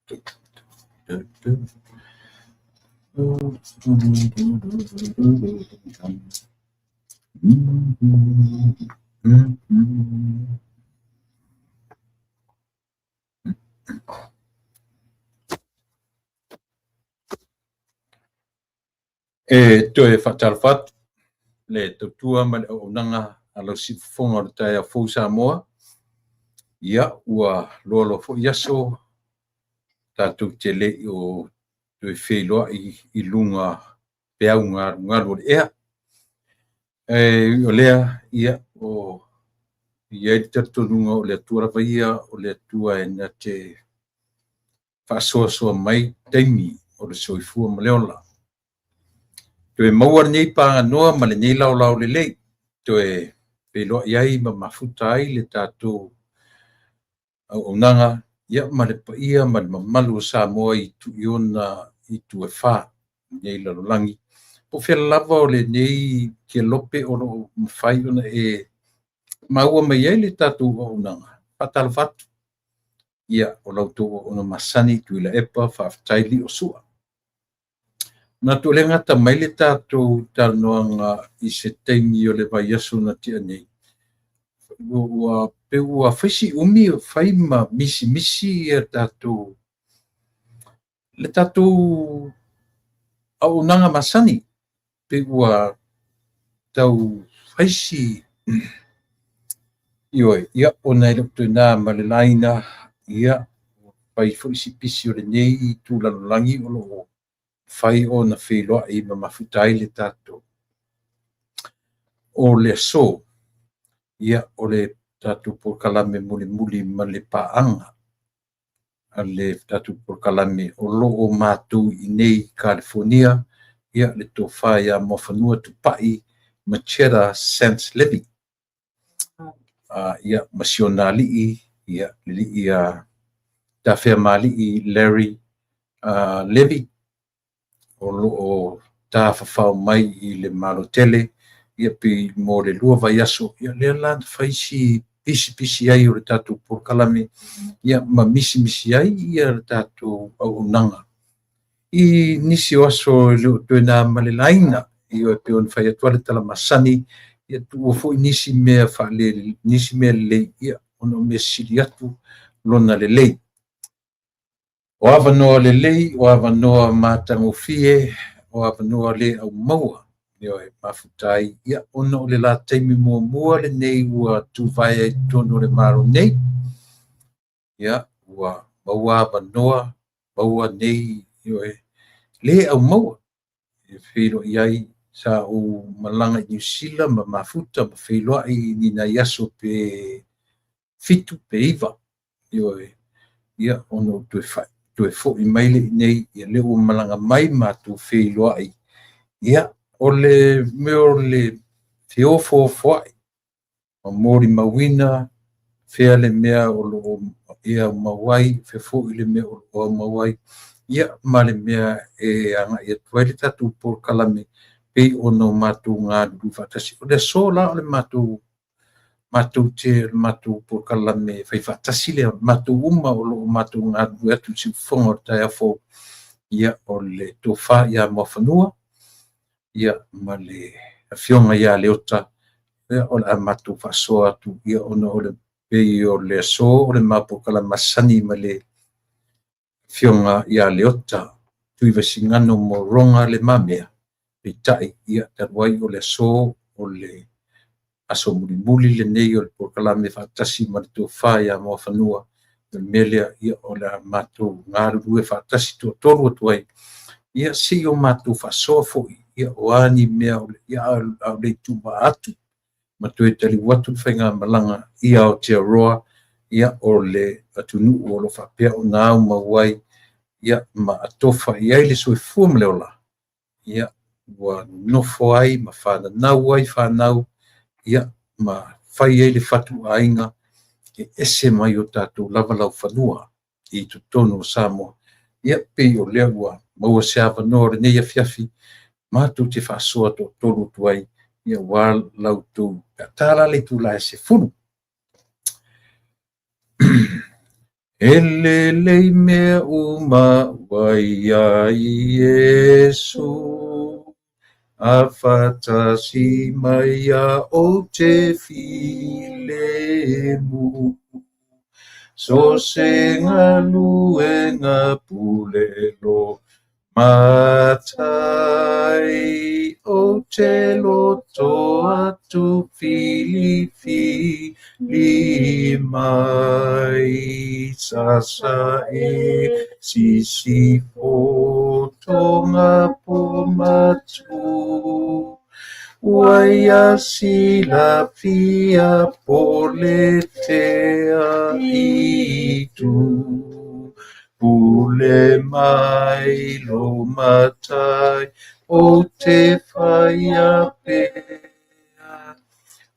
E toe faatalofa atu le tautua ma le auaunaga a lau siufofoga o le taeao fou Samoa. Ia, ua loaloa foi aso tatou te le o toe feiloai i luga peau galugalu o le ea. E ui o lea, ia, o i ai le talitonuga o le Atua lava ia o le Atua e na te faasoasoa mai taimi o le soifua ma le ola. Toe maua lenei paganoa ma lenei laolao lelei, toe feiloai ai ma mafuta ai le tatou auaunaga ia ma le paia ma le mamalu o Samoa i ona itu e fa i lenei lalolagi. Po o fea lava o lenei kelope o lo o mafai ona e maua mai ai le tatou auaunaga, faatalofa atu. Ia, o la outou auauna masani Tuilaepa, faafetai lio sua. Manatu o lea e gata mai le tatou talanoaga i se taimi o le vaiaso na tea nei, ua pei ua fai si umi o fai ma misimisi ia tatou le tatou auaunaga masani, pei ua tau fai si ioe, ia, ona e le o toe na ma le laina, ia, ua fai foi si pisi o lenei itu lalolagi o lo o fai ona feiloai ma mafuta ai le tatou. O le aso, ia, o le tatou polokalame mulimuli ma le paaga a le tatou polokalame o lo o matou i inei i Kalifonia, ia, le tofa ia Muafanua Tupai Macheta Sands Levy, ia, ma si ona alii, ia, le alii a Tafeamalii Larry Levy, o lo o tafafao mai i le Malo tele, ia, pei mo le 2 vaiaso, ia, lea la na fai si pisipisi ai o le tatou polokalame, ia, ma misimisi ai ia le tatou auaunaga i nisi o aso e le o toe na ma le laina. Ioe, pei ona fai atu le tala masani, ia tuua foi nisi mea faale, nisi mea lelei, ia, ona o mea sili atu lona lelei. O avanoa lelei, o avanoa matagofie, o avanoa le aumaua, ioe, mafuta ai, ia, ona o le la taimi muamua lenei ua tuvae ai totonu o le Malo nei, ia, ua maua avanoa, maua nei, ioe, le aumaua. E feiloai ai, sa ou malaga i Niu Sila ma mafuta ma feiloai i ni nai aso pe 7 pe 9, ioe, ia, ona ou toe foi mai le i nei, ia, lea ua malaga mai matou feiloai, ia, o le mea o le feofoofoai ma molimauina fea le mea o lo o e aumau ai, fea foi le mea o lo o aumau ai, ia, ma le mea e agai atu ai le tatou polokalame pei ona o matou galulue faatasi. O le aso la o le matou te matou polokalame fai faatasi lea, matou uma o lo o matou galulue atu i siufofoga o le taeao fou, ia, o le tofa ia Muafanua, ia, ma le afioga ia Leota, ia, o le a matou faasoa atu, ia, ona o le pei o le aso o le polokalame masani ma le afioga ia Leota Tuivasigano Moroga Le Mamea, peitai, ia, talu ai o le aso o le aso mulimuli lenei o le polokalame faatasi ma le tofa ia Muafanua, o le mea lea, ia, o le a matou galulue faatasi toatolu atu ai, ia, se i o matou faasoa foi, ia, o a ni mea o le, ia, a o le ituvaa atu ma toe taliu atu le faigamalaga i Aotearoa, ia, o le atunuu o lo o faapea ona aumau ai, ia, ma atofa i ai le soifua ma le ola, ia, ua nofo ai ma fananau ai fanau, ia, ma fai ai le fatuaiga e ese mai o tatou lava laufanua i totonu o Samoa. Ia, pei o lea ua maua se avanoa o lenei afiafi matou te faasoa toatolu atu ai, ia, ua lautou pe a ta la le itula e 10. E lelei mea uma ua ia Iesu, a faatasi mai ia ou te filemu. So se galuega pule lo matai, ou te loto atu filifili mai. Sasae sisifo Toga po Matu, ua ia silafia po le tea itu. Pule mai lo matai ou te faia pea,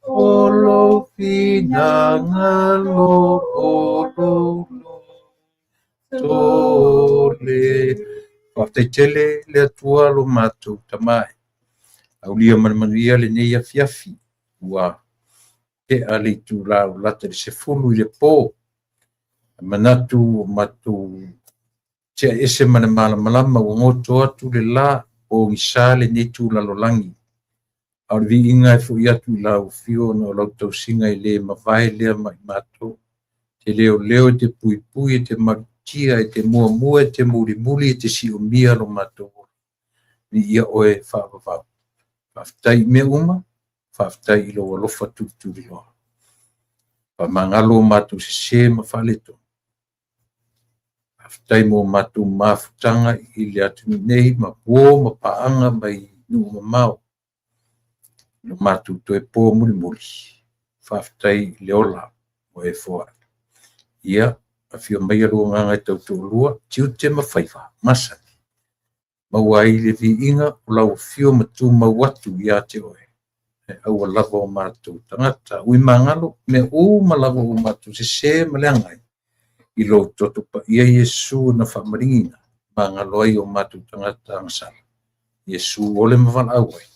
o lou finagalo o lou loto lea. Faafetai tele le Atua lo matou Tama e. Aulia ma le manuia lenei afiafi ua tea le itula ua lata i le 10 i le po. E manatu ua matou tea ese ma le malamalama ua goto atu le la pogisa lenei tu lalolagi. A o le viiga e fo'i atu i lau afio ona o lau tausiga e le mavae lea ma i matou. Te leoleo e te puipui e te malutia e te muamua e te mulimuli e te siomia lo matou ola. Viia oe faavavau. Faafetai i mea uma, faafetai i lou alofa tulituliloa. Faamagalo o matou sesē ma faaletonu. Faafetai mo matou mafutaga i le atunuu nei ma uo ma paaga mai nuu mamao. Lo matou toe po mulimuli. Faafetai i le ola ua e foai. Ia, afio maia lou agaga e tautoalua, tiute ma faiva, masani. Maua ai le viiga o lau afio ma tumau atu ia te oe. E aua lava o matou tagata ui magalo, mea uma lava ua matou sesē ma leaga ai, i lou toto paia Iesu na faamaligiina, magalo ai o matou tagata agasala. Iesu ole ma valaau ai.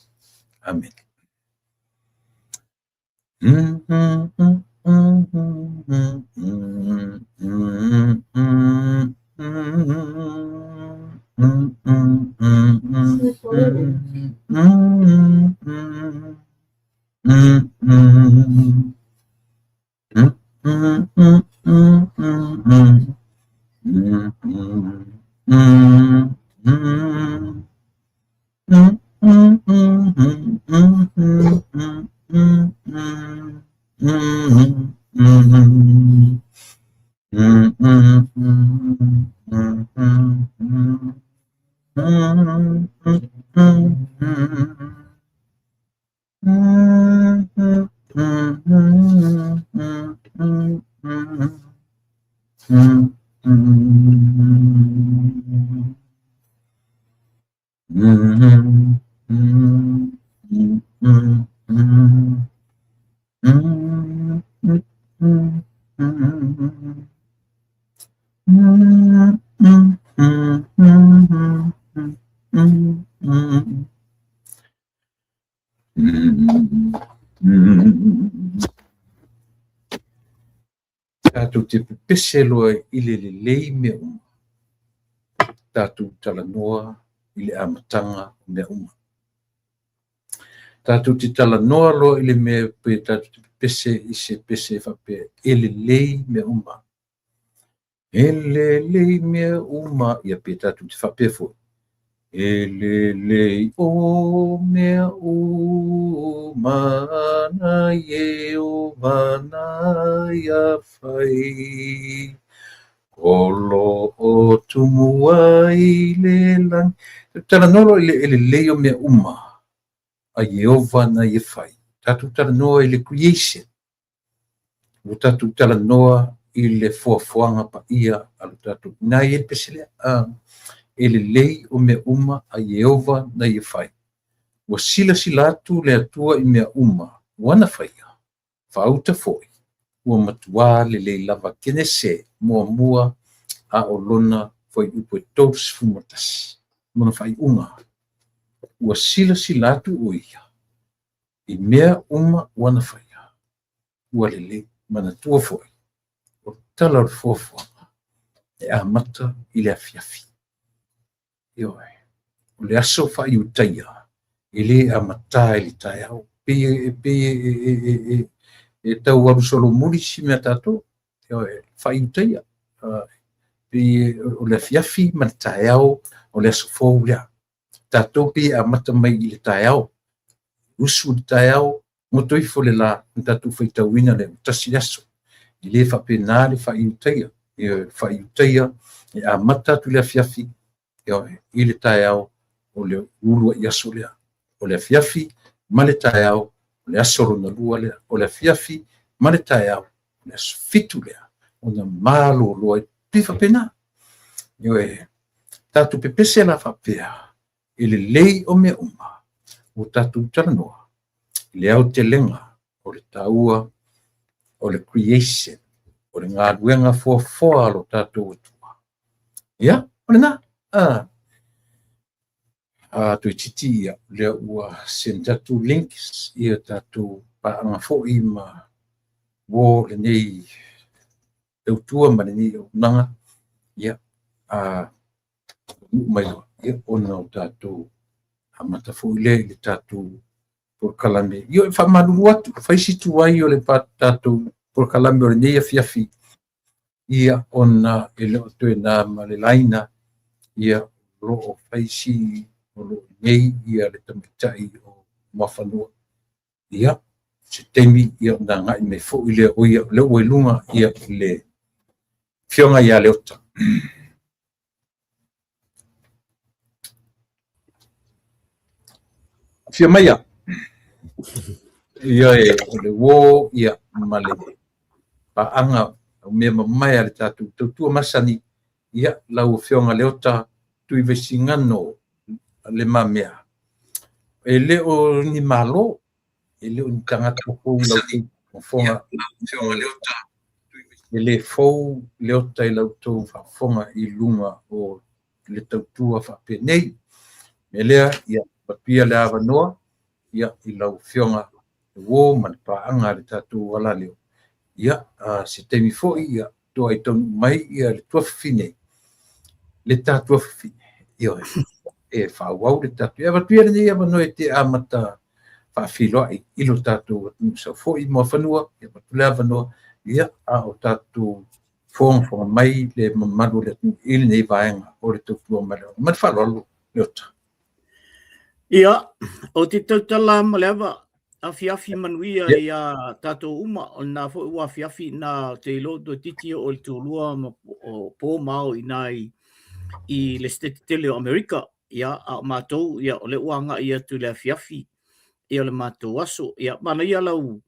Amene. Tatou te pepese loa i le lelei mea uma. Tatou talanoa i le amataga o mea uma. Tatou te talanoa loa i le mea pe tatou te pepese i se pese faapea e lelei mea uma. E lelei mea uma, ia pe tatou te faapea foi. E lelei o mea uma na Ieova na ia fai. O lo o tumu ai le lagi. Talanoa loa i le e lelei o mea uma a Ieova na ia fai. Tatou talanoa i le creation. Ua tatou talanoa i le foafoaga paia a lo tatou. Ina ia le pese lea. E lelei o mea uma a Ieova na ia fai. Ua silasila atu le Atua i mea uma ua na faia. Faauta foi, ua matuā lelei lava. Kenese muamua a o lona fuaiupu e 31. Mona faaiuga. Ua silasila atu o ia i mea uma ua na faia. Ua lelei, manatua foi, o le tala o le foafoaga. e amata i le afiafi. Ioe. O le aso faaiutaia e le amatā i le taeao. Pei e tau alu solomuli si mea tatou. Ioe, faaiutaia. Pei o le afiafi ma le taeao o le aso fou lea. Tatou pei e amata mai i le taeao. Usu i le taeao, goto ifo le la, ona tatou faitauina lea, ua tasi le aso. E le faapena le faaiutaia. Ioe, faaiutaia e amata atu i le afiafi, ioe, i le taeao o le uluai aso lea. O le afiafi ma le taeao o le aso lona lua lea. O le afiafi ma le taeao o le aso 7 lea, ona malolo ai. Pei faapena. Ioe, tatou pepese la faapea i le lelei o mea uma ua tatou talanoa i le aotelega o le taua o le creation, o le galuega foafoa a lo tatou Atua. Ia, o lena. Toeitiiti ia, lea ua send atu links ia tatou paaga foi ma uo lenei tautua ma lenei auaunaga. Ia, taunuu mai loa, ia, ona o tatou amata foi lea i le tatou polokalame. Ia, e faamalulu atu, fai si tuai o le tatou polokalame o lenei afiafi, ia, ona e le o toe na ma le laina, ia, o lo o fai si, o lo o i inei ia le tamaitai o Muafanua. Ia, se taimi ia ona agai mai foi lea o ia, o lea ua i luga ia le Afioga ia Leota. Afio maia. Ioe, o le uo ia ma le paaga o mea mamae a le tatou tautua masani, ia lau Afioga Leota Tuivaisigano Le Mamea. E le o ni malo, e le o ni tagata fou i la outou faafofoga, e le fou Leota i la outou faafofoga i luga o le tautua faapenei. O le mea lea, ia avatu ia le avanoa ia i lau Afioga le uo ma le paaga a le tatou alaleo. Ia, se taimi foi ia toai taunuu mai ia le tuafafine, le ta tuafafine, ioe, e faaauau le tatou. Ia avatu ia lenei avanoa e te amata faafeiloai i lo tatou atunuu sau foi Muafanua, ia avatu le avanoa, ia, a o tatou fogafoga mai le mamalu o le atunuu i lenei vaega o le tautua ma le ma le faaaloalo Leota. Ia, ou te tautala ma le ava, afiafi manuia ia tatou uma, o lena foi ua afiafi ina te iloa toeitiiti oo i le tulua ma o po ma ao ina i le Setete tele o Amerika. Ia, a o matou, ia, o lea ua agai atu i le afiafi ia o le matou aso. Ia, manaia lau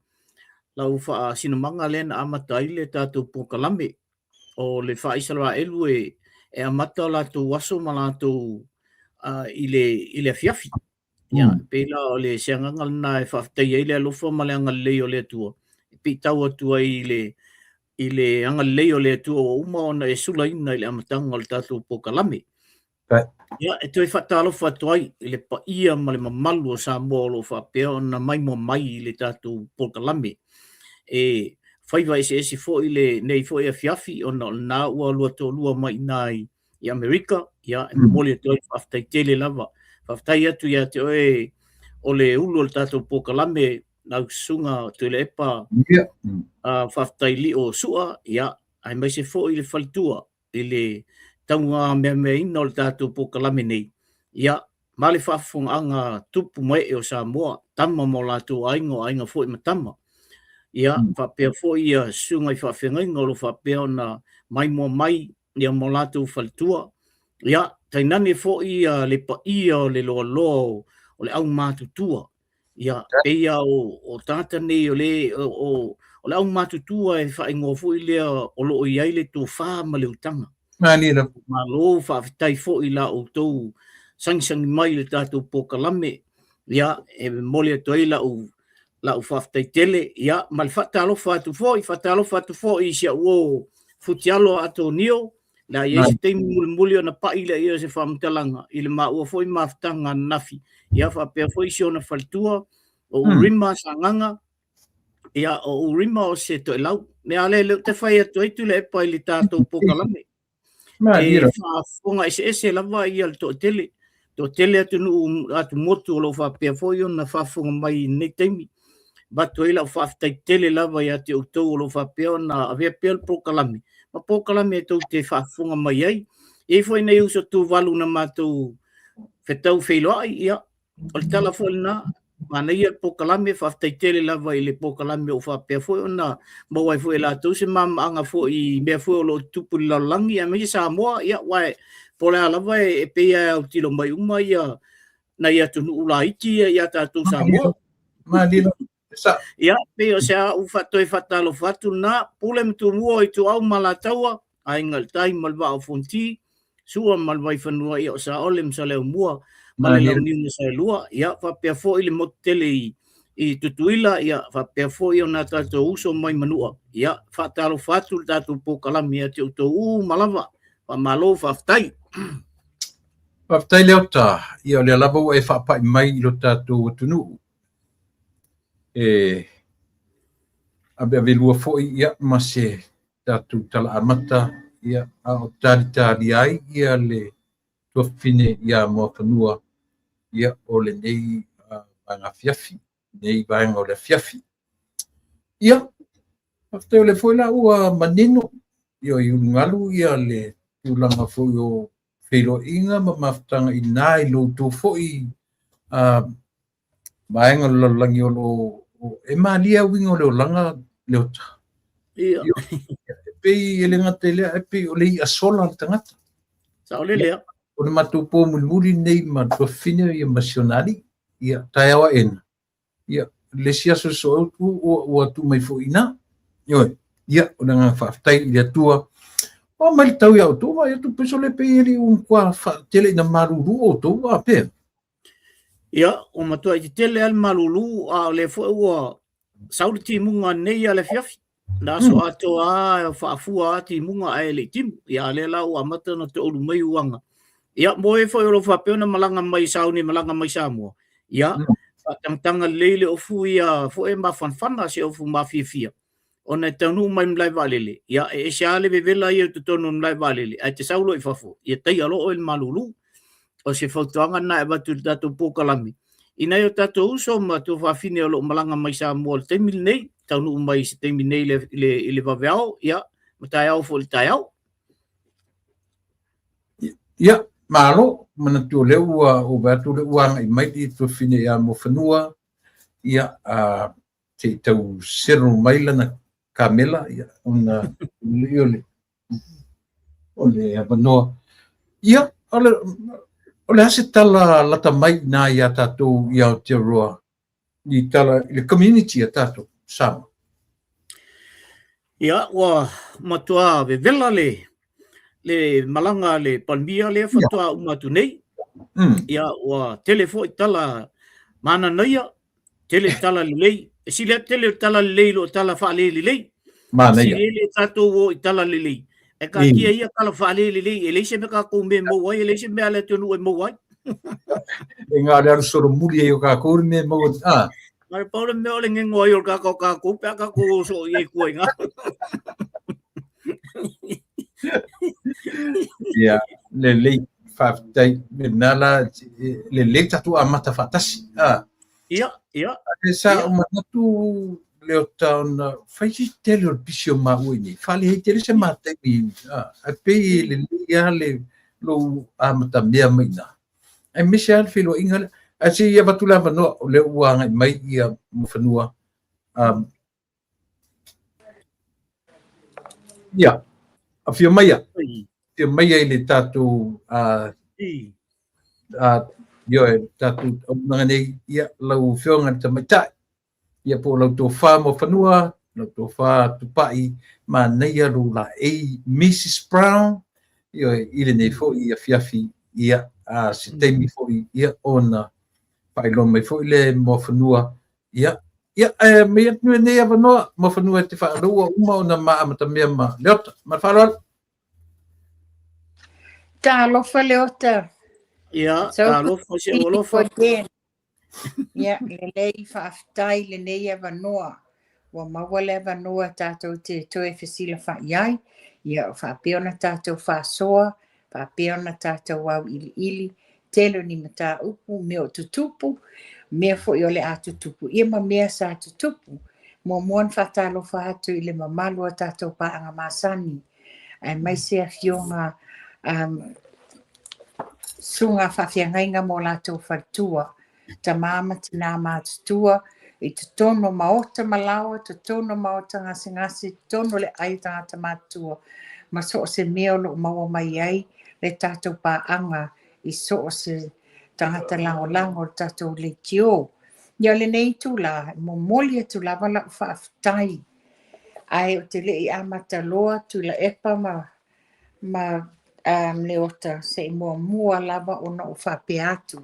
faasinomaga lea na amata ai le tatou polokalame. O le faa-Isaraelu e amata o latou aso ma latou i le afiafi. Ia, pei la o le se agaga lena e faafetaia ai le alofa ma le agalelei o le Atua, e piitau atu ai i le agalelei o le Atua ua uma ona e sulaina i le amataga o le tatou polokalame. Ia, e toe faatalofa atu ai i le paia ma le mamalu o Samoa o lo o faapea ona maimoa mai i le tatou polokalame. E faiva eseese foi lenei foi afiafi ona o lena ua lua toalua mai ina i Amerika. Ia, e momoli atu ai le faafetai tele lava. Faafetai atu ia te oe o le ulu o le tatou polokalame, lau susuga Tuilaepa, faafetai lio Sua, ia, aemaise foi le faletua i le taugameameaina o le tatou polokalame nei, ia, ma le faafofogaaga tupu ma ee o Samoa, tama ma o latou aiga, o aiga foi ma tama. Ia, faapea foi ia susuga i faafeagaiga o lo o faapea ona maimoa mai ia ma o latou faletua. Ia, tainane foi ia le paia o le loaloa o le aumatutua. Ia, pei lava o tagata nei o le o le aumatutua e faaigoa foi lea o lo o i ai le tofa ma le utaga. Malie lava. Malo, faafetai foi i la outou sagisagi mai i le tatou polokalame. Ia, e momoli atu ai lau faafetai tele. Ia, ma le faatalofa atu foi, faatalofa atu foi i si au uo Futialo Atonio. Le a i ai se taimi mulimuli ona pai lea ia o se faamatalaga i le maua foi mafutaga ananafi. Ia, faapea foi si ona faletua o Urima Sagaga. Ia, o Urima o se toelau. Mea lea lea ou te fai atu ai Tuilaepa i le tatou polokalame. E faafofoga eseese lava ia le toatele, toatele atunuu atumotu o lo o faapea foi ona faafofoga mai i lenei taimi. Avatu ai lau faafetai tele lava ia te outou o lo o faapea ona avea pea le polokalame ma polokalame e tou te faafofoga mai ai. E i ai foi nai uso Tuvalu na matou fetau feiloai, ia, o le tala foi lena, manaia le polokalame, faafetai tele lava i le polokalame o faapea foi ona maua ai foi e latou se mamaaga foi i mea foi o lo o tutupu i le lalolagi, aemaise Samoa, ia, aua po o le a lava e pei lava e autilo mai uma ia nai atunuu laiti ia ia tatou Samoa. Malie lava. Ia, pei o se au toe faatalofa atu lena, Pule ma Tumua, Ituau ma Alataua, Aiga i le Tai ma le Vaa o Fonoti, Sua ma le Vaifanua, ia o Saole ma Saleaaumua ma le Launiu na Saelua, ia faapea foi le motu tele i Tutuila, ia faapea foi ona tatou uso mai Manua. Ia faatalofa atu le tatou polokalame ia te outou uma lava. Faamalo, faafetai. Faafetai Leota, ia o lea lava ua e faapai mai i lo tatou atunuu. E aveavelua foi ia ma se tatou tala amata ia a o talitalia ai ia le tuafafine ia Muafanua ia o lenei vaega afiafi, lenei vaega o le afiafi. Ia, faafetai o lea foi la ua manino ia i ulugalu ia le tulaga foi o feiloaiga ma mafutaga i ina i lo outou foi vaega o le lalolagi o lo o e malie uiga o le olaga Leota. Ia. E pei e le gata i lea, e pei o le i'a sola le tagata. Saolele lava. O le matou pō mulimuli lenei ma le tuafafine ia ma si ona alii. Ia, taeao aena. Ia, le isi aso So'oeutu ua tuu mai foi i ina. Ioe. Ia, o le agaga faafetai i le Atua. O mai le tau ia outou, vaai atu pei sole pei e le i ua matua faatele ina malulu outou a pea. Ia, ua matuai tetele lava le malulu, a o lea foi ua sau le timuga nei a le afiafi. Na aso atoa lava faafua lava timuga ae le i timu. Ia, a lea la ua amata ona toulu mai uaga. Ia, mo e foi o lo o faapea ona malaga mai sauni malaga mai Samoa, ia, faatagataga lelei le ofu ia foi e mafanafana se ofu mafiafia. Ona e taunuu mai i le malae vaalele, ia, e ese lava le vevela ia i totonu o le malae vaalele, ae te sau loa i fafo, ia taia loa oe i le malulu. O se fautuaga lena e avatu i le tatou polokalame i nai o tatou uso ma tuafafine o lo o malaga mai Samoa i le taimi lenei, taunuu mai i se taimi nei i le vaveao, ia, ma taeao foi i le taeao. Ia, malo, manatu o lea ua ou vaai atu o lea ua agai mai le tuafafine ia Muafanua, ia, se i tau settle mai lana kamela, ia, ona o le o le avanoa. Ia, o le, o le a se tala lata mai i ina iā tatou i Aotearoa i tala i le community a tatou Samoa? Ia, ua matua vevela le le malaga a le Palemia lea faatoa uma atu nei. Ia, ua tele foi tala mananaia tele tala lelei. E sili atu tele o tala lelei i lo tala faalelelei. Manaia. Sili le tatou o i tala lelei. E taatia ia tala faalelelei, e leai se mea tatou mea e maua ai, e leai se mea a le atunuu e maua ai. E ngā le alu solomuli ai o kākou le mea e maua. Ah. Na o le pau le mea o le gego ai o le tagata o tatou pe a tatou o soo i ai i tua i ina. Ia, lelei, faafetai. Lena la, lelei tatou amata faatasi. Ah. Ia, ia. Ae sa ou manatu Leota ona fai si tele o le pisi o maua i inei. Faaleai tele se ma taimi. Ah, ae pei e lelei lava le lou amatamea mai i ina. Aemaise lava le feiloaiga lea. Ae se i avatu le avanoa, o lea ua agai mai ia Muafanua. Um, ia, afio maia. Afio maia i le tatou ioe, tatou auaunaga nei, ia, lau Afioga i le Tamaitai, ia po o lau tofa Muafanua, lau tofa Tupai, manaia lou laei Mrs Brown, ioe, i lenei foi afiafi, ia, a se taimi foi, ia, ona faailoa mai foi lea e Muafanua, ia, ia, ae aumai atu lenei avanoa, Muafanua e te faaloua uma ona ma amatamea ma Leota. Ma le faaaloalo. Talofa Leota. Ia, talofa si ou alofa. Ia, lelei faafetai lenei avanoa. Ua maua le avanoa tatou te toe fesilafa'i ai. Ia, o faapea ona tatou faasoa, faapea ona tatou auiliili, tele o ni mataupu, mea o tutupu, mea foi o le a tutupu, ia ma mea sa tutupu. Muamua ona faatalofa atu i le mamalu o tatou paaga masani, aemaise afioga susuga faafeagaiga ma o latou faletua, tama ma tina matutua, i totonu o maota ma laoa, totonu o maota gasegase, totonu o le ai o tagata matutua, ma so o se mea o lo o maua mai ai le tatou paaga i so o se tagata lagolago o le tatou leitio. Ia o lenei itula, e momoli atu lava lau faafetai, ae ou te le i amata loa Tuilaepa ma Leota, se i muamua lava ona ou faapea atu.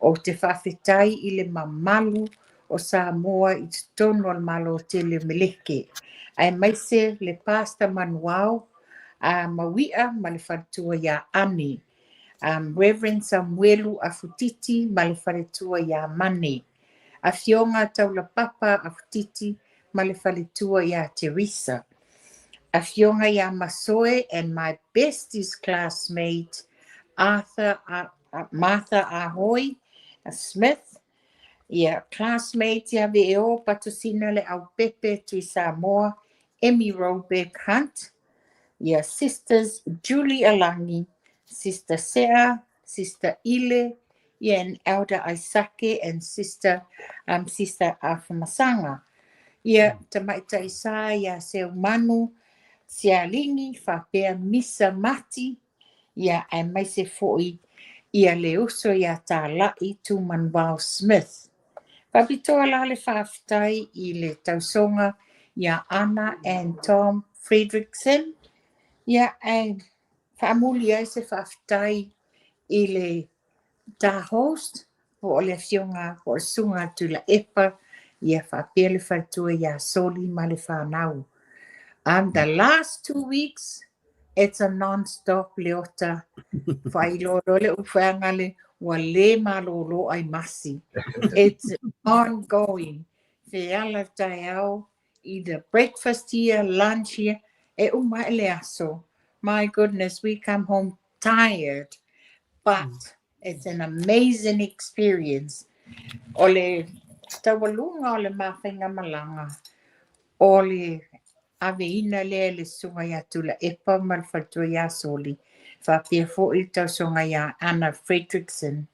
Ou te faafetai i le mamalu o Samoa i totonu o le Malo tele o Meleke, aemaise le Pastor Manuao Mauia ma le faletua ia Ani, Reverend Samuelu Afutiti ma le faletua ia Mane, Afioga Taulapapa Afutiti ma le faletua ia Teresa, Afioga ia Masoe and my bestest classmate Arthur Martha Ahoi Smith, ia classmate ia Ve'eo Patusina le Aupepe Tui Samoa, Emmy Robeck Hunt, ia sisters Julie Alagi, Sister Sea, Sister Ile, ia and Elder Aisake and Sister Sister Afamasanga. Ia tamaitai sa ia Seumanu Sialigi faapea Misa Mati, ia aemaise foi ia le uso ia Tāla'i Tumanuvao Smith. Faapitoa la le faafetai i le tausoga ia Anna and Tom Fredrickson, ia ae faamuli ai se faafetai i le ta host po o le afioga po o le susuga a Tuilaepa, ia faapea le faletua ia Soli ma le fanau. The last 2 weeks, it's a non-stop, Leota. Faailoa loa le ufaga le ua le malolo ai masi. It's ongoing. Feala taeao, either breakfast here, lunch here, e uma e le aso. My goodness, we come home tired, but it's an amazing experience. O le taualuga o le mafaiga malaga, o le aveina lea le susuga ia Tuilaepa ma le faletua ia Soli, faapea foi le tausoga ia Anna Fredrickson.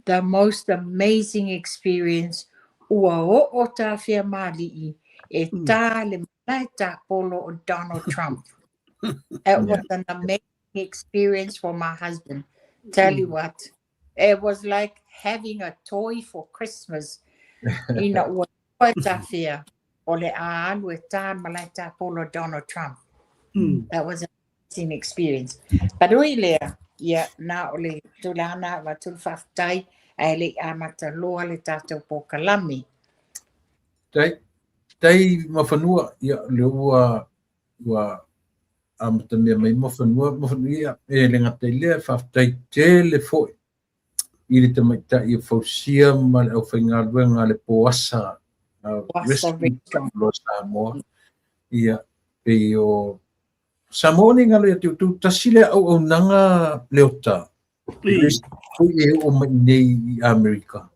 The most amazing experience, ua oo tafea malii e tā le malae tapolo o Donald Trump. It was an amazing experience for my husband. Tell you what, it was like having a toy for Christmas. Ina ua toa tafea o le a alu e tā le malae tapolo o Donald Trump. That was an amazing experience. But ui lea, ia, na o le tulaga avatu le faafetai, ae le i amata loa le tatou polokalame. Tai, tai mafanua, ia, le ua amata mea mai mafanua, mafanua, ia, e le gata i lea, faafetai tele foi i le tamaitai o fausia ma le aufaigaluega le Poasa Poasa Restaurant. Lo Samoa. Ia, pei o Samoa ni ngalo ia te utu, tasi le au au nanga Leota. Foi e o mai nei i Amerika.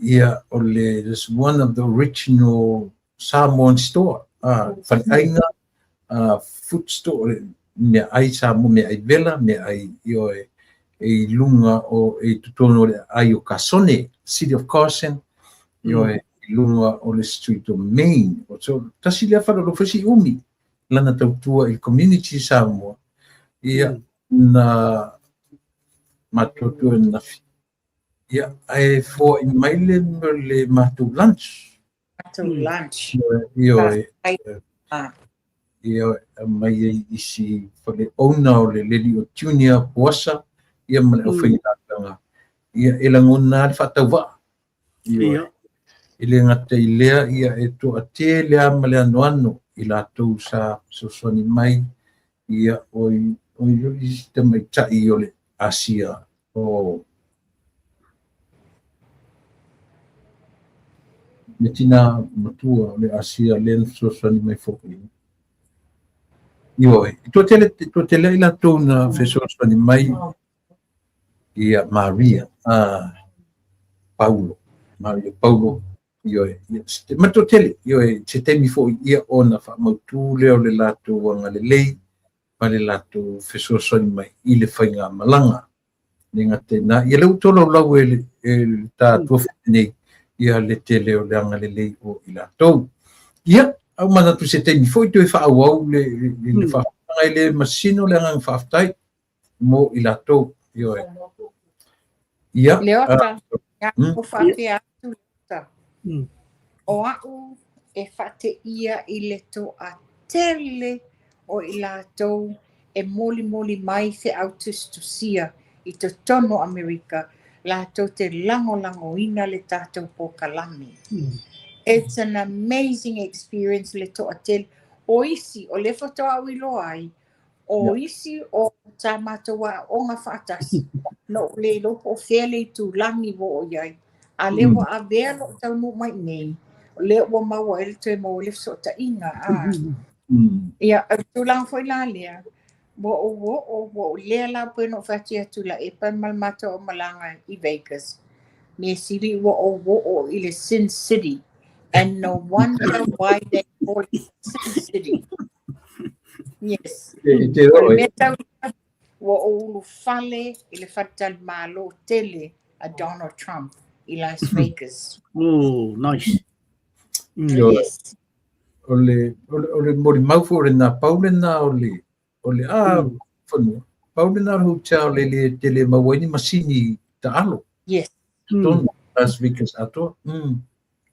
Ia, o le, this one of the original Samoan store. Faleaiga, food store, mea ai Samoa, mea ai vela, mea ai ioe, e i lunga o e totonu o le ai o Kasone, City of Carson, ioe, i lunga o le street o Main. So, tasi lea fale fasi umi, lana tautua i community Samoa. Ia, na matuatua nafi. Ia, ae foai mai le matou lunch. Matou lunch. Ioe, Ah, ia mai ai isi fale owner o le Leli o Junior Poasa, ia ma le aufaigaluega. Ia, e lagona le faatauvaa. Ioe. E le gata i lea, ia e toatele lava ma le anoano i latou sa fesoasoani mai, ia oi oi isi tamaitai o le Asia o le tina matua o le Asia lea na fesoasoani mai foi. Ioe, e toatele ai latou na fesoasoani mai ia Maria Paulo, Maria Paulo, ioe, ia, ma toatele, ioe, se taimi foi ia ona faamautu lea o le latou agalelei ma le latou fesoasoani mai i le faigamalaga. Le gata i lena, ia lea ua tolaulau e le ta tuafafine nei ia le tele o le agalelei o i latou. Ia, a ua manatu se taimi foi toe faaauau le faafetaga e le masino le agaga faafetai mo i latou. Ioe. Ia. Leota, ua faapea atu Leota, o a'u e faateia i le toatele o i latou e molimoli mai feau tusitusia i totonu o Amerika latou te lagolagoina le tatou polokalame. It's an amazing experience le toatele. O isi, o lea faatoa ou iloa ai, o isi o sa matou aooga faatasi, na ou le iloa po o fea le itulagi ua oo i ai, a lea ua avea lou taunuu mai i nei, o lea ua maua ai le toe maua ai le fesootaiga. Ia, o le tulaga foi la lea, ua ou oo, ua ou lea la pei ona ou fai atu la Epa ma le matou aumalaga i Vegas. Mea sili ua ou oo i le Sin City. And no wonder why they call it Sin City. Yes. O le mea tau ua ou ulufale i le faletalimalo tele a Donald Trump i Las Vegas. Oh, nice. Yes. O le, o le, o le molimau foi o lena, pau lena o le, o le a fanua, pau lena o le hotel e le tele maua ai ni masini taalo. Yes. Totonu Las Vegas atoa.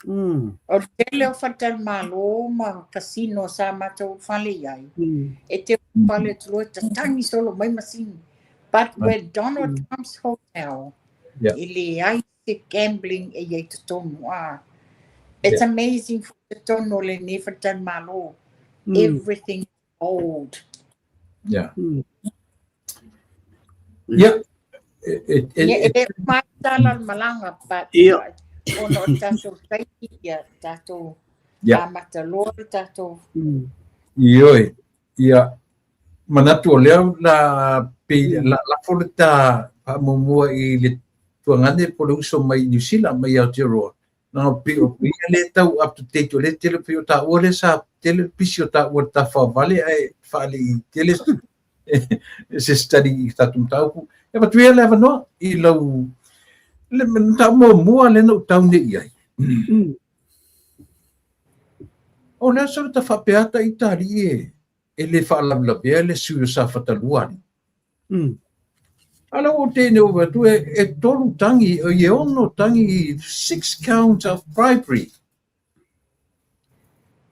O le tele o faletalimalo ma casino sa matou ulufale i ai, e te ulufale atu loa e tatagi solo mai masini. But when Donald Trump's hotel, e leai se gambling e i ai totonu. It's amazing foi totonu o lenei faletalimalo. Everything is gold. Yeah. Yeah. E, e, Ia, e le uma ai tala o le malaga, but ona o le tatou taimi, ia tatou amata loa le tatou. Ioe, ia, manatu o lea la pei la lafo le ta faamuamua i le tuagane po o le uso mai Niu Sila mai Aotearoa. Leaga pei o ia lea e tau up to date, o lea tele pei o taua lea sa tele le pisi o taua i le tafaovale ae faalei tele se study i tatou mataupu. E avatu ia le avanoa i lau le mataupu muamua lea na ou tau nei i ai. O le aso ta faapea ata ita alii e e le faalavelavea le sui o Safata 2 alii. A la ua tene o atu e, e tolu tangi, o e ono tangi, six counts of bribery.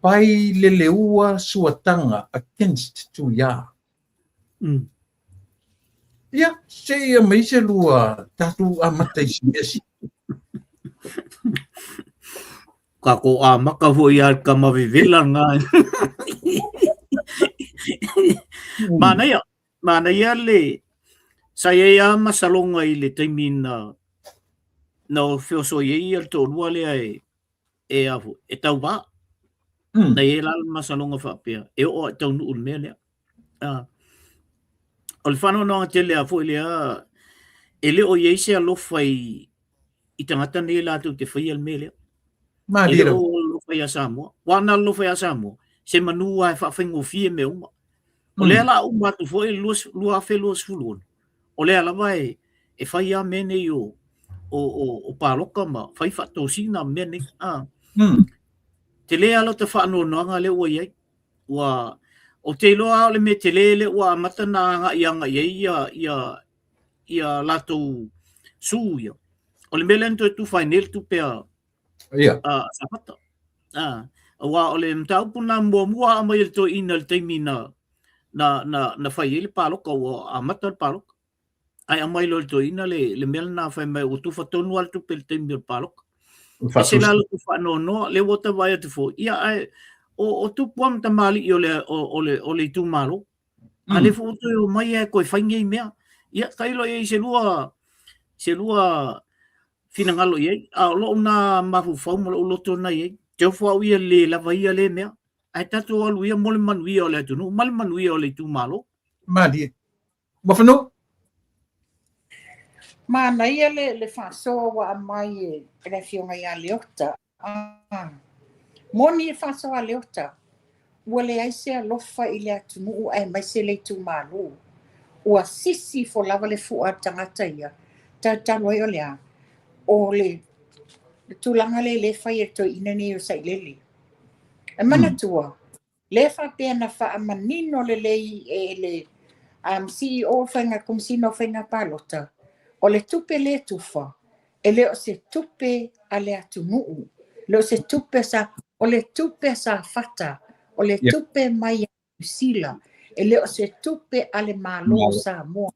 Pai leleua suatanga against Tuia. Ia, se ia mai se lua tatou amata i si mea si. Ka ko amaka foi a ka mavevela ngā. Manaia, manaia le sa i ai a masalonga i le taimi na na o feosoi ai ia le toalua lea e e a foi, e tauvā. Na i ai la le masalonga faapea, e oo lava i taunuu le mea lea. O le faanoanoaga tele lava foi lea, e le o i ai se alofa i, i tagata nei latou te faia le mea lea. E le o alofa ia Samoa. Aua ana alofa ia Samoa, se manu lava e faafaigofie mea uma. O lea o le a uma atu foi le 2026, o lea lava e, e fai lava mea nei o, o, o, o paloka ma fai faatosina ma mea nei. Ah. Tele lava lota faanoanoaga lea ua i ai. Ua, ou te iloa lava o le mea tele lea ua amata ona agai agai i ai ia, ia, ia latou sue ia. O le mea lea na toe tufa ai nei le tupe a, a Safata. Ah, aua o le mataupu na muamua aumai e le toeaina i le taimi na, na, na, na fai ai le paloka, ua amata le paloka. Ae aumai loa e le toeaina le, le mea lena fai mai ua tufa tonu lava le tupe i le taimi o le paloka. E ese la lota faanoanoa, lea ua ta vaai atu foi, ia ae o, o tupu lava ma tamalii o le, o, o le, o le itumalo. A lea foi ua toe omai e toe fai nei mea. Ia, tailo i ai se lua, se lua finagalo i ai. A o lou na mafaufau ma lou loto na i ai. Te ofo au ia le lava ia lea mea. Ae tatou alu ia mo le manuia o le atunuu ma le manuia o le itumalo. Malie. Mafanuu. Manaia le, le faasoa ua aumai e le Afioga ia Leota. Ah, moni e faasoa Leota, ua leai se alofa i le atunuu aemaise le itumalo. Ua sisi ifo lava le fua a le tagata ia, tautalo ai o le a? O le, le tulaga lea lea e fai e le toeaina nei o Sailele. E manatua, lea faapea na faamanino lelei e le CEO o faiga, Komesina o Faiga Palota, o le tupe lea e tufa, e le o se tupe a le atunuu, e le o se tupe sa, o le tupe a Safata, o le tupe mai a Niu Sila, e le o se tupe a le Malo o Samoa.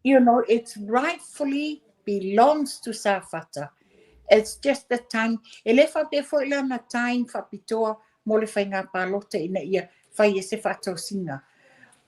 You know, it's rightfully belongs to Safata. It's just the time, e le faapea foi la na time faapitoa mo le faiga palota ina ia fai ai se faatosina.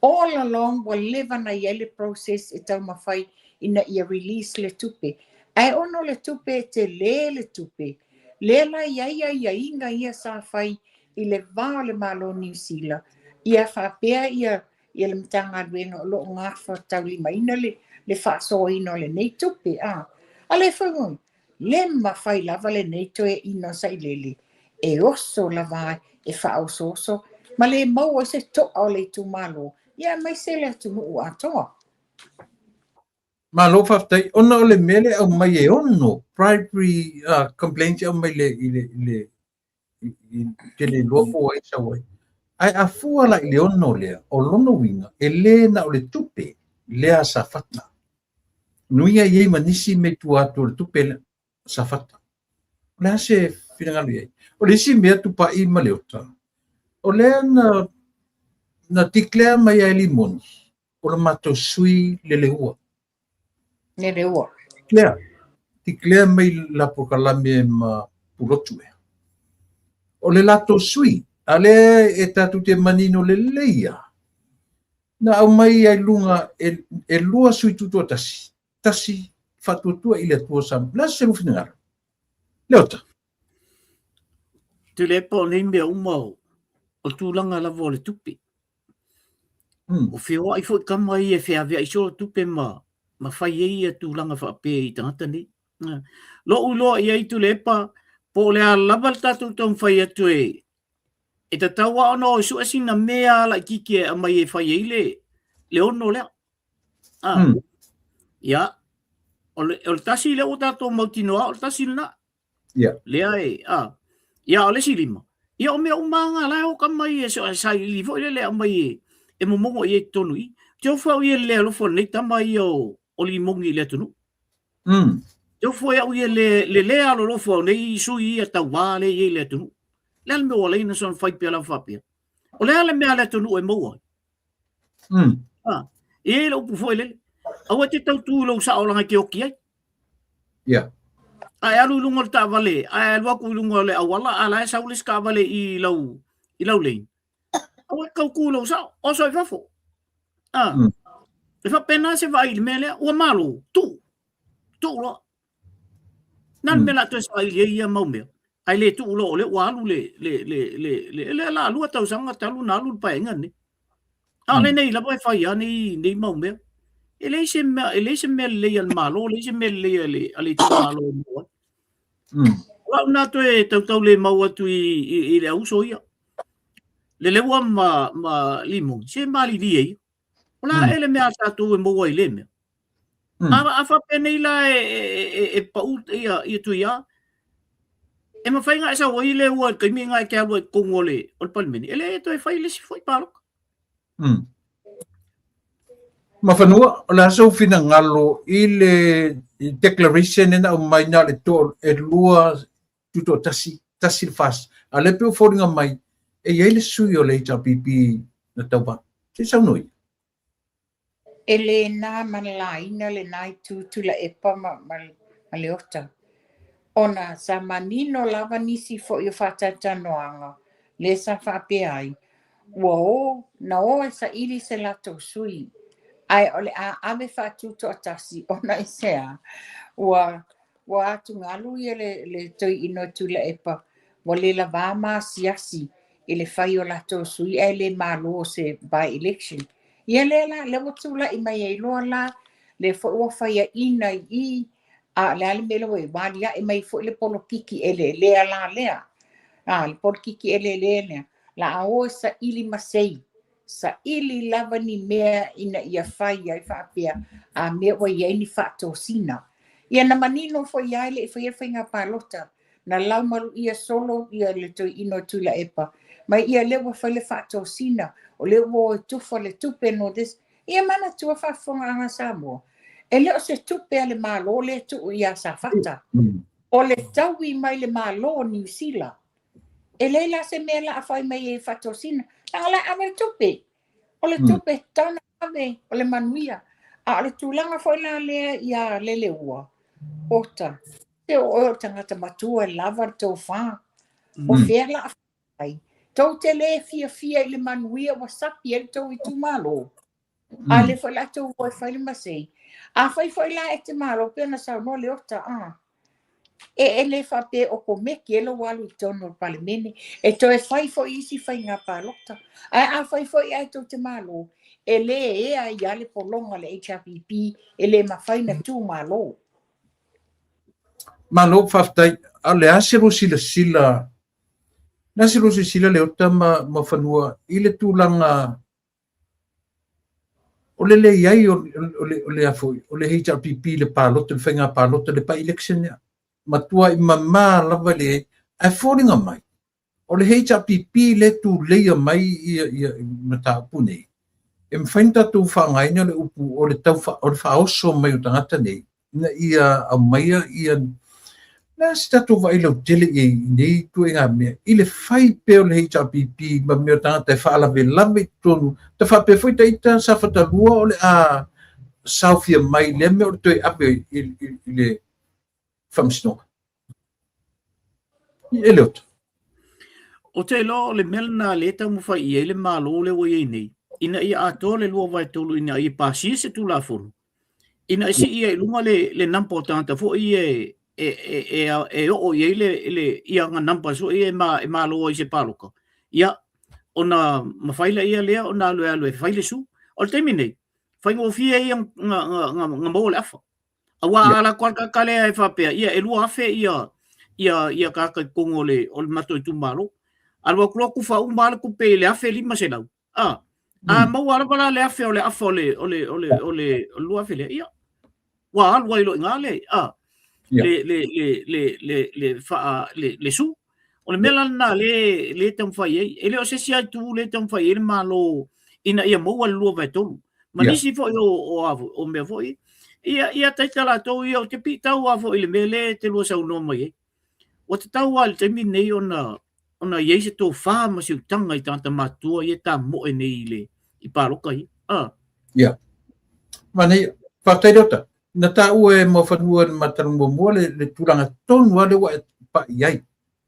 All along ua leva na i ai le process e taumafai ina ia release le tupe. Ae ona o le tupe e tele le tupe, lea la e i ai aiaiga ia sa fai i le va o le Malo o Niu Sila, ia faapea ia ia le Matagaluega o lo o gafataulimaina le, le faasoaina o lenei tupe. A, a le foi ngoi, le mafai lava lenei toeaina o Sailele e oso lava e faaosooso ma le maua ai se to'a o le itumalo, ia aemaise le atunuu atoa. Malo faafetai ona o le mea lea e aumai e ono bribery complaints e aumai i le i le i le i te le iloa po o ai sau ai. Ae a fua la i le ono lea, o lona uiga, e le na o le tupe lea a Safata. Nui ai i ai ma nisi mea i tua atu o le tupe lea a Safata. O le a se finagalo i ai? O le isi mea Tupai ma Leota, o lea na, na declare mai e Limoni, o le matou sui Leleua. Leleua. Declare. Declare mai la polokalame ma Pulotu ea. O le latou sui, a lea e tatou te manino lelei lava, na aumai ai luga e, e lua sui tutoatasi, tasi faatuatua i le Atua Samoa. O le a se finagalo? Leota. Tuilaepa o nei mea uma o tulaga lava o le tupe. O feoai foi tama ia e feaveai solo tupe ma, ma fai ai ia tulaga faapea i tagata nei. Lo'u iloa i ai Tuilaepa, po o le a lava le tatou taumafai atu e e tatau lava ona o e sue sina mea laitiiti e aumai e fai ai le, le ono lea. Ah. Ia, o le, o le tasi lea ua tatou mautinoa, o le tasi lena. Ia. Lea e, a, ia o le isi lima. Ia o mea uma lava la e o tama ia e sailiili foi lele e aumai e, e momono i ai i totonu i i. Te ofo au ia le alofa o lenei tama ia o, o Limoni i le atunuu. Te ofo ai au ia le, le le alolofa o nei sui ia tauvā lea e i ai i le atunuu. Le a le mea ua ala ai ona soona fai pea lava faapea? O le a le mea a le atunuu e maua ai? A, e i ai le upu foi lele, aua e te tautu i lou sao leaga e te oti ai. Ia. A e alu i luga o le taavale, a e alu atu i luga o le auala, a la e sau le isi taavale i lau, i lau lane. Aua e tautu i lou sao, oso i fafo. A, e faapena se vaai i le mea lea, ua malo, tuu, tuu loa. Na le mea o le a toe saili ai ia mau mea, ae le tuu loa o lea ua alu le, le, le, le, le, le la lua tausaga talu na alu le paeaiga lenei. A o lenei lava e fai lava nei, nei mau mea. E leai se mea, e leai se mea lelei a le Malo, e leai se mea lelei a le, a le itumalo e maua ai. O lau na toe tautau le mau atu i, i, i le auso ia. Leleua ma, ma Limoni, se malilie ia. O le a ea le mea a tatou e maua ai i lea mea? A, a faapenei la e, e, e, e pau ia, ia Tuia, e mafai ona e sau ai le ua i le taimi lena e te alu ai i totonu o le, o le Palemene, e le toe fai le isi foi palota. Mafanua, o le a sou finagalo i le declaration lea na aumai na o le toa e lua tutoatasi, tasi le FAST. A o lea pei ua foliga mai e i ai le sui o le HRPP na tauva. Se i saunoa ia. E le na malalaina lena itu Tuilaepa ma, ma, ma Leota, ona sa manino lava nisi foi o faatalatalanoaga lea sa faapea ai, ua o, na o e saili se latou sui, ae o le a ave faatutoatasi ona i se a? Ua, Ua atugalu ia le, le toeaina o Tuilaepa, ua le lavā ma asiasi i le fai o latou sui ae le malo se by election. Ia lea la, lea ua tulai mai ai loa la, lea foi ua faiaina i i, a o le a le mea lea ua i ai, ua aliae mai foi le polokiki eleelea la lea. A, le polokiki eleelea lea, la a o e saili masei, saili lava ni mea ina ia fai ai faapea, a mea ua i ai ni faatosina. Ia na manino foi lava e le i faia le faiga palota, na laumaluia solo ia le toeaina o Tuilaepa, mai ia lea ua fai le faatosina, o lea ua o e tufa le tupe no this. Ia manatua faafofogaaga a Samoa, e le o se tupe a le Malo lea e tuu ia Safata, o le taui mai le Malo o Niu Sila. E leai la se mea la a fai mai ai faatosina, leaga la e ave le tupe. O le tupe e tatau ona ave, o le manuia. A o le tulaga foi la lea ia Leleua, ota, se o oe o le tagata matua e lava le tofa. O fea la a fai? Tou te le fiafia i le manuia ua sapi ai le tou itumalo. A lea foi la tou o e fai le masei. A fai foi la e te malo, pei ona saunoa Leota, a, e, e le faapea o komeki e lou alu i totonu o le Palemene, e toe fai foi isi faiga palota. Ae a fai foi ae tou te malo, e le ea ai lava le pologa a le HRPP, e le mafai ona tumalo. Malo, faafetai. A o le a se lua silasila, le a se lua silasila Leota ma, ma Fanua i le tulaga o le leai o, o, le, o le, a foi, o le HRPP i le palota, le faiga palota, le by-election lea. Matuai mama lava le, ae foliga mai, o le HRPP le tuleia mai ia, ia mataupu nei. E mafai ona tatou faaaogaina le upu o le tau o le faaoso mai o tagata nei, ina ia aumaia ia le a se tatou vaai lautele i ai i nei ituaiga mea i le fai pea o le HRPP ma mea o tagata e faalavelave i totonu ta faapea foi taita Safata 2 o le a saofia mai lea mea o le toe ave i, i, i le faamasinoga. E Leota. Ou te iloa o le mea lena lea e taumafai i ai le Malo lea ua i ai nei, ina ia atoa le 2/3 ina ia pasia se Tulafono, ina ia sii ai i luga le, le number o tagata foi ia e, e, e, e, e oo i ai le, le, ia nga numbers foi ia e, ma, e malo ai se paloka, ia, ona mafai laia lea ona alu e alu e fai le su. O le taimi nei, faigofie ia nga, nga, nga, nga maua le afa. Aua a ala atu lava le tagata lea e faapea, ia e 2,000 ia ia ia tagata i totonu o le o le matou itumalo. Alu atu loa tufa uma lava le tupe i le 1,500. A, a maua lava la le 1,000 o le afa o le o le o le o le 2,000 lea, ia ua alu ai loa i ina le a le le le le le le faa le le su. O le mea la lena lea lea e taumafai ai. E le o se isi lava itu lea e taumafai ai le Malo ina ia maua le 2/3. Ma nisi foi o, o, a, o mea foi, ia, ia taita latou ia, ou te piitau lava foi i le mea lea e te lua saunoa mai ai. Ua tatau lava i le taimi lenei ona, ona i ai se tofa ma se utaga i tagata matutua ia e tamoe nei i le i paloka ia. Ah. Ia. Manaia. Faafetai Leota. Na taua e Muafanua i le matala muamua le, le tulaga tonu lava lea ua e pai i ai.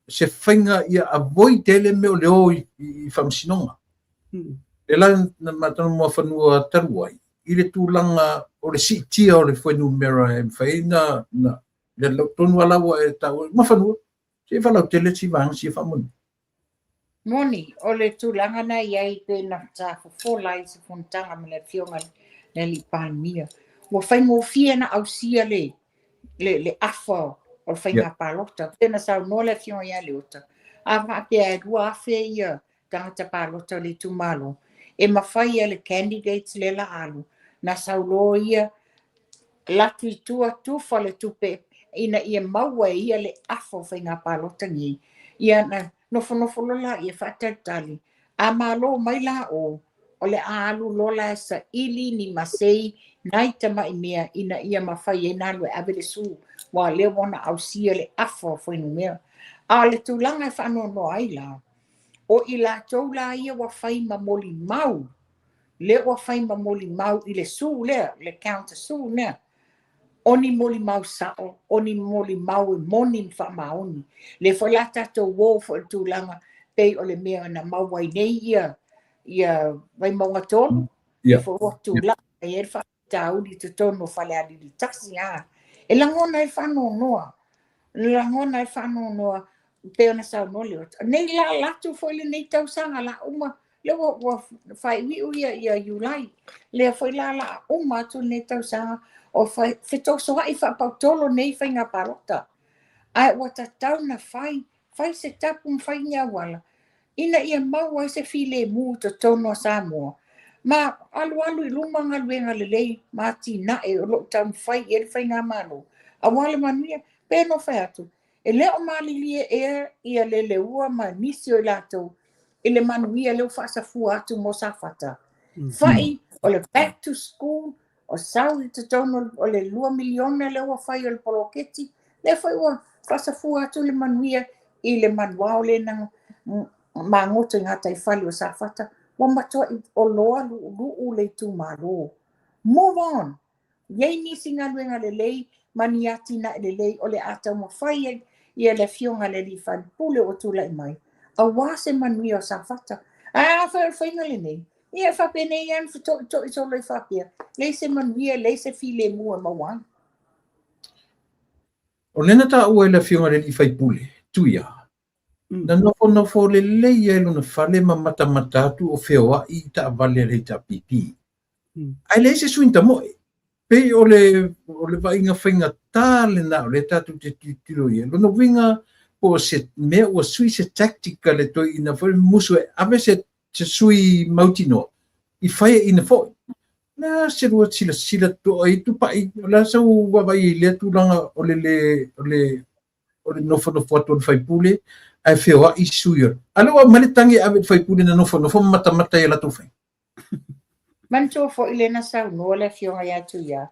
Se faiga ia avoid ai le mea o le o i, i faamasinoga. Le la na matala Muafanua talu ai, i le tulaga o le siitia o le fuainumera e mafai ai na, na le tonu lava la ua e taua, Muafanua, se i faalautele si vaega sia faamolemole. Moni, o le tulaga na i ai pe na sa fofola ai se fonotaga ma le afioga i le Alii Palemia. Ua faigofie na ausia le, le, le afa o le faiga palota. Pe na saunoa le afioga ia Leota, a faapea e 2,000 ia tagata palota o le itumalo, e mafai e le candidates lea la alu, na saulo ia latu i tua tufa le tupe ina ia maua e ia le afa o faiga palota nei. Ia na nofonofo loa laia faatalitali, a malo mai la o, o le a alu loa la e saili ni masei nai tamai mea ina ia mafai ai na alu e ave le su, aua o lea ua ona ausia le afa o fuainumera. A o le tulaga e faanoanoa ai la, o i latou la ia ua fai ma molimau, lea ua fai ma molimau i le su lea, le counter su lea, o ni molimau sao, o ni molimau e moni ma faamaoni. Lea foi la tatou o foi i le tulaga pei o le mea na maua ai nei ia, ia Vaimauga 3, lea foi ua tulai mai ai le faafitauli i totonu o Falealili 1, a. E lagona ai le faanoanoa, e lagona ai le faanoanoa. Pei ona saunoa Leota, nei la latou foi lenei tausaga la uma, lea ua, ua faaiuiu ia, ia Iulai, lea foi la la uma atu lenei tausaga o fetosoa'i faapautolo nei faiga palota. Ae ua tatau na fai, fai se tapu ma fai ni auala, ina ia maua ai se filemu i totonu o Samoa, ma alualu i luma galuega lelei ma atinae o lo o taumafai i ai le Faigamalo, aua le manuia. Pei ona ou fai atu, e le o malilie ea ia Leleua ma nisi o i latou i le manuia lea ua faasafua atu mo Safata. Fai o le back to school, o sau i totonu o le $2 miliona lea ua fai o le poloketi, lea foi ua faasafua atu le manuia i le manuao lea na magoto i gataifale o Safata, ua matuai oloa luuluu le itumalo. Move on! I ai nisi galuega lelei ma ni atinae lelei o le a taumafai ai ia le Afioga i le Alii Faipule ua tulai mai, aua se manuia o Safata. Ae afai o le faiga lenei, ia e faapenei lava ona fetoitoi solo ai faapea, leai se manuia, leai se filemu e maua ai. O lea na taua e le Afioga i le Alii Faipule, Tuia, na nofonofo lelei ai lona fale ma matamata atu o feoai i taavale a le HRPP. Ae leai se sui na tamoe. Pei o le, o le vaaiga faigata lena o lea tatou te tilotilo i ai. Lona uiga, po o se mea ua sui se tactic a le toeaina foi musu e ave se, se sui mautinoa i faiaina foi. O le a se lua silasila totoa i Tupai? O le a sau vaavaai i lea tulaga o le le, o le o le nofonofo atu o le faipule ae feoai sui o a lea ua aumai le tagi e ave i le faipule na nofonofo ma matamata i a latou faiga. Manatua foi lea na saunoa le Afioga ia Tuia,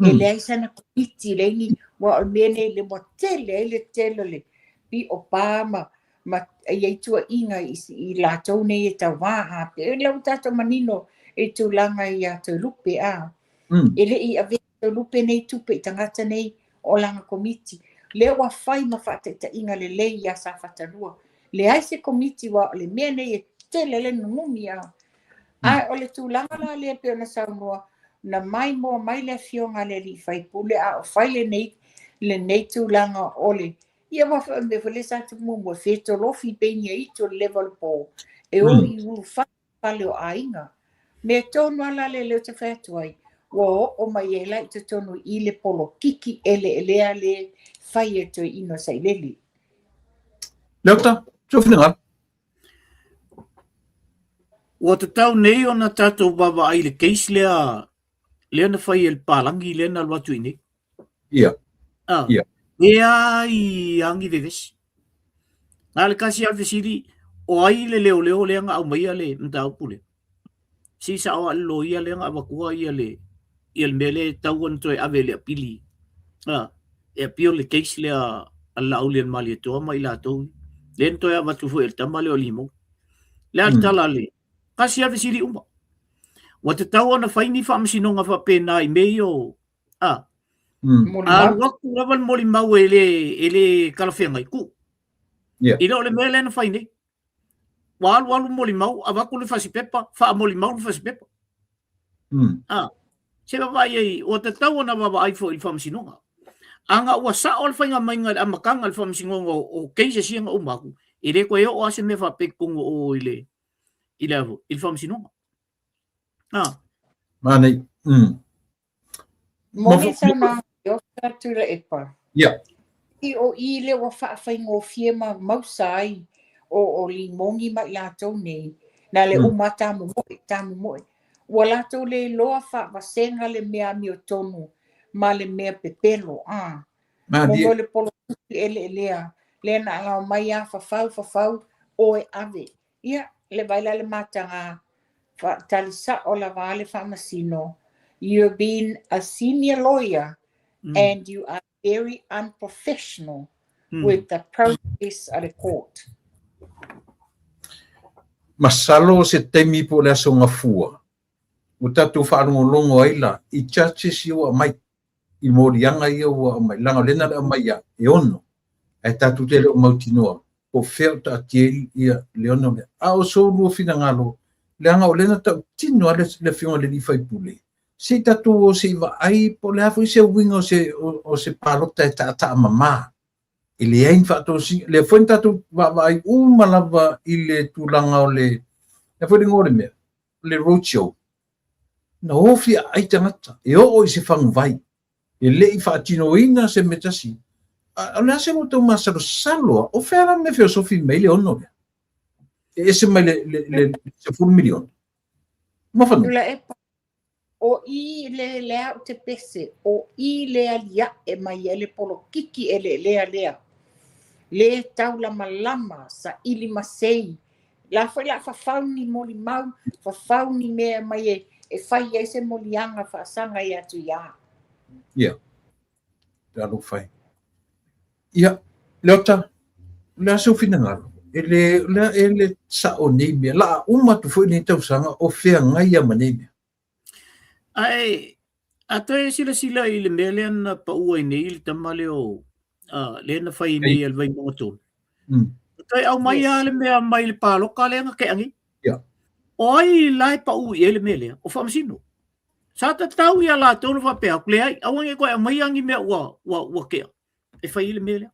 e leai sana komiti, leai ni, aua o le mea nei lea ua tele ai le tele o le pio pa ma, ma i ai tuuaiga i, i latou nei e tauva a pei o lea ua tatou manino i tulaga ia Toelupe a. E le i avea Toelupe nei tupe i tagata nei o lana komiti. Lea ua fai ma faataitaiga lelei ia Safata 2. Leai se komiti aua o le mea nei e tele le nunumi a. Ae o le tulaga la lea pei ona saunoa, na maimoa mai le afioga a le alii faipule a o fai lenei, lenei tulaga o le ia aua foi o le mea foi lea sa tupu muamua, fetolofi pei ni aitu o le leva o le po, e o i ulufale fale o aiga. Mea tonu lava la lea lea ou te fai atu ai, ua oo mai ai la i totonu i le polokiki eleelea lea fai e Toeaina o Sailele. Leota, sou finagalo. Ua tatau nei ona tatou vaavaai i le case lea lea na fai e le palagi lea na alu atu i inei. Ia. Ah. Ia. E a i agi vevesi. Na le tasi lava fesili, o ai le leoleo lea na aumaia le mataupu lea? Si sao a le loia lea na avatua ia le ia le mea lea e tatau ona toe ave i le apili. Ah, e appeal le case lea a le Laaulialemalietoa ma i latou. Lea na toe avatu foi e le tama lea o Limou. Le a le tala a le tasi lava fesili uma. Ua tatau ona fai ni faamasinoga faapena i mea ia o a alu atu lava le molimau e le e le talafeagai tuu. Yeah. I le o le mea lea na fai nei. Ua alu alu molimau, avatu le fasipepa, faamolimau le fasipepa. Ah, se vaavaai ai, ua tatau ona vaavaai foi i le faamasinoga. Ana ua sao le faiga maiga i le amataga i le faamasinoga o, o cases ia na uma atu, e le toe oo lava se mea faapea i totonu o i le, i le, i le faamasinoga. Ah. Manaia. Moni saunoaga i Oscar Tuilaepa. Ia. I o i lea ua faafaigofie ma mausa ai o, o Limogi ma i latou nei, na le uma tamomoe, tamomoe. Ua latou le iloa faavasega le mea amiotonu ma le mea pepelo, a. Mo mea o le polokiki eleelea, lea na alao mai a fafau, fafau, o e ave. Ia, le vaai la le mataga, faatali sao lava a le faamasino, You've been a senior lawyer and you are very unprofessional with the process a le court. Masalo se taimi po o le aso Gafua ua tatou faalogologo ai la i judges ia ua aumai i moliaga ia ua aumai, leaga o lea na le aumai ia e ono, ae tatou te le o mautinoa po o fea o taatia ai ia le ono lea. A o sou lua finagalo, leaga o lea na tautino lava le Afioga i le alii faipule, se i tatou o se i vaai po o le a foi se uiga o se, o, o se palota e taataa mama. E leai ni faatosina, lea foi na tatou vaavaai uma lava i le tulaga o le, le a foi le igoa o le mea, o le road show, na o fiaai tagata e oo i se faguvai, e le i faatinoina se mea tasi. O le a se ua outou masalosalo a? O fea la le mea feosofi mai ai le ono lea? E ese mai le, le, le, le 10 miliona. Muafanua. Tuilaepa, O i le lea ou te pese, o i le aliaʻe mai ai le polokiki eleelea lea, lē taulamalama, saili masei, la foi la fafau ni molimau, fafau ni mea mai e, e fai ai se moliaga faasaga ia Tuiā. Ia. Talofa e. Ia, Leota, o le a sou finagalo? E le, le, e le sao nei mea. Laa uma atu foi nei tausaga o feagai lava ma nei mea. Ae, a toe silasila i le mea lea na pau ai nei le tama lea o, uh, lea na fai nei a le Vaimauga 3. Toe aumai lava yes. le mea mai le paloka lea na tea nei. Yeah. O ai la e pau i ai le mea lea? O Faamasino. Sa tatau ia latou na faapea atu, leai, aua ne i toe aumaia ni mea ua, ua, ua tea e fai ai le mea lea.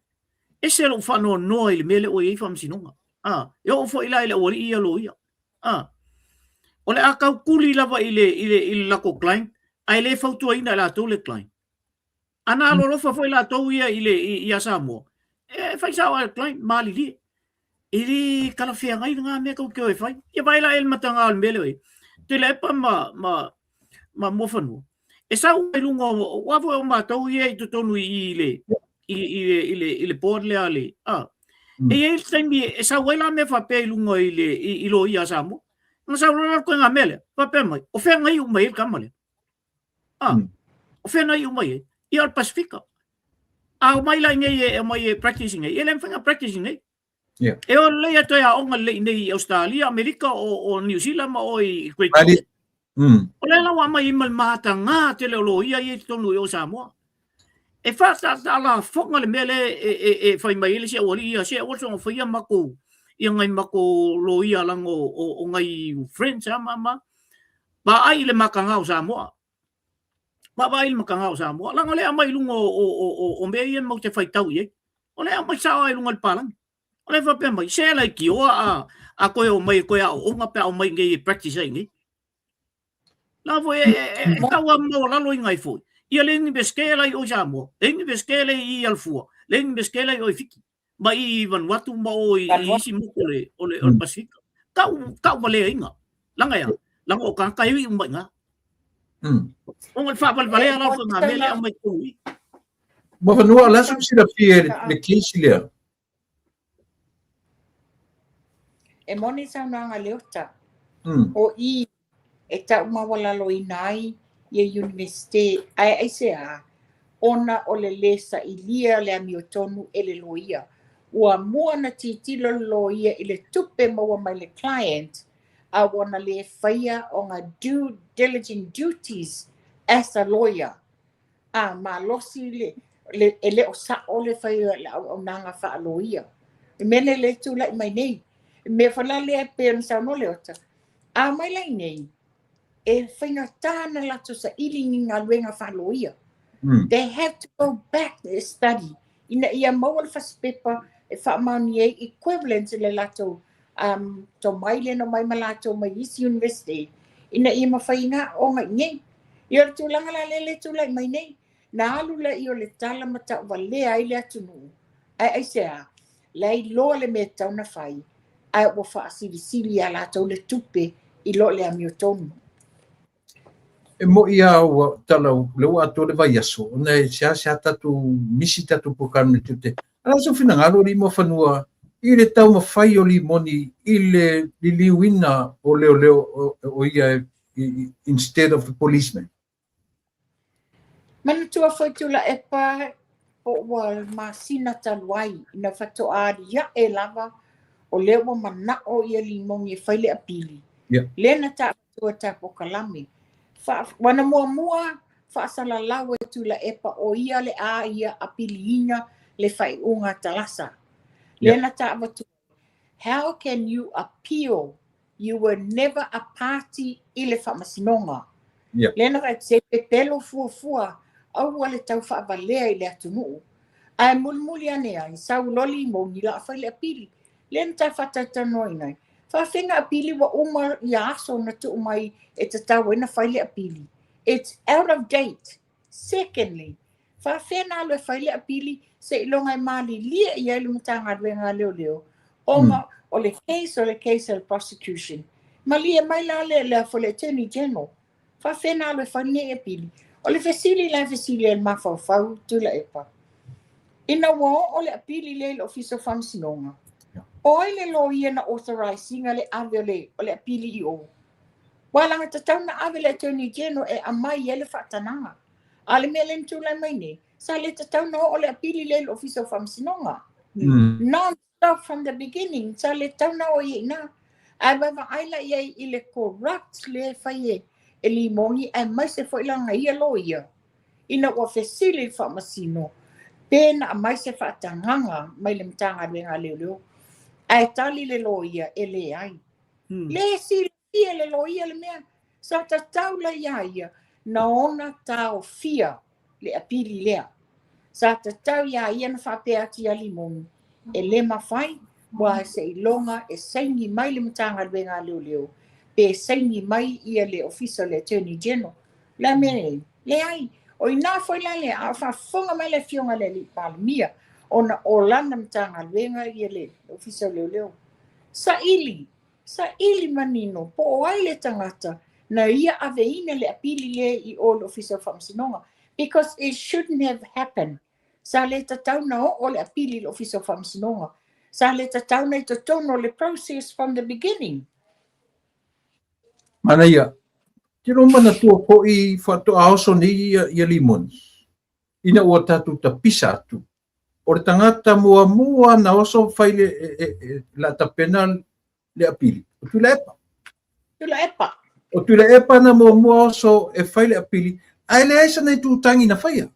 Ese lou faanoanoa i le mea lea ua i ai faamasinoga. A, e oo foi la i le aualii ia loia. A, o le a tautuli lava i le, i le, i le latou client, ae le fautuaina e latou le client. A na alolofa foi latou ia i le, i, ia Samoa, e fai sao lava e le client, malilie. E le talafeagai lena mea tou te o e fai. Ia vaai la i le mataga o le mea lea o i ai. Tuilaepa ma, ma, ma Muafanua, e sau i luga o, aua foi o matou ia i totonu i i le, i, i, i, i le, i le board lea a le, a. E i ai le taimi e sau ai la mea faapea i luga i le, i, i loia a Samoa. Na sau loa la le ituaiga mea lea, faapea mai, o fea na iu mai ai le tama lea? A, o fea na iu mai ai? Ia o le Pasifika. A omai la iinei e omai e practice iinei, e le mafai ona practice iinei. Yeah. E o lelei e toe aoga lelei iinei i Australia, Amerika, o, o New Zealand ma o i Great Britain. O lea la ua aumai ai ma le matagā tele o loia ia i totonu i o Samoa. E faataataalafoga le mea lea e, e, e fai mai ai le isi aualii ia, se aua le soona faia matou, ia nai matou loia leaga o, o, o nai friends a ma, ma. Vaai i le mataga o Samoa. Vaavaai i le mataga o Samoa. Leaga o lea e aumai i luga o, o, o, o, o mea ia matou te faitau i ai. O lea e aumai sao lava i luga o le palagi. O lea e faapea mai, se laitioa a, a toe omai e toe aooga pe a omai iinei e practice ai iinei. La foi e, e, e, e tau lava maualaloina ai foi. Ia le Iunivesite la i o i Samoa, le Iunivesite le i Alafua, le Iunivesite la i o i Fiti. ma i Vanuatu ma o i isi motu o le, o le, o le Pasifika. Tau, tau valeaina. Laga e a? Laga o tagata e ui uma i ina. Ona o le faavalevalea la o faiga mea lea e aumai i totonu i i. Muafanua, o le a sou silafia i le case lea? E moni saunoaga a Leota. O i e tau maualaloina ai ia Iunivesite, ae aisea? Ona o le lē sailia o le amiotonu e le loia. Ua mua ona tilotilo le loia i le tupe maua mai le client, a ua na lē faia ona due diligent duties as a lawyer. A malosi le, le, e le o sa'o le fai o le auaunaga faa-loia. O le mea lea lea e tulai mai nei. O le mea foi la lea e pei ona saunoa Leota, A omai la iinei, e faigata ona latou saili ni galuega faaloia. They have to go back to study ina ia maua le fasipepa e faamaonia ai equivalent le latou um, tomai lea na omai ma latou mai isi university ina ia mafai ona aooga iinei. Ia o le tulaga la lea lea e tulai mai nei, na alu lea o le tala ma tauvalea ai le atunuu, ae aisea? La e iloa le mea e tatau ona fai, ae ua faasilisili ia latou le tupe i lo le amiotonu. E mo'i lava ua tala o lea ua atoa le vaiaso, ona e seasea tatou misi tatou polokalame i le Tiute. A o le a sou finagalo alii Muafanua i le taumafai o Limoni i le liliuina o leoleo o ia instead of the policeman? Manatua foi Tuilaepa po ua masina talu ai ina faatoa aliae lava o lea ua manao ia Limoni e fai le apili. Yeah. Lea na taavatua ta polokalame. Fa, ua na muamua faasalalau e Tuilaepa o ia le a ia apiliina le faaiuga a Talasa. Lea na taavatua How can you appeal? You were never a party i le faamasinoga. Yeah. Lea na se pepelo fuafua, aua le tau faavalea i le atunuu. Ae mulimuli ane ai, sau loa Limoni la a fai le apili. Lea na ta faatalatalanoaina ai, faafefea apili ua uma ia aso na tuu mai e tatau ai na fai le apili. It's out of date. Secondly, faafefea na alu e fai le apili seiloga e malilie i ai le Matagaluega a Leoleo ona o le case o le case a le prosecution. Malie mai la le le le Attorney General. Faafefea na alu e fai lenei apili. O le fesili la e fesili ai le mafaufau Tuilaepa. Ina ua oo le apili lea i le Ofisa o Faamasinoga, o ai le loia na authorize ina le ave o le apili i o? Ua laga tatau na ave le Attorney General e aumai ai le faatanaga. A le mea lea na tulai mai nei, sa le tatau na oo le apili lea i le Ofisa o Faamasinoga. Non-stop from the beginning, sa le tatau na oo i ina. Ae vaavaai la i ai i le corrupt le fai e Limoni aemaise foi lana ia loia. Ina ua fesili le faamasino, pe na aumai se faatagaga mai le Matagaluega a Leoleo. Ae tali le loia e leai. Le silafia le loia le mea. Sa tatau la ia ia na ona taofia le apili lea. Sa tatau ia ia na faapea atu ia Limoni. E le mafai, ua seiloga e saini mai le Matagaluega a Leoleo, pe saini mai ia le Ofisa o le Attorney General. Le mea nei, leai. O ina foi la lea, a o faafofoga mai le afioga le alii Palemia, ona o lana Matagaluega ia le Ofisa o Leoleo. Saili, saili manino, po o ai le tagata na ia aveina le apili lea i o le Ofisa o Faamasinoga. Because it shouldn't have happened. Sa le tatau na oo le apili i le Ofisa o Faamasinoga. Sa le tatau na i totonu o le process from the beginning. Manaia, tino manatua fo'i faatoa oso nei ia Limoni. Ina ua tatou tapisa atu. O le tagata muamua na oso fai le e, la tapena le apili. O Tuilaepa. Tuilaepa. O Tuilaepa na muamua oso e fai le apili. Ae leai sana i tūtangi na whaia.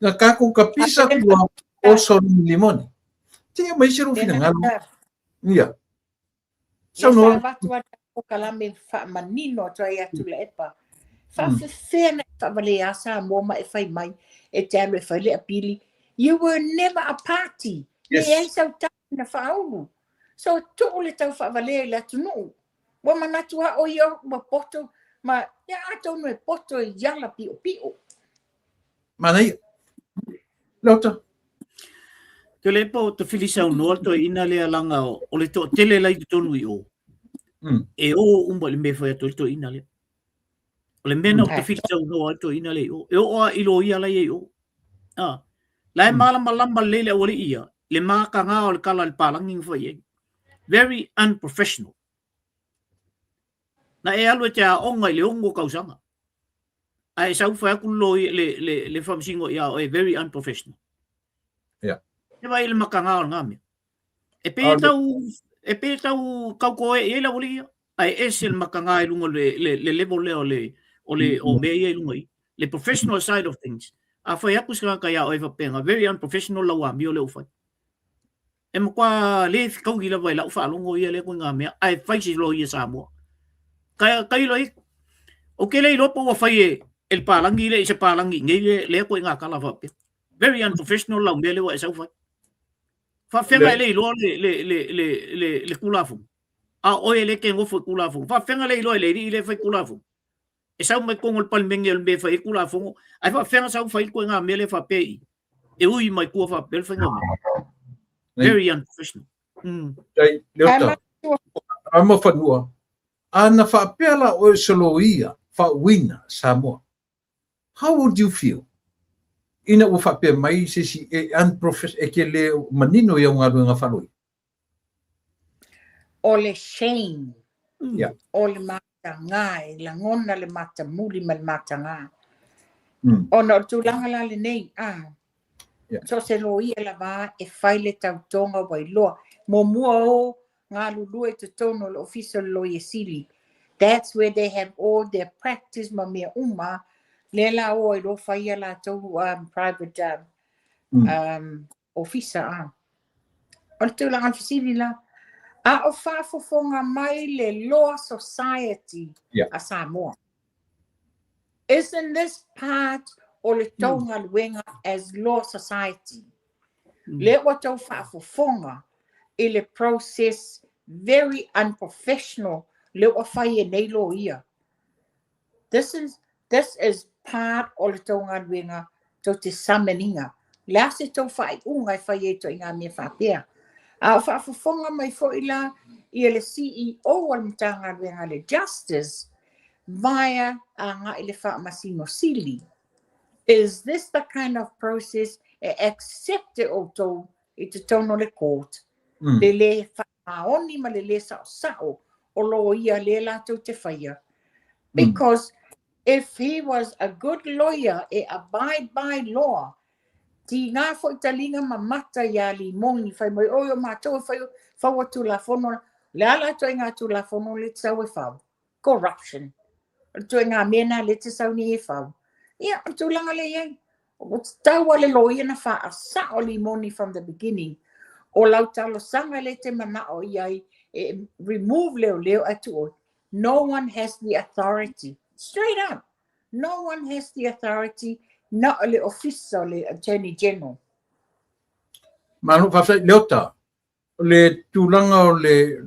Na kākou kapisa tua oso ni Limoni. Te ia mai se ro finangalo. Ia. Sa avatu a o kalame faamanino atu ai atu Tuilaepa. Faafefea na faavalea Samoa ma e fai mai e te alu e fai le apili. You were never a party. Yes. Leai sau tau na faaulu. So tuu le tau faavalea i le atunuu. Ua manatu a o ia ua poto ma ia atonu e poto i ala pio pio. Manaia. Lota. Te le po te fili saunoa to ina le alanga o le to tele lai totonu i o. E o umba le mea fai atu le to ina le. O le mea na o te fili saunoa to ina le i o. E o a ilo ia lai e i o. Ah. La e malama lama le le awali ia. Le maka ngā o le kala le palangi nga fai e. Very unprofessional. Na e alu e te a onga i le ongo kausanga. A e sau fai aku lo i le faamasino ia oe, very unprofessional. Yeah. E vai le makanga o ngā mea. E pē tau, e pē tau kauko e i la wali ia. Ai e ese le makanga i lunga le level lea o le, o le, o mea ia i lunga i. Le professional side of things. A fai aku se kaka ia oe whapenga, very unprofessional lau a mio le ufai. E matua le fekaui lava i lau faalogo ia lea koe ngā mea, ae fai se loia Samoa. Kai, kai loi, o ke le iloa po ua fai e, e le palangi le i se palangi nei le, lea koe ngā kala whapea. Very unprofessional lau mea le ua e sau fai. Whaafenga e le iloa le, le, le, le, le, le kulafono. A oe le ke ngofo i kulafono. Whaafenga le iloa e le rii le fai kulafono. E sau mai kongo le palemene o le mea e fai ai Tulafono, ae faafefea sau fai koe ngā mea lea faapea i e ui mai tua faapea le faiga o mea. Very unprofessional. Dai, Leota, ama whanua, ana faapea la oe se loia faauina Samoa. How would you feel? Ina ua faapea mai se isi e unprofessional, e ke le manino i au galuega faaloia. O le shame. O le matagā, e lagona le matamuli ma le matagā. Ona o le tulaga la lenei, a. So se loia lava e fai le tautoga ua iloa. Muamua o galulue i totonu o le ofisa o le Loia Sili. That's where they have all their practice ma mea uma. Lea la o ai loa fai ia latou private ofisa a. O le tulaga o le fesili la, a o faafofoga mai le Law Society a Samoa. Isn't this part o le tou galuega as law society. Lea ua tou faafofoga i le process very unprofessional lea ua fai e nei loia. This is this is part o le tou galuega tou te summon ina. O le a se tou faaiuga e fai ai ituaiga mea faapea? A o faafofoga mai foi la ia le CEO o le Matagaluega a le Justice via agai i le Faamasino Sili. Is this the kind of process e accept e outou i totonu o le court? Le lē faamaoni ma le lē saosao o loia lea latou te faia. Because if he was a good lawyer e abide by law, tiga foi taliga ma mata iā Limoni fai mai, oi o matou e fai faua Tulafono, le a la ituaiga Tulafono lea te sau e fau? Corruption. O le ituaiga mea lena lea te sau nei e fau. Ia, o le tulaga lea e i ai. Ua tatau lava le loia na faasao Limoni from the beginning. O lau talosaga lea e te manao i ai e remove leoleo ae tuu oe. No one has the authority. Straight up. No one has the authority na o le Ofisa o le Attorney General. Malo faafetai Leota. O le tulaga o le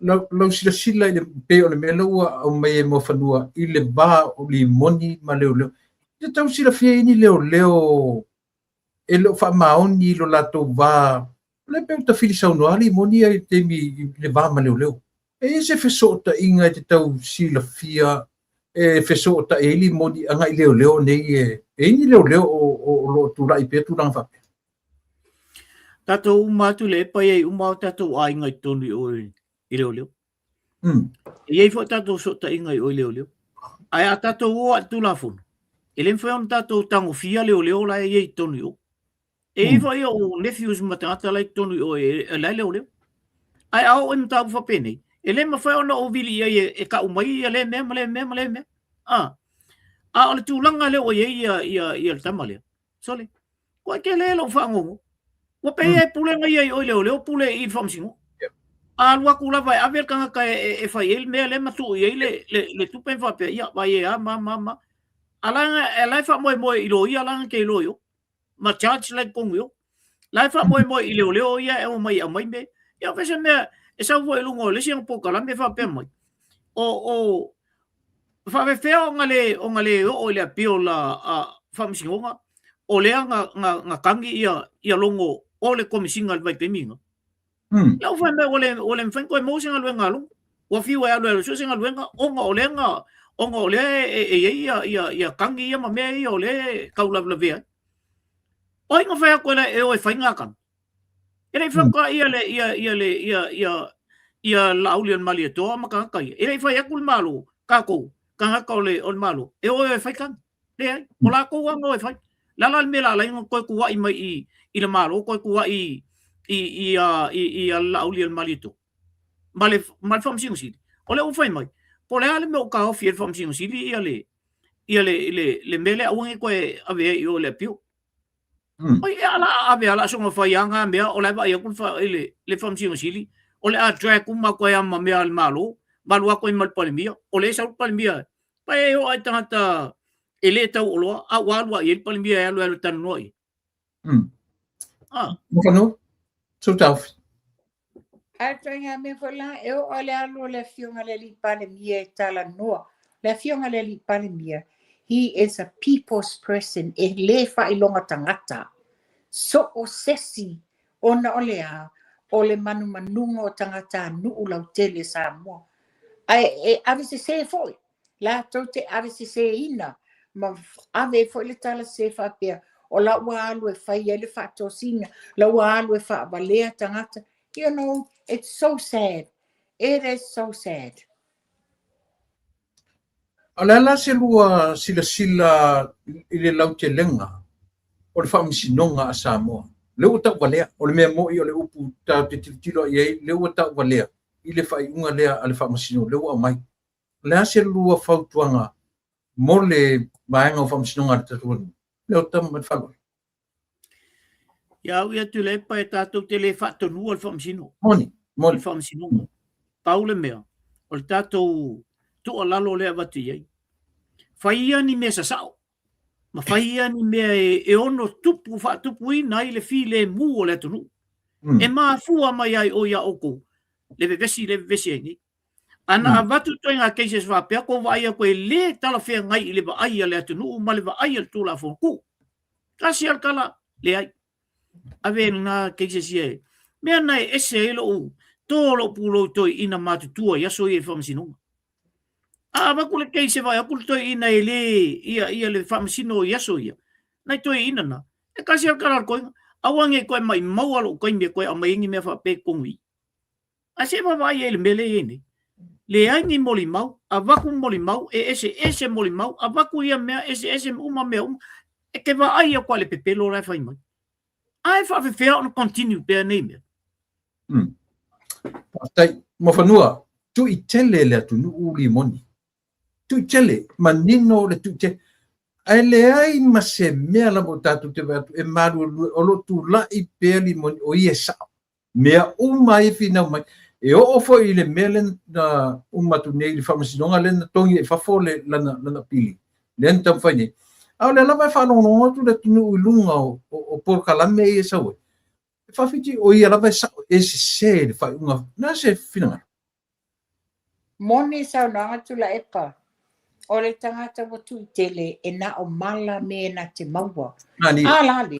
lau silasila i le pei o le mea lea ua aumai e Muafanua i le va o Limoni ma leoleo. E tau silafia i ni leoleo e le o faamaoni i lo latou va, o lea pei ua tafili saunoa Limoni ia i le taimi i le va ma leoleo. E i ai se fesootaiga e te tau silafia e fesootai ai Limoni agai leoleo nei e i ai ni leoleo o lo o tulai pea tulaga faapea? Tatou uma atu le epa i ai uma o tatou aiga i totonu i o i leoleo. E i ai foi tatou fesootaiga i o i leoleo. Ae a tatou o i le Tulafono, e le mafai ona tatou tagofia leoleo la e i ai i totonu i o. E i ai foi ou nephews ma tagata la e i totonu i o e la e leoleo. Ae a oo i mataupu faapenei, e le mafai ona ou vili i ai e tau mai ia lea mea ma lea mea ma lea mea. A o le tulaga lea ua i ai ia le tama lea, Sole, ua tele lou faagogo. Ua pei e pule na ia i o i leoleo pule i le faamasinoga. A alu atu lava e ave le tagata e fai ai le mea lea ma tuu i ai le tupe ma faapea, ia, vai e a ma ma ma. A la e faamoemoe i loia la na te iloa i o. Ma charge la i totonu i o. La e faamoemoe i leoleo ia e omai e aumai mea. Ia o se mea e sau foi i luga o le isi ana polokalame faapea mai. O faapefea ona le ona le oo i le appeal a Faamasinoga o lea na tagi ia logo o le Komesina i le vaitaimi lena. Lea ua fai mai ua le ua le mafai ona toe maua se galuega a Logo. Ua fiu e alu e alu e sue se galuega ona o lea na ona o lea e i ai ia tagi ia ma mea ia o lea e taulavelavea ai. O ai na fai atu e o e fai ngā tagi? E le i whaka ia le ia ia le ia ia ia Laauli o le Malietoa ma tagata ia. E le i fai atu le Malo, kākou, tagata o le o le Malo, e o e fai tagi. Leai, o lākou lava na o e fai. Le a la le mea la ala ai ona toe tuuai mai i i le Malo, toe tuuai i i i i i a Laauli o le Malietoa ma le ma le Faamasino Sili. O lea ua fai mai, po o le a le mea ua taofi ai le Faamasino Sili ia le ia le le le mea lea aua ne i toe ave ai i o i le appeal. Oi, e ala a ave ala soga fai a ngā mea o la e vaai atu le, le, le Faamasino Sili, o le a drag uma atu ai ma mea a le Malo, ma alu atu ai ma le Palemia, o lea e sau le Palemia, pai e oo ai tagata e le tau oloa, a ua alu a i ai le Palemia e alu e alu e talanoa i ai. Ah. Mokano, sou taofi. Ae ituaiga mea foi la, e oo lava le alu o le Afioga i le Alii Palemia e talanoa. Le Afioga i le Alii Palemia, he is a people's person, e le faailoga tagata. So o sesi, ona o le a? O le manumanuga o tagatanuu lautele Samoa. Ae e avesese foi, latou te aveseseina ma ave ai foi le tala sese faapea, o la ua alu e fai ai le faatosina, la ua alu e faavalea tagata. You know, it's so sad. It is so sad. O le a la se lua silasila i le lautelega o le Faamasinoga a Samoa? Lea ua tauvalea, o le mea moni o le upu tatou te tilotilo i ai, lea ua tauvalea i le faaiuga lea a le Faamasinoga, lea ua aumai. O le a se lua fautuaga mo le vaega o Faamasinoga a le tatou atunuu? Leota ma le faaaloalo. Ia au ia Tuilaepa e tatou te le faatonua le Faamasino. Moni, moni. Le Faamasinoga. Pau le mea, o le tatou tuualalo lea e avatu i ai. Fai ia ni mea sasao. Ma fai ia ni mea e, e ono tupu faatupuina ai le filemu o le atunuu. Mm. E mafua mai ai o ia oukou le vevesi le vevesi ai nei. Ana mm. avatu ituaiga cases faapea ko vaai aku e lē talafeagai i le vaai a le atunuu ma le vaai a le Tulafono tuu. Tasi a le tala, leai. Ave lena cases ia e. Mea na e ese ai lou tō lou pulou i toeaina matutua i aso ia i faamasinoga. A avatu le case e vaai atu le toeaina e lē ia ia le faamasino i aso ia, nai toeaina na, e tasi a le tala a le toeaina, aua nei toe maimau lou taimi e toe aumai ai ni mea faapea i totonu i i. Ae se i vaavaai ai i le mea lea e i ai nei. Leai ni molimau, avatu molimau, e eseese molimau, avatu ia mea, eseese uma mea uma. E te vaai atu lava i le pepelo la e fai mai. A e faafefea ona continue pea nei mea? Mm. Faafetai. Mofanua, tui tele le atunuu limoni. Tui tele, manino le tui tele. Ae leai ma se mea lava o tatou te vaai atu e maluelue o lo o tulai pea limoni o ia e sao. Mea uma ia e finau mai. E oo foi i le mea lea na uma atu nei i le faamasinoga lea na togi ai i fafo le, lana, lana pili, lea na taumafai nei. A o lea lava e faalogologo atu le atunuu i luga o, o, o polokalame ia e sau ai. E faafiti o ia lava e sao e sese i le faaiuga. O le a se finagalo? Moni saunoaga Tuilaepa, o le tagata ua tuitele e na o mala me na te maua. A la le,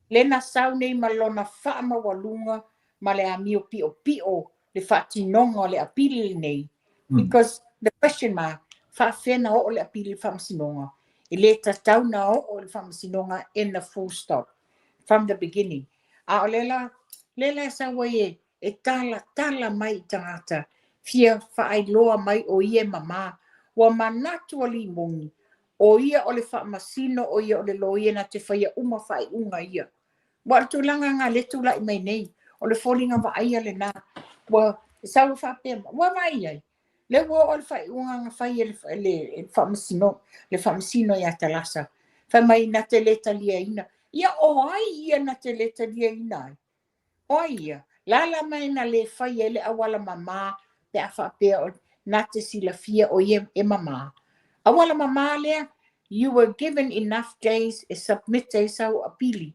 le na sau nei ma lona faamaualuga ma le amio piʻopiʻo le faatinoga o le apili lenei. Because the question mark, faafefea na oo le apili i le faamasinoga? E le tatau na oo i le faamasinoga in the full stop from the beginning. A o le la, le la e sau ai e e talatala mai i tagata fia faailoa mai o ia e mamā. Ua manatu a Limoni, o ia o le faamasino, o ia o le loia na te faia uma faaiuga ia. Ua o le tulaga nga le tulai mai nei, o le foliga vaaia lena. Ua sau e faapea mai, ua vaai ai, le ua oo le faaiuga na fai e le, le, faamasino, le faamasino ia Talasa. Fai mai na te le taliaina. Ia o ai ia na te le taliaina ai? O ai ia? Lala mai na le fai ai le auala mamā pe a faapea o na te silafia o ia e mamā. Auala mamā lea, you were given enough days e submit ai sau apili.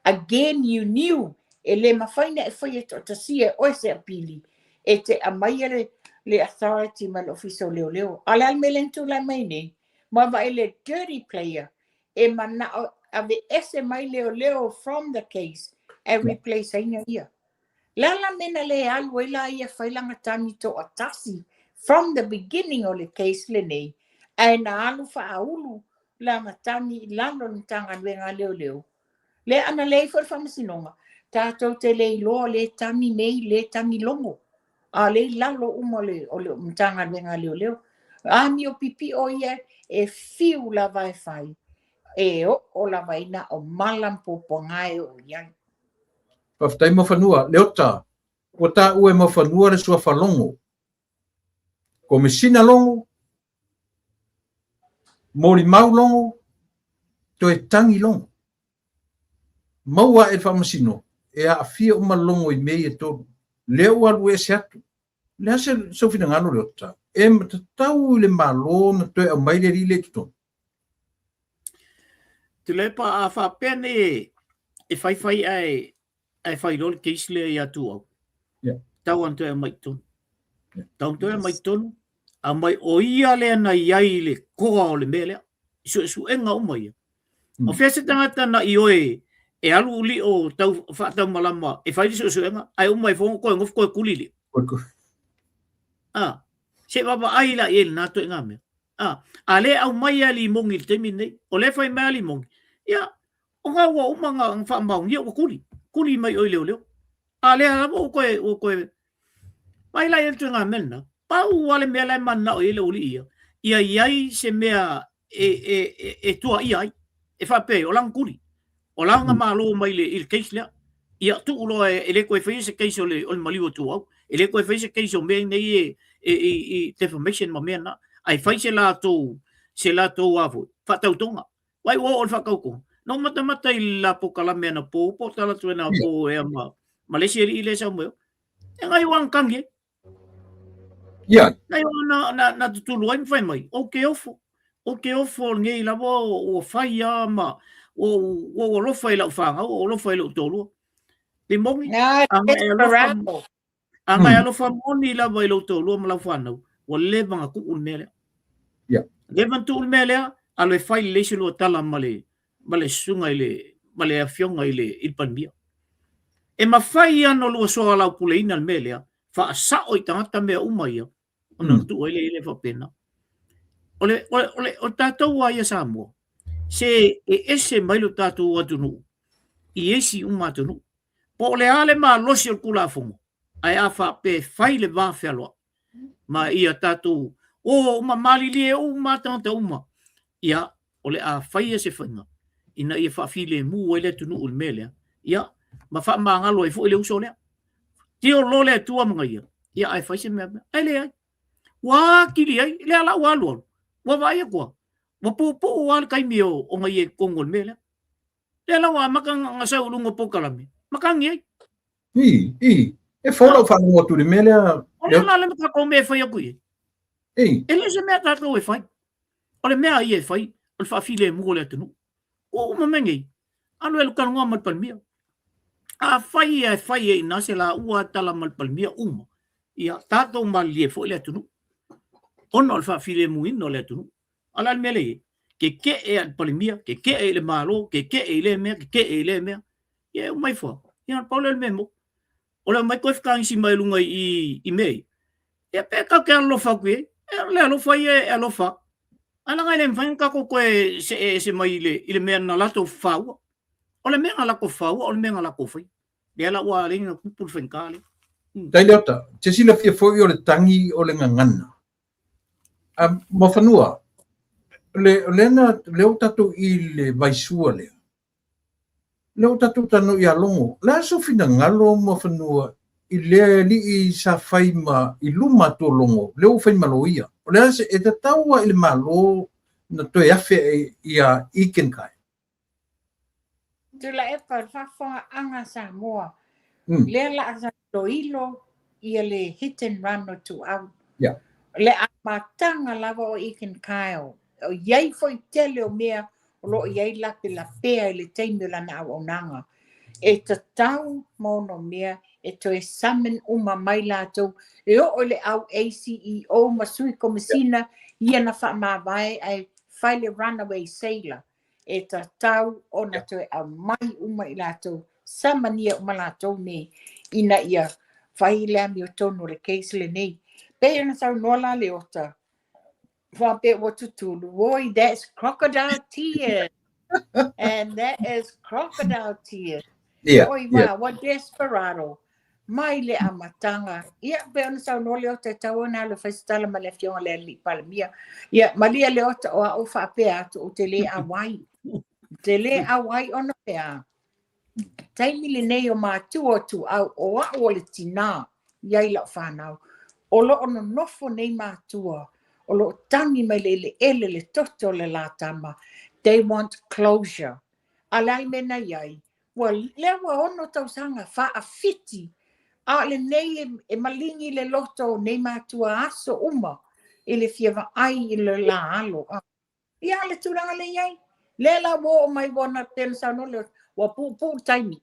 Again you knew e le mafai na e faia toatasia e oe se apili e te aumaia le, le authority mai le ofisa o leoleo. A o le a le mea lea na tulai mai nei? Ma vaai le dirty player e manao aveese mai leoleo from the case e replace aina ia. Le a la mea na le alu ai la ia fai lana tagi toatasi from the beginning o le case lenei ae na alu faaulu lana tagi i lalo o le Matagaluega a Leoleo. Lea ana leai foi le faamasinoga, tatou te le iloa le tagi nei, le tagi logo. A o lea i lalo uma o le, o le Matagaluega a Leoleo. Amio pipio ia e fiu lava e fai, e oo lava i na o mala ma puapuaga e oo i ai. Faafetai Mofanua. Leota, ua taua e Mofanua le suafa logo. Komesina logo, molimau logo, toe tagi logo. Maua ae le faamasino, e aafia uma logo i mea ia e tolu. Lea ua alu ese atu. O le a se sou finagalo Leota? E tatau i le Malo ona toe aumai le alii lea i totonu? Tuilaepa, a faapea nei e faifai ae ae fai loa le case lea ia Tuau. Yeah. Tau ana toe aumai i totonu. Yeah. Tau ana toe aumai i totonu, aumai o ia lea na i ai i le koa o le mea lea. I suesuega uma ia. O fea se tagata na i oe e alu lio tau faataumalama e fai le suesuega, ae uma ifo koe nofo koe kuli lio. Ah, se vaavaai la i ai lena ituaiga mea. Ah, a le aumai a Limogi i le taimi lenei, o lea e fai mai a Limogi, ia, o nga ua uma na faamaonia ua kuli, kuli mai oe i leoleo. A lea lava ua koe, ua koe, mai la i ai le ituaiga mea lena. Pau lava le mea la e mananao i ai le aualii ia, ia i ai se mea e, e, e, e tuaia ai. E faapea ai, o lana kuli. O lana malo mai le, i le case lea. Ia tuu loa e, e le toe faia se case o le, o le maliu o Tuau. E le toe faia se case o mea nei e, e, e, e defamation ma mea na. Ae fai se latou, se latou a foi, faatautoga. Vai ua oo le faatautoga. Na ou matamata i le la polokalame anapo, po o talaatu anapo ea ma, ma le isi alii lea e sau mai o. E ngai ua tangi ai. Ia. Nai o na, na, na tutulu ai ma fai mai, ou te ofo. Ou te ofo nei lava ua fai lava ma ua ou alofa i lau fanau, ua ou alofa i lou toalua. Te moni, a na e alofa, a na e alofa moni lava i lou toalua ma lau fanau, ua leva ona tuu le mea lea. Leva ona tuu le mea lea, alu e fai lelei se lua tala ma le, ma le susuga i le, ma le afioga i le, i le Palemia. E mafai lava ona lua soalaupuleina le mea lea, faasao i tagata mea uma ia, ona tuu ai lea i le faapena. O le, o le, o le, o tatou lava ia Samoa, se e ese mai lo tatou atunuu i isi uma atunuu. Po o le a le malosi o le Tulafono, ae a faapea e fai le va fealoai ma ia tatou o uma malilie uma tagata uma, ia, o le a faia se faiga ina ia faafilemu ai le atunuu i le mea lea, ia, ma faamagalo ai foi le uso lea. Tio loa le Atua ma ia, ia ae fai se mea, ae leai. Ua atili ai, lea la ua alu alu, ua vaai atu lava, ua puupuu lava le taimi o ia i totonu o le mea lea. Lea la ua amata ona sau i luga o polokalame, matagi ai. I, i, e fou lau faalogo atu i le mea lea. O le a le tatou mea e fai atu i ai. I. E le o se mea tatou e fai. O le mea a ia e fai, o le faafilemu o le atunuu. Ua uma mai nei, alu e talanoa ma le Palemia. Afai ia e fai ai i ina se laua tala ma le Palemia uma, ia tatou malilie foi le atunuu, ona o le faafilemuina o le atunuu. A o le a le mea lea e i ai? Keke'e lava i le Palemia, keke'e i le Malo, keke'e i lea mea, keke'e i lea mea. Ia e uma ifo lava, ia na pau lea o le mea e maua. O le omai toe fetagisi mai luga i i mea ia. Ia pe tatou te alolofa atu i ai. E o le alofa ia e alofa. Ae leaga e le mafai ona tatou toe see ese mai i le, i le mea na latou faua. O le mea na latou faua, o le mea na latou faia. Lea la ua ala ai ona tupu le faigata lea. Tai Leota, te silafia foi o le tagi o le gagana. Muafanua, le, o lea na, lea ua tatou i le vaisua lea. Lea ua tatou talanoa ia Logo, o le a sou finagalo Muafanua i le alii sa fai ma i luma atu o Logo, lea ua fai ma loia. O le a se, e tatau lava i le Malo na toe afe ia Eakin Kai. Tuilaepa, o le faafofogaaga a Samoa, lea o le a iloilo ia le hit and run o Tuau. O le amataga lava o Eakin Kyle, o i ai foi tele o mea o lo o i ai lapelapea i le taimi o lana auaunaga. E tatau ma onomea e toe summon uma mai latou e oo i le au ACEO ma sui komesina ia na faamavae ae fai le runaway sailor. E tatau ona toe aumai uma i latou, samania uma latou nei ina ia fai le amiotonu o le case lenei. Pei ona saunoa la Leota, faapea ua tutulu, oi, that's crocodile tears. And that is crocodile tears. Oi, yeah. Ua desperado. Mai le amataga. Ia, pei ona saunoa Leota e tatau ona alu e fai se tala ma le Afioga i le Alii Palemia. Ia, malie Leota o au faapea atu ou te le auai. Ou te le auai ona o le a? Taimi lenei o matua o Tuau, o au o le tinā, i ai lau fanau. O lo o nonofo nei matua, o lo o tagi mai le eleele le toto o le la tama. They want closure. A o le a le mea na i ai? Ua, lea ua ono tausaga faafiti, a o lenei e, e maligi le loto o nei matua aso uma i le fia vaai i le la alo. Ia, le tulaga lea i ai. Lea la ua oo mai ua na pei ona saunoa le ua puupuu le taimi.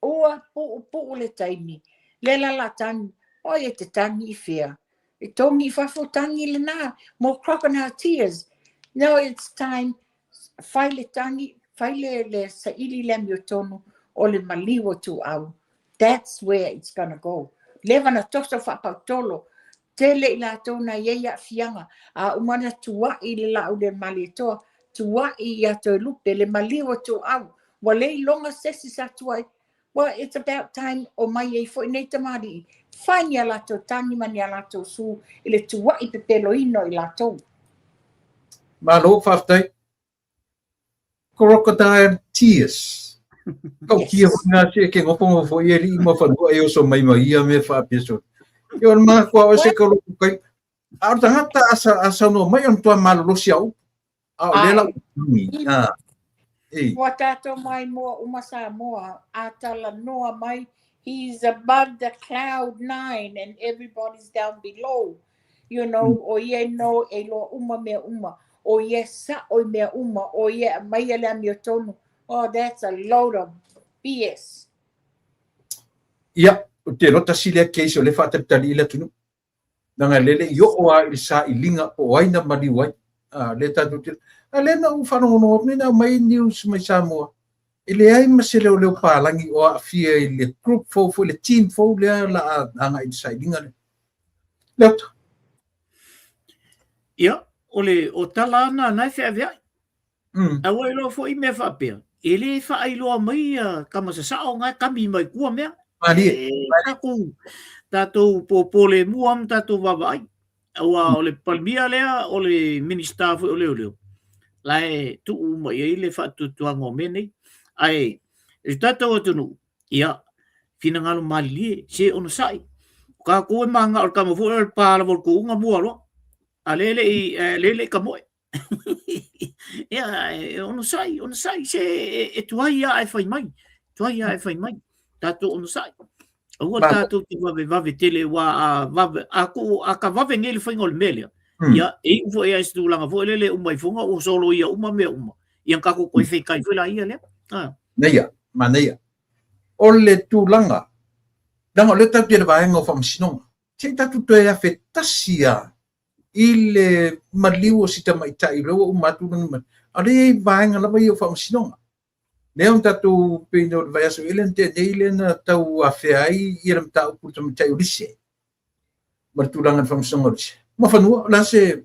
Ua puupuu le taimi. Lea la la tagi, oi e te tagi i whea? E togi i fafo tagi lena. More crocodile tears. No, it's time. Fai le tagi, fai le, le saili le amiotonu o le maliu o Tuau. That's where it's gonna go. Leva na toso faapautolo. Tele i latou na i ai aafiaga, a uma ona tuai le Laaulialemalietoa, tuai ia Toelupe, le maliu o Tuau, ua le iloga se isi sa tuai. Well, it's about time o mai ai foi nei tamalii, fai ni a latou tagi ma ni a latou su i le tuai pepeloina o i latou. Malo, faafetai. Crocodile Tears. Kau kia hoi ngā tia ke ngofongofo i e lii Muafanua e oso mai ma ia mea whaapia so. E o mā kua o se ka loku kai. A o tangata asa asa no mai on tua malolosi au. A o lela u. A. Ei. Ua tātou mai mua uma Samoa, a talanoa mai, he's above the cloud nine and everybody's down below. You know, o ia no e loa uma mea uma. O ia e sa'o i mea uma, o ia e aumaia le amiotonu. Oh, that's a load of BS. Ia, ou te iloa tasi lea case o lea e faatalitali i ai le atunuu. Leaga e le i oo lava i le sailiga po o ai na maliu ai. A, lea tatou te... A lea na ou faalogologo atu nei na aumai news mai Samoa, e leai ma se leoleo palagi o aafia i le group fou foi, le team fou lea o le a agai i le sailiga lea. Leota. Ia, o le o tala ana na e feaveai. A ua iloa foi mea faapea, e le faailoa mai ia tama sasao na e kami mai tua mea. Malie. E tatou, tatou pōpō lemu lava ma tatou vaavaai. Aua o le Palemia lea, o le Minisita foi o Leoleo, la e tuu uma i ai le faatuatuaga o mea nei. Ae i le tatou atunuu, ia, finagalo malilie, se onosai. O tatou e mananao i le tama foi lea o le pa lava o le tuuga mua loa. A lea e le i, lea e le i tamoe. Ia, e onosai, onosai, se e tuai lava ae fai mai. Tuai lava ae fai mai. Tatou onosai. Aua tatou te vavevave tele, aua a vave, a tuu, a ka vave nei le faiga o le mea lea, ia, e iu foi lava i se tulaga foi lele e uma ifoga ua soloia uma mea uma. Ia, ona tatou toe feitai foi laia lea. Ah. Manaia, manaia. O le tulaga, leaga o lea tatou te i le vaega o faamasinoga, se i tatou toe afe tasi lava i le maliu o si tamaitai, lea ua uma atu lona maliu, a o lea e i ai vaega lava ia o faamasinoga. Lea na tatou pei o le vaiaso ea lea na tea nei lea na tau afea ai ia le mataupu i le tamaitai o Lise ma le tulaga i le faamasinoga o Lise. Muafanua, o le a se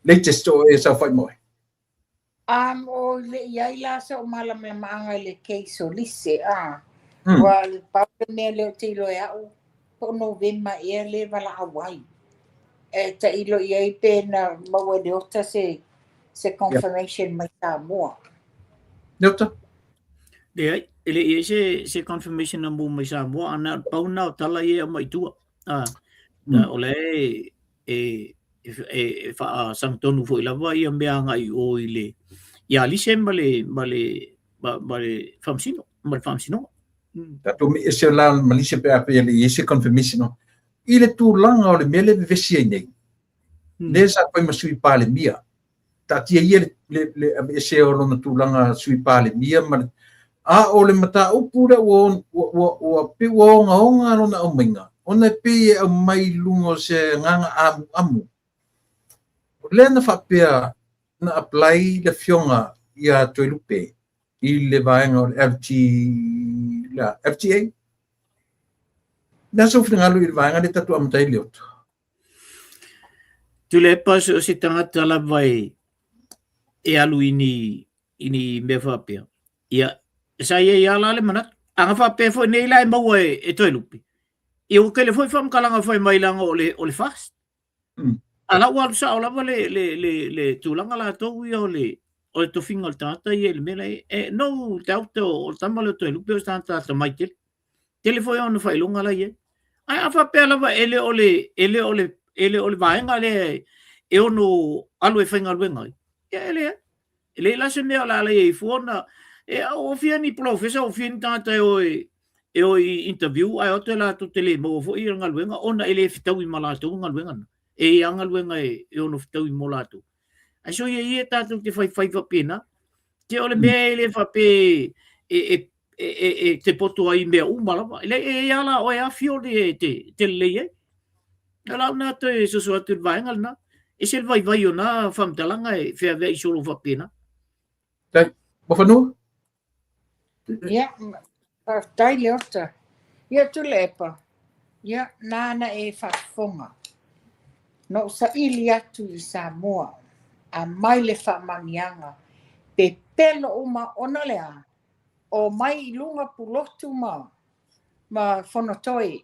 latest o e saofai ma oe? O le i ai la so'u malamalamaaga i le case o Lise, a. Ua pau le mea lea ou te iloa e a'u, po o Novema ea lea e valaau ai. E tailo i ai pe na maua e Leota se se confirmation mai Samoa. Leota? Leai, e le i ai se, se confirmation na maua mai Samoa, a na o le pau lena o tala ia e aumai i tua. A, o la e e, e, e faasagatonu foi lava ia mea agai i o i le ia Lise ma le ma le ma, ma le faamasino ma le faamasinoga. Tatou meese la ma Lise pe a faapea e le i ai se confirmation i le tulaga o le mea lea e vevesi ai nei. Lea sa fai ma sui Palemia. Taatia ia le, le aveesea o lona tulaga sui Palemia ma le, a o le mataupu lea ua, ua, ua, ua pei ua ogaoga lona aumaiga, ona e pei e aumai i luga o se agaga amuamu. O lea na faapea na apply le afioga ia Toelupe i le vaega o le LT, la, LTA. O le a sou finagalo i le vaega lea tatou amata ai Leota? Tuilaepa so o se tagata lava e e alu i ni i ni mea faapea. Ia, sa i ai lava la le manatu. A na faapea foi nei la e maua e, e Toelupe, ia ua tele foi faamatalaga fai mai leaga o le, o le FAST. A la ua alu sao lava le, le, le, le tulaga latou ia o le, o le tofiga o le tagata ia i le mea la e, e no doubt o le tama lea o Toelupe o se tagata atamai tele. Tele foi ona faailoga la i ai. Ae a faapea lava e le o le, e le o le, e le o le vaega lea e ono alu e faigaluega ai, ia e leai. E leai la se mea o le a laia ai fua ona, e o fia ni polofesa, o fia ni tagata e o e, e o i interview, ae o atu e latou te le maua foi le galuega ona e le fetaui ma latou le galuega lena. E i ai lava galuega e, e ono fetaui mo latou. Ae soia ia tatou te faifai faapena. Te o le mea e le faapea e, e, e, e, e te poto ai i mea uma lava. E le e ia la oe afio le te, te lelei ai. O lau na toe soso atu i le vaega lena. Ese le vaivai o na faamatalaga e feaveai solo faapena. Tai, Muafanua? Ia, faafetai Leota. Ia Tuilaepa, ia nāna e faafofoga. Na ou saili atu i Samoa, aumai le faamaoniaga, pepelo uma ona o le a? Omai i luga Pulotu ma ma Fonotoe,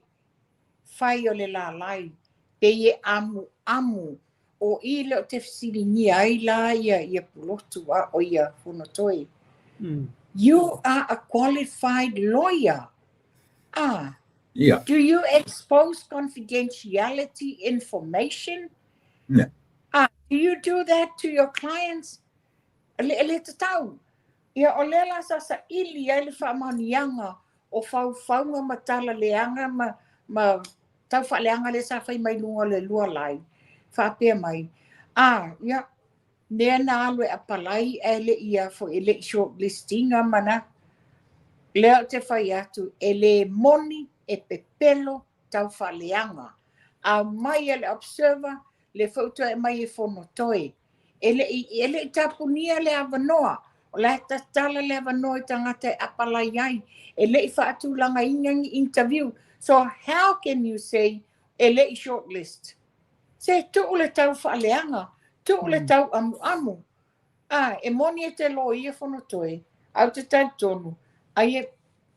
fai o le lalai, pei e amuamu o i lea ou te fesiligia ai la ia ia Pulotu a o ia Fonotoe. You are a qualified lawyer. Ah. Yeah. Do you expose confidentiality information? Yeah. Ah, do you do that to your clients? E le, e le tatau. Ia, o lea la sa saili ai le faamaoniaga o faufauga ma tala leaga ma, ma tau faaleaga lea sa fai mai luga o le lualai, faapea mai, A, ia, lea na alu e apalai ae le i a foi, e le i shortlist ina ma na. Lea ou te fai atu, e le moni, e pepelo, taufaaleaga. Aumai e le Observer, lea foi ua toe aumai e Fonotoe. E le i, e le i tapunia le avanoa. O la e tatala le avanoa i tagata e apalai ai. E le i faatulagaina ni interview. So how can you say e le i shortlist? Se tuu le taufaaleaga, tuu le tauamuamu. A, e moni e te loia Fonotoe, ae ou te talitonu, ai e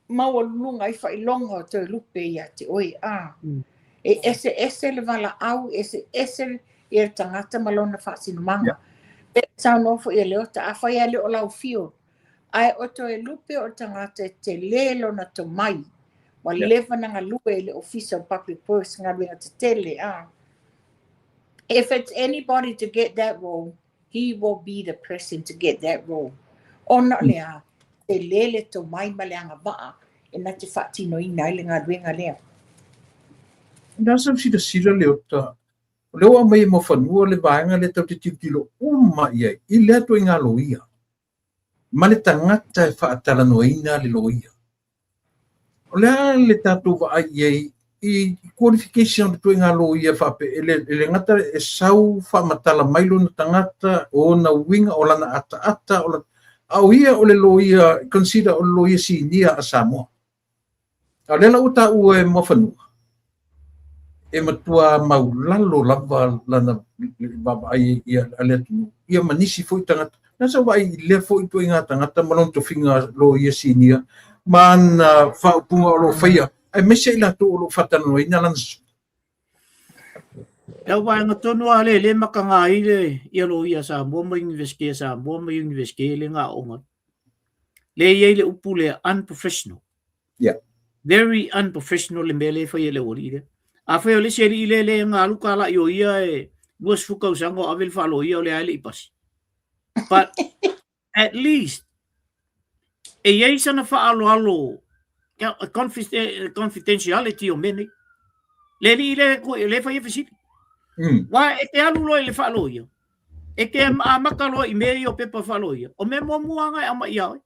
maualuluga ai faailoga o Toelupe ia te oe. A, e eseese le valaau, eseese ia le tagata ma lona faasinomaga. Pe saunoa foi e Leota, afai lava e le o lau field, ae o Toelupe o le tagata e tele lona tomai, ua leva ona galue i le Ofisa o Public Works, galuega tetele. A, if it's anybody to get that role, he will be the person to get that role. Ona o le a? Tele le tomai ma le agavaa e na te faatinoina ai le galuega lea. Na sau silasila Leota, o lea ua aumai e Muafanua le vaega lea tatou te tilotilo uma i ai i lea ituaiga loia ma le tagata e faatalanoaina le loia. O le a le tatou vaai i ai i qualification o le ituaiga loia faapea, e le gata e sau faamatala mai lona tagata, o ona uiga, o lana ataata, o lana... a o ia o le loia, consider o le loia sinia a Samoa. A o lea la ua taua e Muafanua, e matua maulalo lava lana vaavaai a le atunuu, ia ma nisi foi tagata. Na sau vaai i lea foi ituaiga tagata ma lona tofiga loia sinia ma ana faaupuga o lo o faia, aemaise i latou o lo o faatalanoaina lana susuga. Lau vaega tonu lava lea e le makaga ai le ia loia a Samoa ma Iunivesite a Samoa ma Iunivesite lea na aooga ai. Lea e i ai le upu lea unprofessional. Very unprofessional le mea lea e fai e le aualii lea. Afai o le isi alii lea lea e galuka ala i o ia e 20 tausaga o ave le faaloia o lea e le i pasi. But at least e i ai sana faaaloalo confidentiality o mea nei. Le alii lea e fai e fesili. Wa e te alu loa i le faaloia, e te amata loa i mea ia o pepa faaloia, o mea muamua lava e aumai ia oe.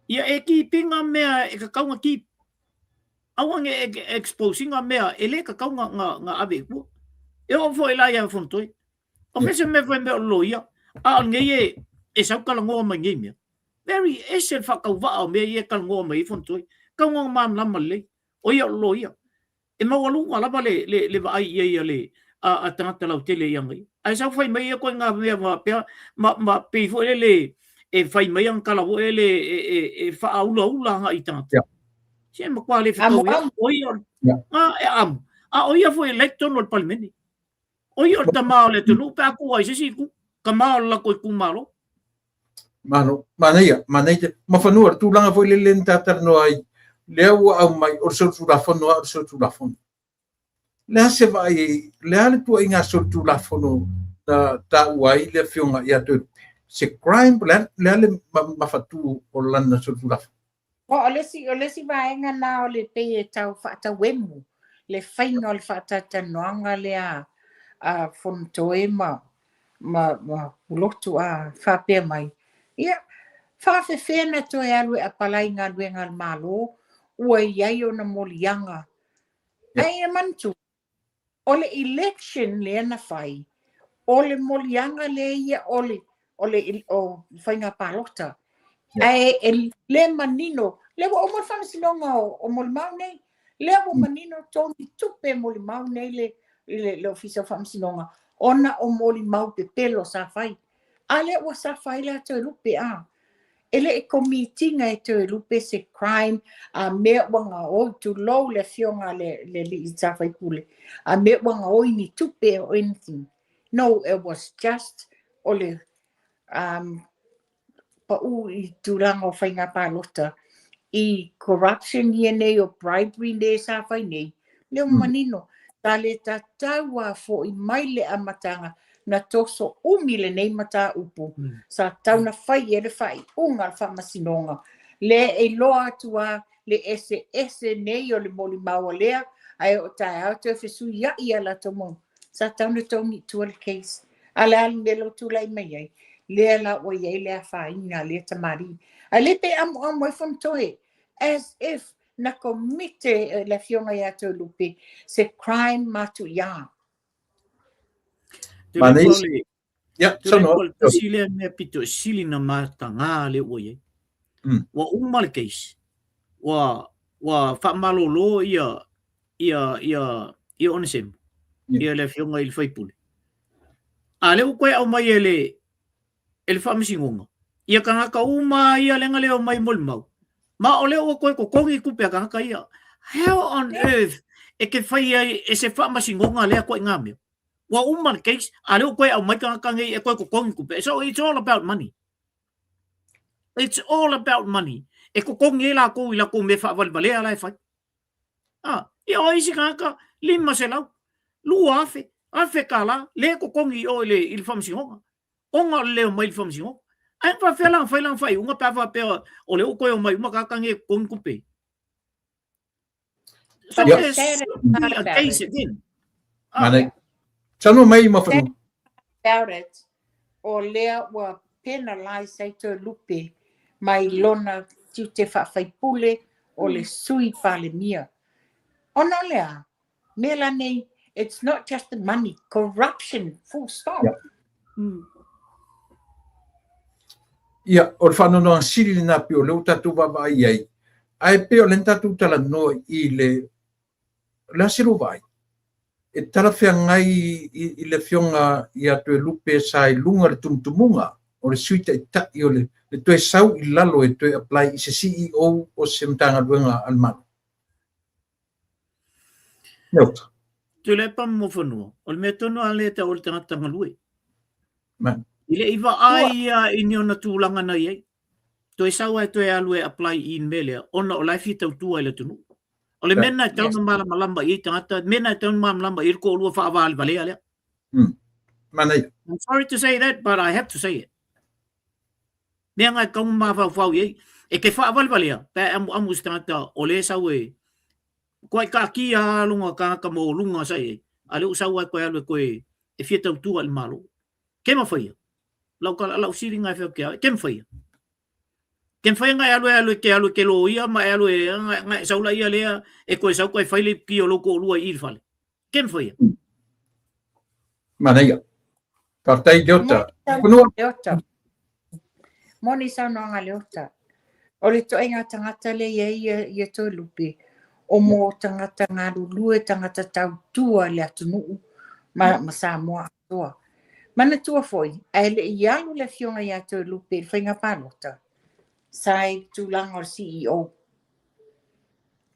Ia e keep ina mea e tatau ona keep. Aua ne i expose ina mea e le tatau ona ave i tua. E oo foi la ia Fonotoe. O fea se mea fai mea o le loia, a o lenei e sau talanoa mai nei mea. Very ese le faatauvaa o mea ia e talanoa mai ai Fonotoe. Tatau ona malamalama lelei. O ia o le loia. E maualuga lava le vaai i ai a le a tagata lautele i ana ia. Ae sau fai mai ia ituaiga mea faapea ma pei foi lele e fai mai ana tala foi lele e faaulaula agai i tagata. Se e matua le fetaui lava. O ia e amu. A o ia foi la e i totonu o le Palemene. O ia o le tama o le atunuu pe a tuu ai i se isi itu, tama o le latou itumalo. Malo, manaia, manaia te, Muafanua, le tulaga foi lele na ta talanoa ai, lea ua aumai, o le solitulafono lava o le solitulafono. O le a se vaai, o le a le tuuaiga solitulafono na taua ai le afioga ia Toelupe? Se crime, o le a le mafatu o lana solitulafono? O le isi, o le isi vaega na o le pei e tau faatauemu le faiga o le faatalatalanoaga lea a Fonotoe ma ma, ma Pulotu a faapea mai, ia, faafefea na toe alu e apalai i galuega a le Malo, ua i ai ona moliaga. Ae ia manatua, o le election lea na fai, o le moliaga lea ia o le, o le o faiga palota. Ae e le manino, lea ua uma le faamasinoga o molimau nei, lea ua manino togi tupe molimau nei le, le, le Ofisa o Faamasinoga, ona o molimau pepelo sa fai. A lea ua safa ai la Toelupe, a. E le i commit ina e Toelupe se crime, a mea ua gaoi, tulou le afioga a le, le alii sa faipule, a mea ua gaoi ni tupe or anything. No, it was just o le um, paʻū i tulaga o faiga palota i corruption ia nei o bribery nei sa fai nei, lea ua manino, sa le tatau a fo'i mai le amataga na toso umi lenei mataupu, sa tatau na fai i ai le faaiuga a le Faamasinoga, lea e iloa atu a le eseese nei o le molimau a lea, ae oo taeao toe fesuia'i a latou mau, sa tatau na togi i tua le case. A o le a le mea lea ua tulai mai ai? Lea la ua i ai le afaina a lea tamalii. A lea pe amoamo ai Fonotoe as if na komite le afioga ia Toelupe se crime matuia. Manaia. Ia, saunoa. O le tasi lea mea pito sili na matagā lea ua i ai. Ua uma le case. Ua ua faamalolo ia ia ia ia Onesemo. Ia le afioga i le faipule. A lea ua toe aumai e le e le faamasinoga ia tagata uma ia lea na le omai molimau. Ma o lea ua toe totogi tupe a tagata ia. How on earth e te fai ai e se faamasinoga lea ituaiga mea? Ua uma le case, a lea ua toe aumai tagata nei e toe totogi tupe. So it's all about money. It's all about money. E totogi ai latou i latou mea faavalevalea la e fai. Ah, ia o isi tagata, 500, 2,000, $1,000, lea e totogi i o i le, i le faamasinoga. Ona o le le omai i le faamasinoga. Ae na faapefea la ona fai lana faaiuga pe a faapea o lea ua toe omai uma tagata nei e totogi tupe? So yeah. there's certainly a case again. Ah. Manaia. Saunoa mai Muafanua. About it, o lea ua penalize ai Toelupe mai lona tiute faafaipule o le Sui Palemia. Ona o le a? Mea la nei, it's not just the money, corruption, full stop. Yeah. Ia, o le faanoanoaga sili lena pei o lea ua tatou vaavaai i ai, ae pei o lea na tatou talanoa i le, o le a se lua vaai? E talafeagai i le Afioga ia Toelupe sa i luga o le tumutumuga o le Sui Taitai o le, le toe sau i lalo e toe apply i se CEO o se Matagaluega a le Malo. Leota. Tuilaepa ma Muafanua, o le mea tonu lava lea e tau o le tagata galue. Man. I le i vaai ia i ni ona tulaga na i ai. Toe sau ae toe alu e apply i le mea lea, ona o la e fia tautua i le atunuu. O le mea lena e tatau ona malamalama i ai tagata, mea lena e tatau ona malamalama i ai le toalua faavalevalea lea. Manaia. I'm sorry to say that, but I have to say it. Mea na e tatau ona mafaufau i ai. E te faavalevalea, pe a e amuamu i se tagata o lea e sau e Kua kaatia lava lona tagata maualuga sa i ai, a lea ua sau lava e toe alu e toe e fia tautua i le Malo. Ke mawhaia? Lau tala, lau siliga e fai atu ki a oe, ke mawhaia? Ke mawhaia nga e alu e alu e te alu e te loia ma e alu e nga e sau laia lea e toe sau toe fai le ipuki o lou toalua i i le fale. Ke mawhaia? Manaia. Faafetai Leota. Leota. Moni saunoaga Leota. O le ituaiga tagata lea i ai ia, ia Toelupe, o mō tagata galulue, tagata tautua i le atunuu ma, ma Samoa atoa. Manatua foi, ae le i alu le afioga ia Toelupe i le faiga palota, sa i le tulaga o le CEO.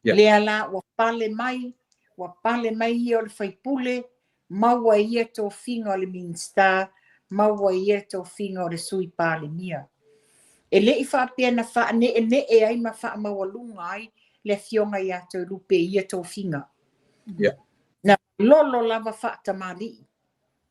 Yeah. Lea la ua pale mai, ua pale mai ia o le faipule, maua e ia tofiga o le Minisita, maua e ia tofiga o le Sui Palemia. E le i faapea na faaneenee ai ma faamaualuga ai le afioga ia Toelupe i ia tofiga. Yeah. Na lolo lava faatamalii.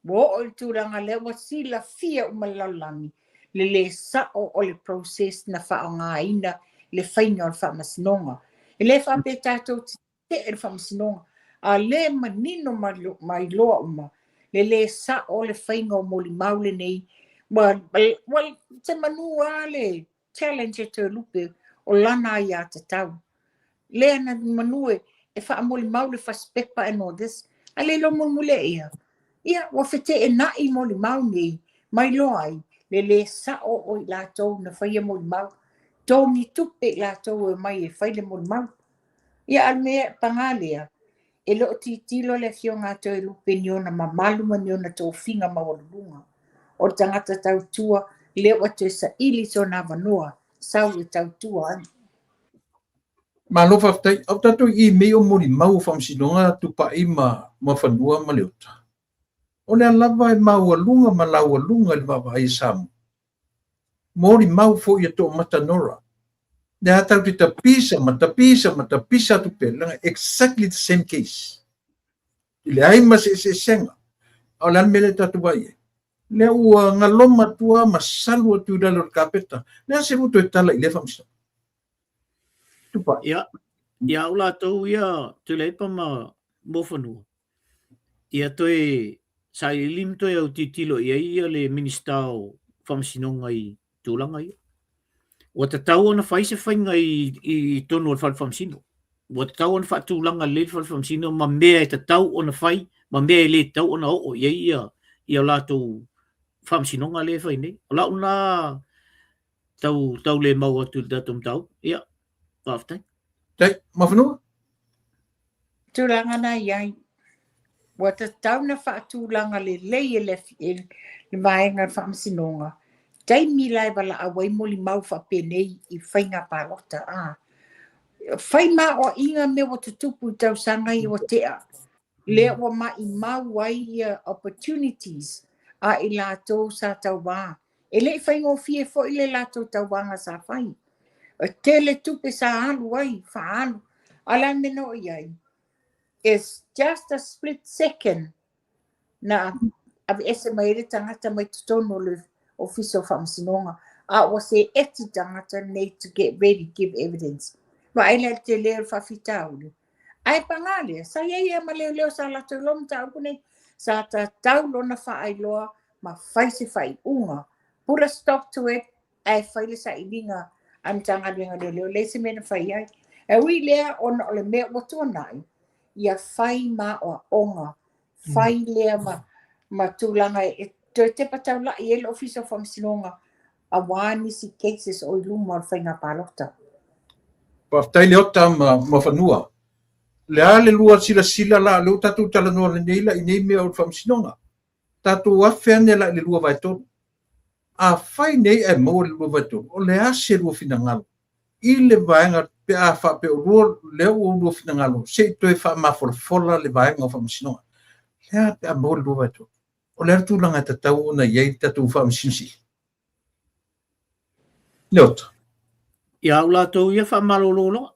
Ua oo i le tulaga lea ua silafia uma le lalolagi le lē sa'o o le process na faaaogaina le faiga o le faamasinoga. E le faapea tatou te tetee le faamasinoga, a lē manino ma iloa uma le lē sa'o o le faiga o molimau lenei. Ua, ua se manu lava le challenge e Toelupe o lana aiatatau. Lea na manu e, e faamolimau le fasipepa and all this, a le iloa mulimuli e ia. Ia, ua feteenai molimau nei, ma iloa ai le lē sa'o o i latou na faia molimau, togi tupe i latou e omai e fai le molimau. Ia, a o le mea pagā lea, e le o tilotilo le Afioga a Toelupe i ni ona mamalu ma ni ona tofiga maualuluga. O le tagata tautua lea ua toe saili sona avanoa, sau e tautua ai. Malo faafetai. Au tatou i mei o molimau o faamasinoga Tupai ma Muafanua ma Leota. O lea lava e maualuga ma laualuga i le vaavaai a Samoa. Molimau foi a Toomata Nora. Lea tatou te tapisa ma tapisa ma tapisa atu pea, leaga exactly the same case. E leai ma se eseesega. A o le a le mea lea tatou vaai ai? Lea ua galoma atu lava ma salu atu i lalo o le kapeta. Le a se lua toe tala i lea faamasinoga? Tupai. Ia, ia au latou ia Tuilaepa ma Muafanua, ia toe sailiili ma toe autilotilo i ai ia le Minisita o Faamasinoga i tulaga ia. Ua tatau ona fai se faiga i, i totonu o le fale faamasino. Ua tatau ona faatulaga lelei le fale faamasino ma mea e tatau ona fai ma mea e le tatau ona oo i ai ia, ia latou faamasinoga lea e fai nei. O lau lena tau, tau le mau atu i le tatou mataupu. Ia, faafetai. Tai, Muafanua? Tulaga na i ai. Ua tatau na faatulaga lelei e le, e le vaega o le faamasinoga taimi la e valaau ai molimau faapenei i faiga palota. A. Fai maoaiga mea ua tutupu i tausaga ia ua tea. Lea ua maimau ai ia opportunities a i latou sa tauva. E le i faigofie foi le latou tauvaga sa fai. E tele tupe sa alu ai, faaalu. A o le a le mea na oo i ai? It's just a split second na aveese mai ai le tagata mai totonu o le Ofisa o Faamasinoga, a ua seeti tagata nei to get ready, give evidence. Vaai la i le tele o le faafitauli. Ae paga lea, sa i ai lava ma leoleo sa latou iloa mataupu nei, sa tatau lona faailoa ma fai se faaiuga. Put a stop to it, ae fai le sailiga a le Matagaluega o Leoleo, leai se mea na fai ai. E ui lea ona o le mea ua tuanai, ia fai maoaoga, fai lea ma, ma tulaga e toe tepa taulai ai le Ofisa o Faamasinoga aua nisi cases o i luma o le faiga palota. Faafetai Leota ma Muafanua. Le a le lua silasila la, lea ua tatou talanoa nei la i nei mea o le faamasinoga. Tatou afe ane la i le 2/3. Afai nei ae maua le 2/3, o le a se lua finagalo i le vaega pe a faapea o lua, lea ua lua finagalo, se i toe faamafolafola le vaega o faamasinoga. Le a pe a maua le 2/3? O le a le tulaga e tatau ona i ai le tatou Faamasino Sili? Leota. Ia au latou ia faamalolo loa.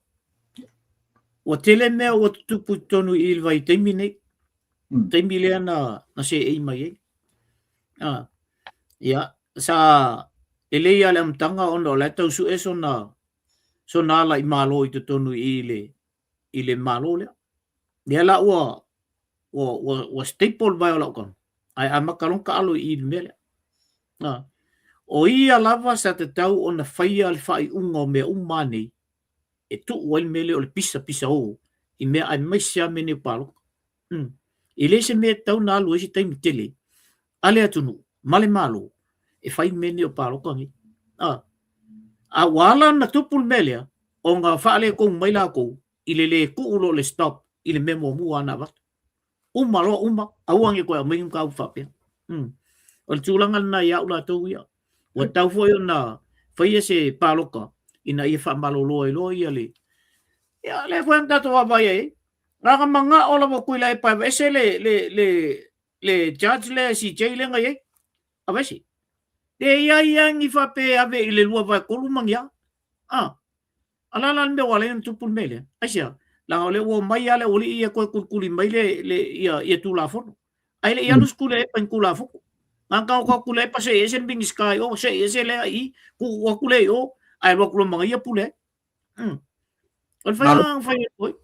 Ua tele mea ua tutupu i totonu i le vaitaimi nei. Taimi lea na, na seei mai ai. Ah, ia, sa lelei lava le amataga ona o la e tau sue sona, sona ala i Malo i totonu i le, i le Malo lea. Lea la ua, ua, ua, ua staple le vae o lau tama, ae amata loa ona taalo i le mea lea. Ah, o ia lava sa tatau ona faia le faaiuga o mea uma nei, e tuu ai le mea lea o le pisa pisa o i mea aemaise lava mea nei o palota. Mm. E le se mea e tatau ona alu ai se taimi tele a le atunuu ma le Malo e fai mea nei o palota nei. A, a ua ala ona tupu le mea lea, ona faaletonu mai latou i le le tuu loa o le stop i le mea muamua na avatu. Uma loa uma, aua ne i toe aumai ni mataupu faapea. Mm. O le tulaga lena ia au latou ia. Ua tatau foi ona faia se palota ina ia faamalolo ai loa ia le... Ia, lea foi na tatou vaavaai ai. Na ona manao lava o Tuilaepa e aveese le, le, le, le judge lea CJ lea na i ai. Aveese. E i ai lava ni faapea e ave i le 2/3 ma ni a. Ah. A la la le mea ua ala ai ona tupu le mea lea? Aisea? Leaga o lea ua omai lava le aualii ia toe tulikuli mai le, le, ia, ia Tulafono. Ae le i alu se Tuilaepa i ni Tulafono. Na ona tago atu Tuilaepa se'i ese le Minisita i o, se'i ese lea i i, tuu atu lea i o, ae alu atu loa ma ia pule ai. Mm. O le faiga na fai atu ai.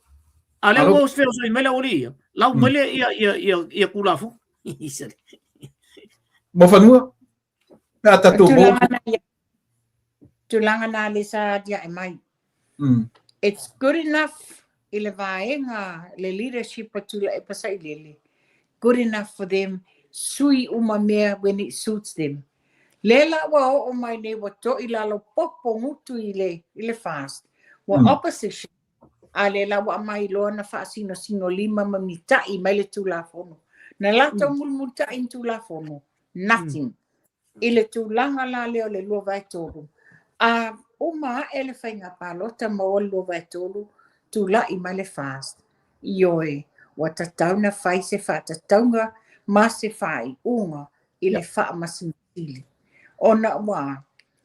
A lea ua feosoi mai le aualii ia, lau mai le ia, ia, ia, ia Tulafono. Muafanua, pe a tatou maua. Tulaga na le sa atiae mai. It's good enough i le vaega le leadership o Tuilaepa Sailele, good enough for them, sui uma mea when it suits them. Lea la ua oo mai nei ua to'i lalo popo gutu i le, i le FAST. Ua opposition, a lea la ua aumai loa na faasinosino lima ma mita'i mai le Tulafono. Na latou mulimulita'i ni Tulafono, nothing. I le tulaga la lea o le 2/3, a uma ae le faiga palota maua le 2/3, tulai mai le FAST. Ioe, ua tatau na fai se faatatauga ma se faaiuga i le Faamasino Sili. Ona ua,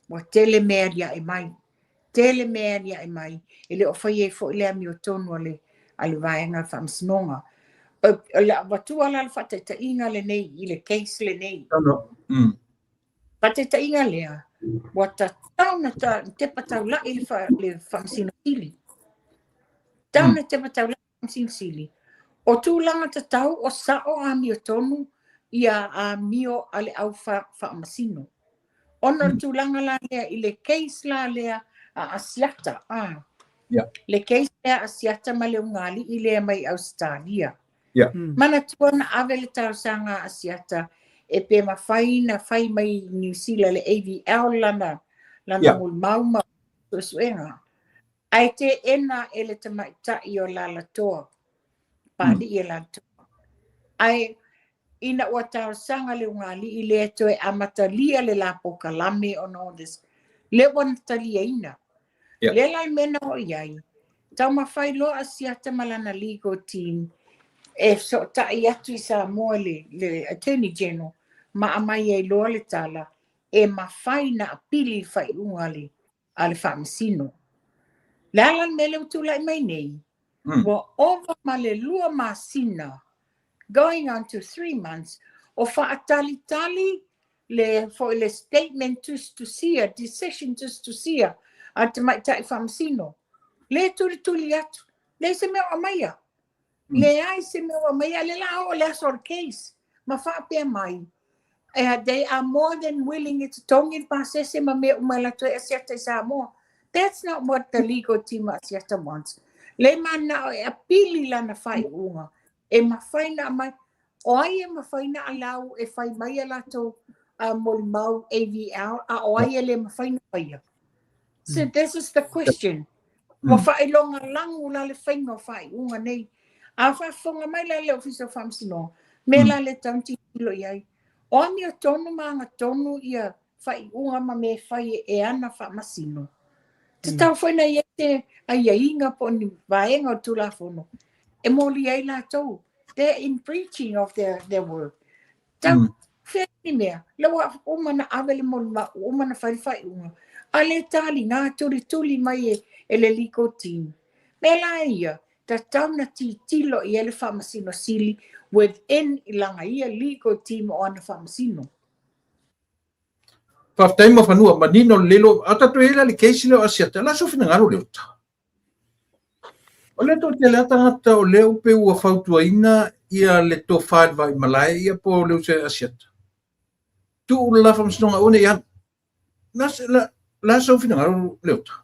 ua tele mea e aliae mai. Tele mea e aliae mai, e le o faia ai foi le amiotonu a le, a le vaega o le Faamasinoga. O le a avatua la le faataitaiga lenei i le case lenei. Faataitaiga lea, ua tatau na tepa taulai le, fa, le Faamasino Sili. Tatau na tepa taulai le Faamasino Sili. O tulaga tatau o sao amiotonu ia amio a le au faamasino. Ona o le tulaga la lea i le case la lea a Asiata, a. Le case lea a Asiata ma le ugali'i lea mai Ausetalia. Manatua na ave le talosaga a Asiata e pe mafai na fai mai i Niu Sila le AVL lana lana molimau ma suesuega. Ae teena e le tamaitai o Lalatoa, Papali'i e Lalatoa. Ae ina ua talosaga le ugali'i lea toe amatalia le la polokalame ona o this, lea ua na taliaina. Lea la le mea na oo i ai, taumafai loa Asiata ma lana legal team e fesootai atu i Samoa le, le Attorney General ma aumai ai loa le tala e mafai na apili le faaiuga a le a le Faamasino. Le a la le mea lea ua tulai mai nei? Ua ova ma le 2 masina, going on to 3 months, o faatalitali le foi le statement tusitusia, decision tusitusia a le Tamaitai Faamasino. Le tulituli atu, leai se mea o aumaia. Leai se mea o aumaia, lea la oo le aso o le case ma faapea mai, they are more than willing e totogi le pasese ma mea uma e alu atu ai Asiata i Samoa. That's not what the legal team a Asiata wants. Le manao e apili lana faaiuga e mafai na aumai. O ai e mafai na allow e fai mai a latou molimau AVL, a o ai e le mafai na faia? So this is the question. Ua faailoga lagu la le faiga o faaiuga nei. A faafofoga mai la le Ofisa o Faamasinoga, mea la le tatau ona tilotilo i ai. O amiotonu ma agatonu ia faaiuga ma mea e fai e ana faamasino. Tatau foi na i ai se aiaiga po o ni vaega o le Tulafono e moli ai latou. They're in breaching of their work. Tau fea ni mea, la ua uma na ave le molimau, ua uma na fai le faaiuga, a le taliga tulituli mai e le legal team. Mea la ia, tatau na tilotilo i ai le Faamasino Sili within i lana ia legal team o ana faamasino. Faafetai Mafanua, manino le lilo, a tatou i ai la le case lea o Asiata, o le a sou finagalo Leota? O lea toatele lava tagata o lea pei ua fautuaina ia le tofa i le vaimalae ia po o le uso ia Asiata. Tuu le la faamasinoga aua ne i alu. La, la, la sou finagalo Leota?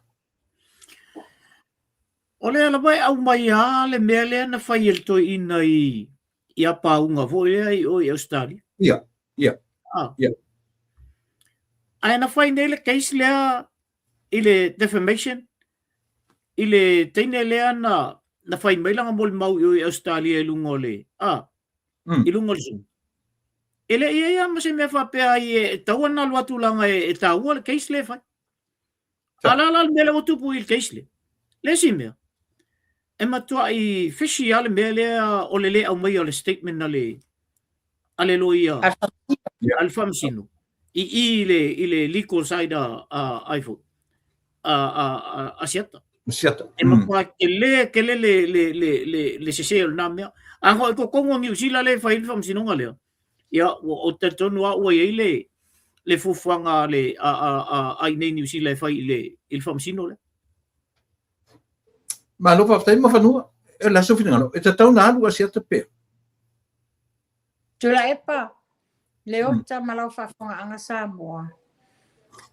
O lea lava e aumai lava le mea lea na fai e le toeaina i i Apauga foi lea i o i Australia. Ia, ia, ia. Ae na fai nei le case lea i le defamation i le teine lea na na fai mai lana molimau i o i Australia i luga o le a i luga o le Zoom. E le i ai lava ma se mea faapea ai e tatau ona alu atu leaga e taua le case lea e fai. A la la le mea lea ua tupu i le case lea. Le isi mea, e matuai fishy lava le mea lea o le le aumaia o le statement a le a le loia a le faamasino i i le i le legal side a a ai foi a a a Asiata. Asiata. E matua tele tele le le le le le sese o lena mea. A ngoi totonu o Niu Sila le fai le faamasinoga lea. Ia ua ou te talitonu lava ua i ai le le fuafuaga a le a a a a i inei i Niu Sila e fai i le i le faamasino lea. Malo faafetai Mafanua. E le a sou finagalo, e tatau na alu Asiata pea. Tuilaepa, Leota ma lau faafofogaaga Samoa,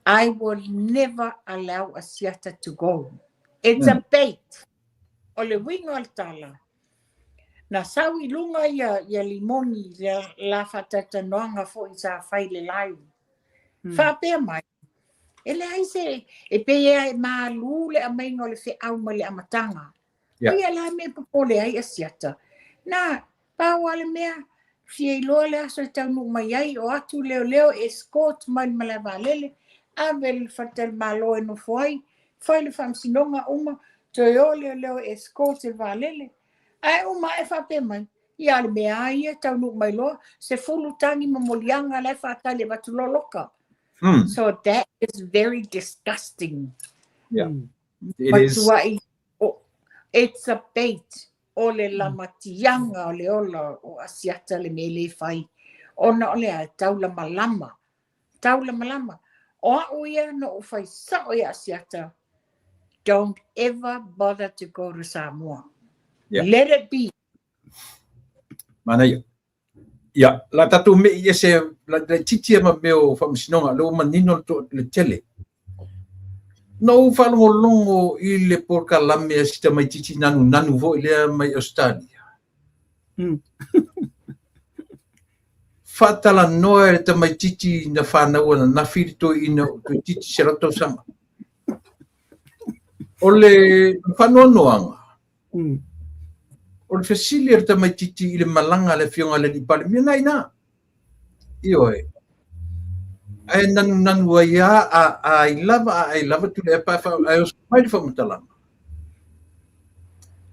I will never allow Asiata to go. It's a bait. O le uiga o le tala, na sau i luga ia, ia Limoni, le la faatalatalanoaga foi sa fai i le live. Faapea mai, e leai se, e pei e malu le aumaiga o le feau mai le amataga. Yeah. Ia la mea popole ai Asiata. Na, pau lava le mea, fia iloa le aso e taunuu mai ai, o atu leoleo escort mai le malae vaalele, ave le faletalimalo e nofo ai, fai le faamasinoga uma, toe o leoleo escort i le vaalele. Ae uma ae faapea mai, ia a le mea lava ia, taunuu mai loa, 10 tagi ma moliaga la e faatali e avatu loa loka. So that is very disgusting. Yeah. It is. Matuai, oh, it's a bait. O le lamatiaga o le ola o Asiata le mea lea e fai. Ona o le a, e taulamalama. Taulamalama. O au ia na ou fai sao ia Asiata, don't ever bother to go to Samoa. Yeah. Let it be. Manaia. Ia, la tatou me'i ese laitiiti ia ma mea o faamasinoga, lea ua manino le tele. Na ou faalogologo i le polokalame a si tamaitiiti nanunanu foi lea mai Ausetalia. Faatalanoa e le tamaitiiti na fanau ananafi le toeaina toeitiiti 100 tausaga. O le faanoanoaga, o le fesili a le tamaitiiti i le malaga a le Afioga i le Alii Palemia, na ina. Ioe. Ae nanunanu ai lava, a ai lava, a ai lava Tuilaepa ae oso mai le faamatalaga.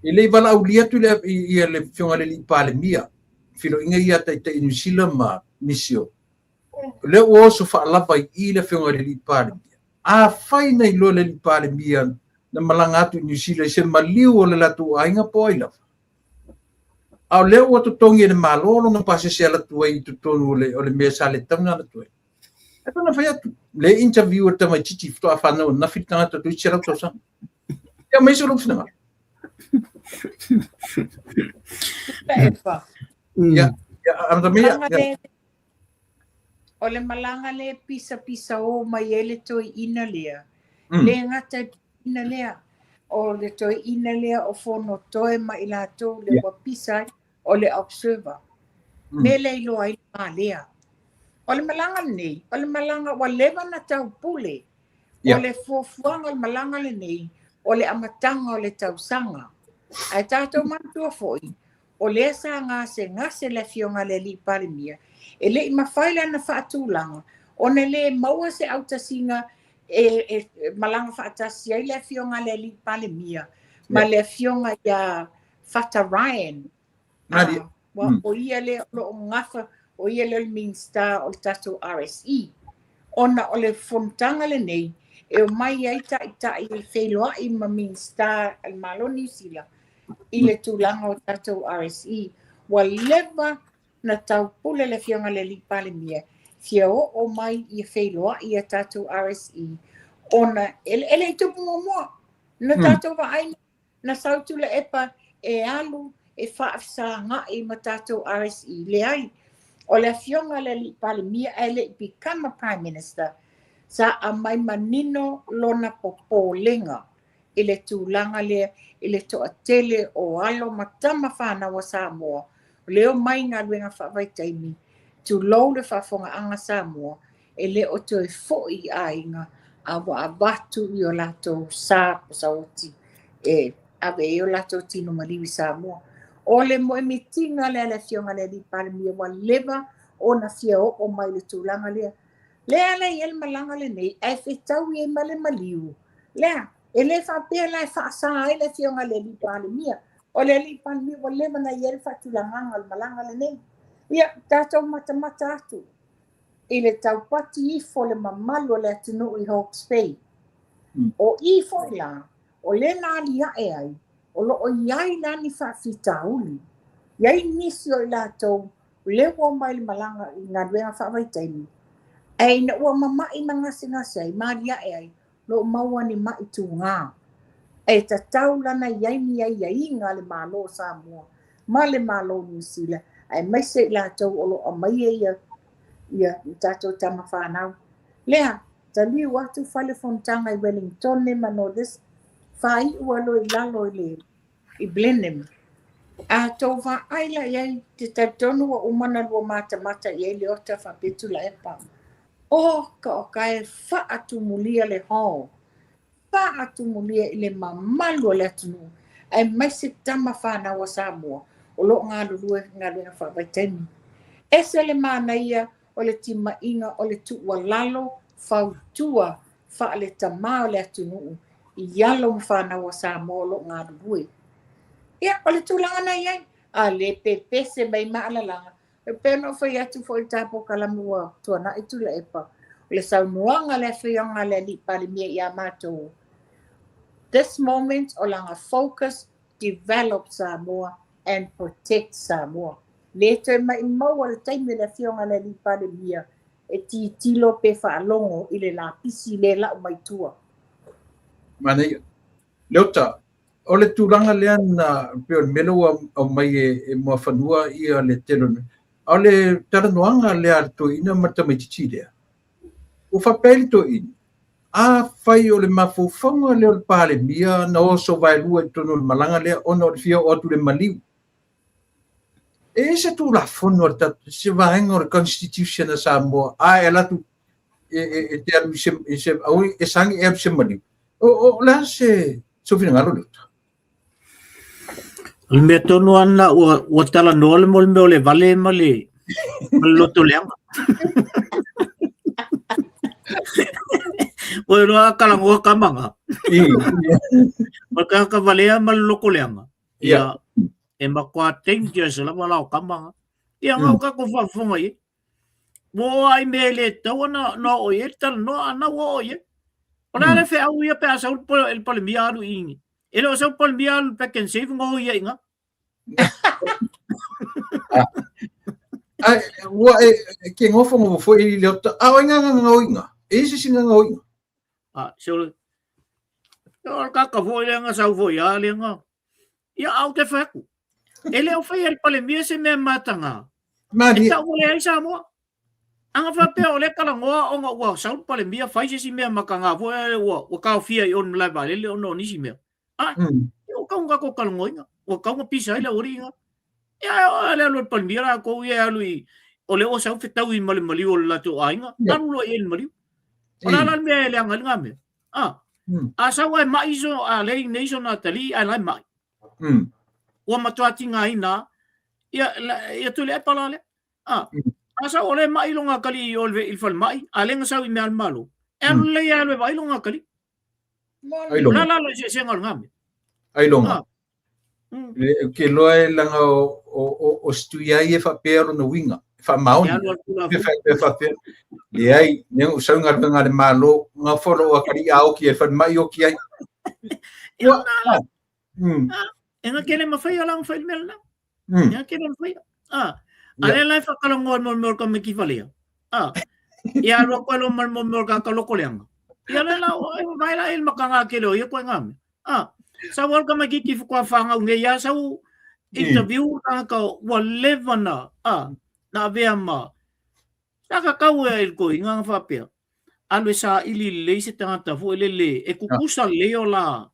E le i valaaulia atu le ia le Afioga i le Alii Palemia, feiloaiga ia a Taitai o Niu Sila ma nisi o lea ua oso faalava i i le Afioga i le Alii Palemia. Afai na iloa e le Alii Palemia na malaga atu i Niu Sila i se maliu o le latou aiga po o ai lava, a o lea ua totogi e le Malo lona pasese e alu atu ai i totonu o le mea sa le tatau ona alu atu ai. E pei ona fai atu, le interview a le tamaitiiti faatoa fanau ananafi le tagata toeitiiti 100 tausaga. Ia aumai se lou finagalo. Ia, ia, amata mai ia. O le malaga lea e pisapisaō mai ai le toeaina lea, le gata i le toeaina lea, o le toeaina lea o Fonotoe ma i latou lea ua pisa ai, o le observer. Mea lea e iloa ai le va lea. O le malaga lenei, o le malaga ua leva ona taupule. O le fuafuaga o le malaga lenei, o le amataga o le tausaga. Ae tatou manatua foi, o lea sa gasegase le Afioga i le Alii Palemia, e le i mafai lana faatulaga ona e le maua se autasiga e malaga faatasi ai le Afioga i le Alii Palemia ma le Afioga ia Fata Ryan. Ua o ia lea o lo o gafa, o ia lea o le Minisita o le tatou RSE. Ona o le fonotaga lenei e omai ai taitai e feiloai ma Minisita a le Malo o Niu Sila i le tulaga o tatou RSE. Ua leva na taupule le Afioga i le Alii Palemia fia oo mai ia feiloai ia tatou RSE ona e le i tupu muamua. Na tatou vaai na sau Tuilaepa e alu e faafesaga'i ma tatou RSE. Leai, o le Afioga i le Alii Palemia ae le i become a Prime Minister, sa aumai manino lona popolega i le tulaga lea i le toatele o alo ma tama fanau a Samoa o lea e omai i galuega faavaitaimi, tulou le faafofogaaga a Samoa, e le o toe foi i aiga a ua avatu i o latou sa posaoti e ave ai o latou tino maliu i Samoa. O le moemitiga lea a le Afioga i le Alii Palemia ua leva ona fia oo mai i le tulaga lea. Lea la e i ai le malaga lenei ae fetaui ai ma le maliu lea. E le faapea la e faasa ai le Afioga i le Alii Palemia. O le Alii Palemia ua leva ona i ai le faatulagaga o le malaga lenei. Ia, tatou matamata atu i le taupati ifo o le mamalu o le atunuu i Hawke's Bay. O i foi la, o lea na aliae ai, o lo o i ai la ni faafitauli. I ai nisi o i latou lea ua omai i le malaga i galuega faavaitaimi, ae ina ua mama'i ma gasegase ai ma aliae ai, lo o maua ni ma'i tugā. E tatau la ona i ai ni aiaiga a le Malo o Samoa ma le Malo o Niu Sila, aemaise i latou o lo o aumaia ia tatou tama fanau. Lea, taliu atu fale fonotaga i Wellingtone ma Northern, faaiu ai loa i lalo i le i Blenheim. A tou vaai la i ai, te talitonu ua uma ona lua matamata i ai Leota faapea Tuilaepa. Oka oka e faatumulia le hall, faatumulia i le mamalu o le atunuu, aemaise tama fanau a Samoa o lo o galulue i galuega faavaitaimi. Ese le manaia o le timaiga o le tuualalo fautua faale-tama o le atunuu i alo ma fanau a Samoa o lo o galulue. Ia, o le tulaga na i ai, a le pepese mai maalalaga, e pei ona ou fai atu foi i le ta polokalame ua tuanai Tuilaepa, o le saunoaga a le Afioga a le Alii Palemia ia matou, this moment o lana focus, develop Samoa and protect Samoa. Le toe maimau le taimi o le Afioga a le Alii Palemia e titilo pe faalogo i le lapisi le lau mai tua. Manaia. Leota, o le tulaga lea na pei o le mea lea ua aumai e Muafanua ia le tele o le mea. A o le talanoaga lea a le toeaina ma le tamaitiiti lea, ua faapea ai le toeaina, afai o le mafaufauga lea o le Palemia na oso vaelua i totonu o le malaga lea ona o le fia oo atu i le maliu, e i ai se Tulafono a le tatou, se vaega o le Constitution a Samoa, a e alu atu e te alu i se, i se, aua e sagi e alu i se maliu. O le a se sou finagalo, Leota? O le mea tonu lava lena ua talanoa le mo le mea o le vale ma le loto leaga. Ua iloa a talanoa tama na. Ma le tagata valea ma le loto leaga. Ia, e matua dangerous lava la o tama na. Ia, na o tatou faafofoga i ai. Ua oo lava i mea e le tatau ona oo i ai le talanoa, a na ua oo i ai. O le a le feau ia pe a sau le Palemia alu i E le o sau Palemia alu i Pak'nSave na o ia i ina. Ai, ua e ke ngofo ngofo foi i le ota. A o inga nga nga oinga. E isi singa nga oinga. A, se o le o le kaka foi le nga sau foi a le nga. Ia au te fai atu. E le o faia e le Palemia se mea mataga. E tau wale ai Samoa. Aga faapea o lea talanoa ona ua sau le Palemia fai se isi mea mataga foi lea ua taofia i o i le malae vaalele ona o nisi mea. A, ua tatau ona tatou talanoaina, ua tatau ona pisa ai le aualii lena. Ia ae o le alu a le Palemia latou ia e alu i, o lea ua sau fetaui ma le maliu o le latou aiga, alu loa i ai i le maliu. O le a la le mea e leaga ai lena mea? A, a sau ae mai so, a leai nei sona atalii ae la e mai. Ua matua tigaina lava, ia Tuilaepa la lea. A, a sau o lea e mai lona atalii i o i le falemai, a lea na sau i mea a le Malo, e alu lelei lava e alu e vaai lona atalii. O le a la le eseesega o lena mea? Ailoga. Ou te iloa e leaga o si Tuiai e faapea lona uiga, e faamaoni. E faapea, leai, lea na ou sau i galuega a le Malo, gafa lou atalii a oki ai i le falemai, oki ai. E na te le mafai la ona fai le mea lena. E na te le mafai. A lea la e faatalanoa i le mea o le tamaiti valea. A, ia alu atu ai loa ma le mea o le tagata loko leaga. Ia lea la, vaai la i le mataga tele o ia ituaiga mea. A, sau lava le tamaitiiti faatoa fanau nei lava sau interview le tagata ua leva na, a, na avea ma, sa tatau e le toeaina na faapea, alu e saili lelei se tagata foi lele e tutusa lelei o la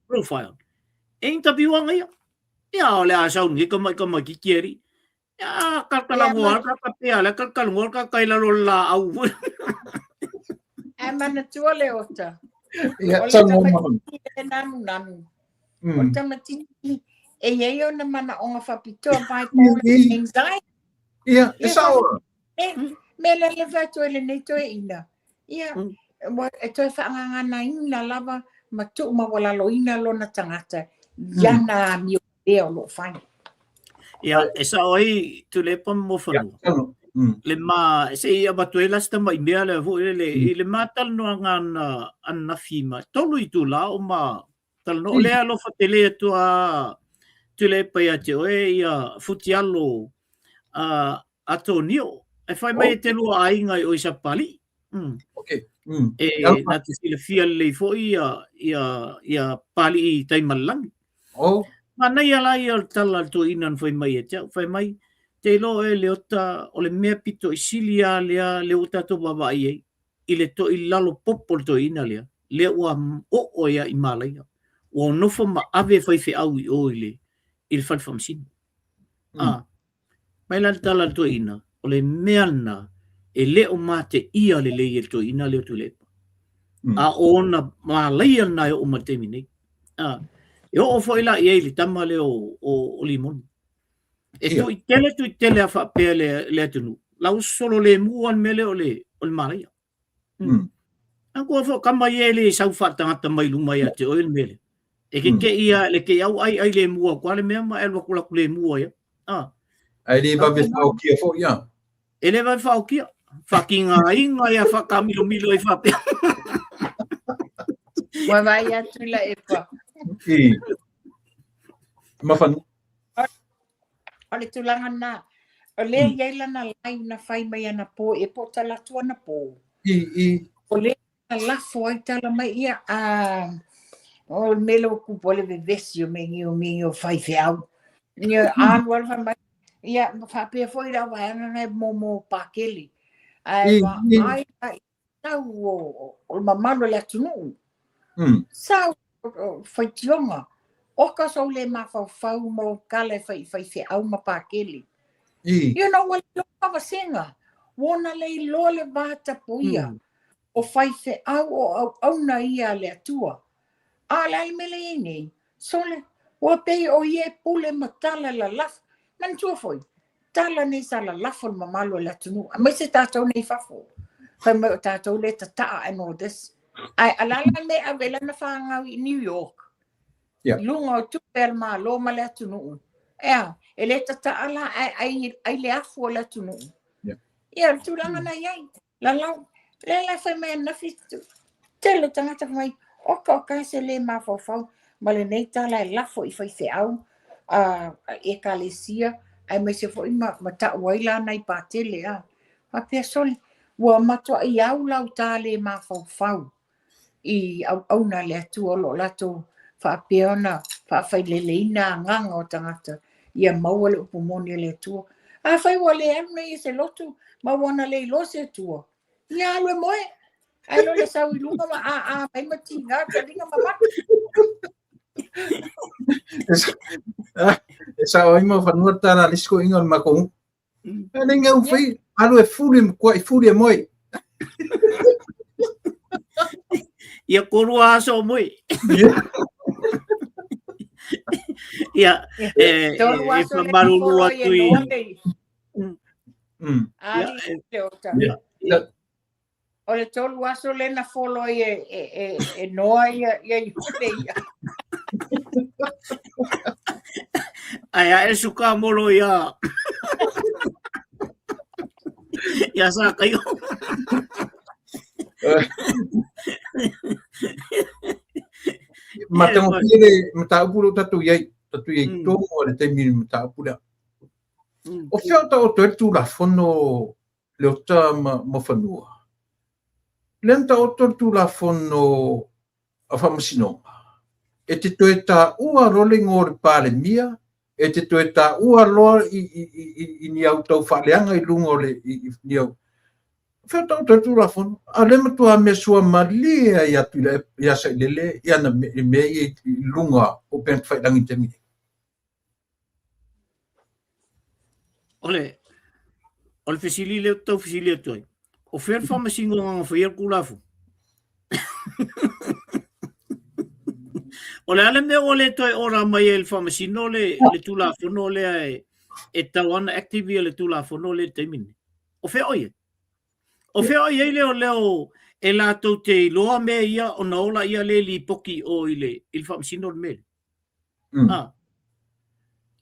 profile. E interview ana ia. Ia o le a sau nei tamai tamaitiiti alii. Ia kalakalagoa ka kapea le kalakalagoa ka kai lalo o le laau foi. Ae manatua le ota. Ia, O le saunoa mai. tamaitiiti e nanunanu. O le tamaitiiti e i ai ona manaoga faapitoa bipolar anxiety. Ia, e sao. E, mea lea le fai atu ai lenei toeaina. Ia, ua e toe faagaganaina lava ma tuumaualaloina lona tagata i ana amio lea o lo o fai. Ia, e sao ai Tuilaepa ma Moafanua. Le ma, se i avatu ai la se tamai mea lea foi lele, i le ma talanoaga ananafi ma tolu itula o ma talanoa, o lea alofa tele atu a Tuilaepa ia te oe ia Futialo a Tonio. E fai mai e te lua aiga i o i Sapapalii. Okay. E na te silafia lelei foi ia Papalii i tai ma le lagi. Manaia la ia o le tala a le toeaina na fai mai ia te au, fai mai, te iloa oe Leota, o le mea pito i sili lava lea, lea ua tatou vaavaai ai, i le toilalo popo o le toeaina lea, lea ua oo ai lava i Malaia. Ua nofo ma ave faifeau i o i le, i le fale faamasino. Ah, mai la le tala a le toeaina, o le mea lena e le o mateia lelei e le toeaina lea o Tuilaepa. A o ona malaia lena e oo mai i le taimi nei. Ah, e oo foi la i ai le tama lea o Limoni. E tuitele tuitele a faapea le atunuu, la ua sosolo lemu lava le mea lea o le malaia. A kua fo kama ia e le sau faatagata mai luma ia te oe le mea lea. E ke ke ia le ke au ai ai le mua kua le mea ma e alu atu laku le mua ia. Ah. Ai le vave whaokia fo ia. E le vave whaokia. Whakinga inga ia whakamilomilo i whapea. Ua vai atu la e pa. I. Mawhanu. O le tulaga lena, o lea e i ai lana live na fai mai anapo e po o talaatu anapo. I, i. O lea na lafo ai tala mai ia, a o le mea lea ua tupu ai le vevesi o mea nei o mea nei o faifeau. Ia, alu alu fai mai. Ia, ma faapea foi le auvaega na e momo pakele. Ae vaai la i sau o le mamalu o le atunuu. Sau o faitioga. Oka sou le mafaufau ma lou tala e fai i faifeau ma pakele. Ia na ua le iloa vasega. Ua na le iloa le va tapuia. O faifeau o auauna ia a le Atua. A o le a le mea lea e i ai nei? Sole, ua pei o ia e pule ma tala lalafo. Manatua foi, tala nei sa lalafo le mamalu o le atunuu, aemaise tatou nei i fafo. Fai mai o tatou lea e tataa and all this. Ae a le a la le mea e ave ai lana fanau i New York? I luga o tupe a le Malo ma le atunuu. E a? E le tataa la ae ai, ai le afu o le atunuu. Ia, o le tulaga na i ai. Lalau, lea la fai mai ananafi, tele o tagata fai mai, oka oka se le mafaufau ma lenei tala e lafo i faifeau a ekalesia aemaise foi ma, ma tau ai la nai patele a. Faapea sole, ua matuai au lau tā le mafaufau i auauna a le Atua o lo o latou faapea ona faafaileleina agaga o tagata ia maua le upu moni a le Atua. Afai ua le alu nei i se lotu ma ua na le iloa se Atua, ia alu e moe. Ae lo le sau i luga ma ā mai ma tiga taliga ma mata. E sao ai ma fanua tala le siko inga o le makou. E le ngau fai alu e fuli ma i fuli e moe. Ia korua aso o moe. Ia, e, e whamaruru atu i... O le tolu aso lea na folo ai e, e, e, e Noa ia, ia Iune ia. Ai a e suka molo ia. Ia sa kaio. Matagofie le mataupu lea ua tatou i ai, tatou i ai tonu lava i le taimi i le mataupu lea. O fea o taoto ai le Tulafono Leota ma, ma Fanua? Lea na taoto le Tulafono a Faamasinoga, e te toe taua loa le igoa o le Palemia, e te toe taua loa i, i, i, i ni au tau faaleaga i luga o le, i, i, ni au fea o taoto ai le Tulafono, a o lea matua mea suamalie ai atu ia Sailele i ana mea ia i luga o upega tafailagi i le taimi nei. O le, o le fesili lea ou te tau fesili atu ai, o fea le faamasinoga na faia le Tulafono? O le a le mea ua le toe ora mai ai le faamasino le, le Tulafono lea e, e tau ana active ia le Tulafono lea i le taimi lenei? O fea o i ai? O fea o i ai le leo e latou te iloa mea ia ona ola ia le lipoti o i le, i le faamasino le mea lea? Ah.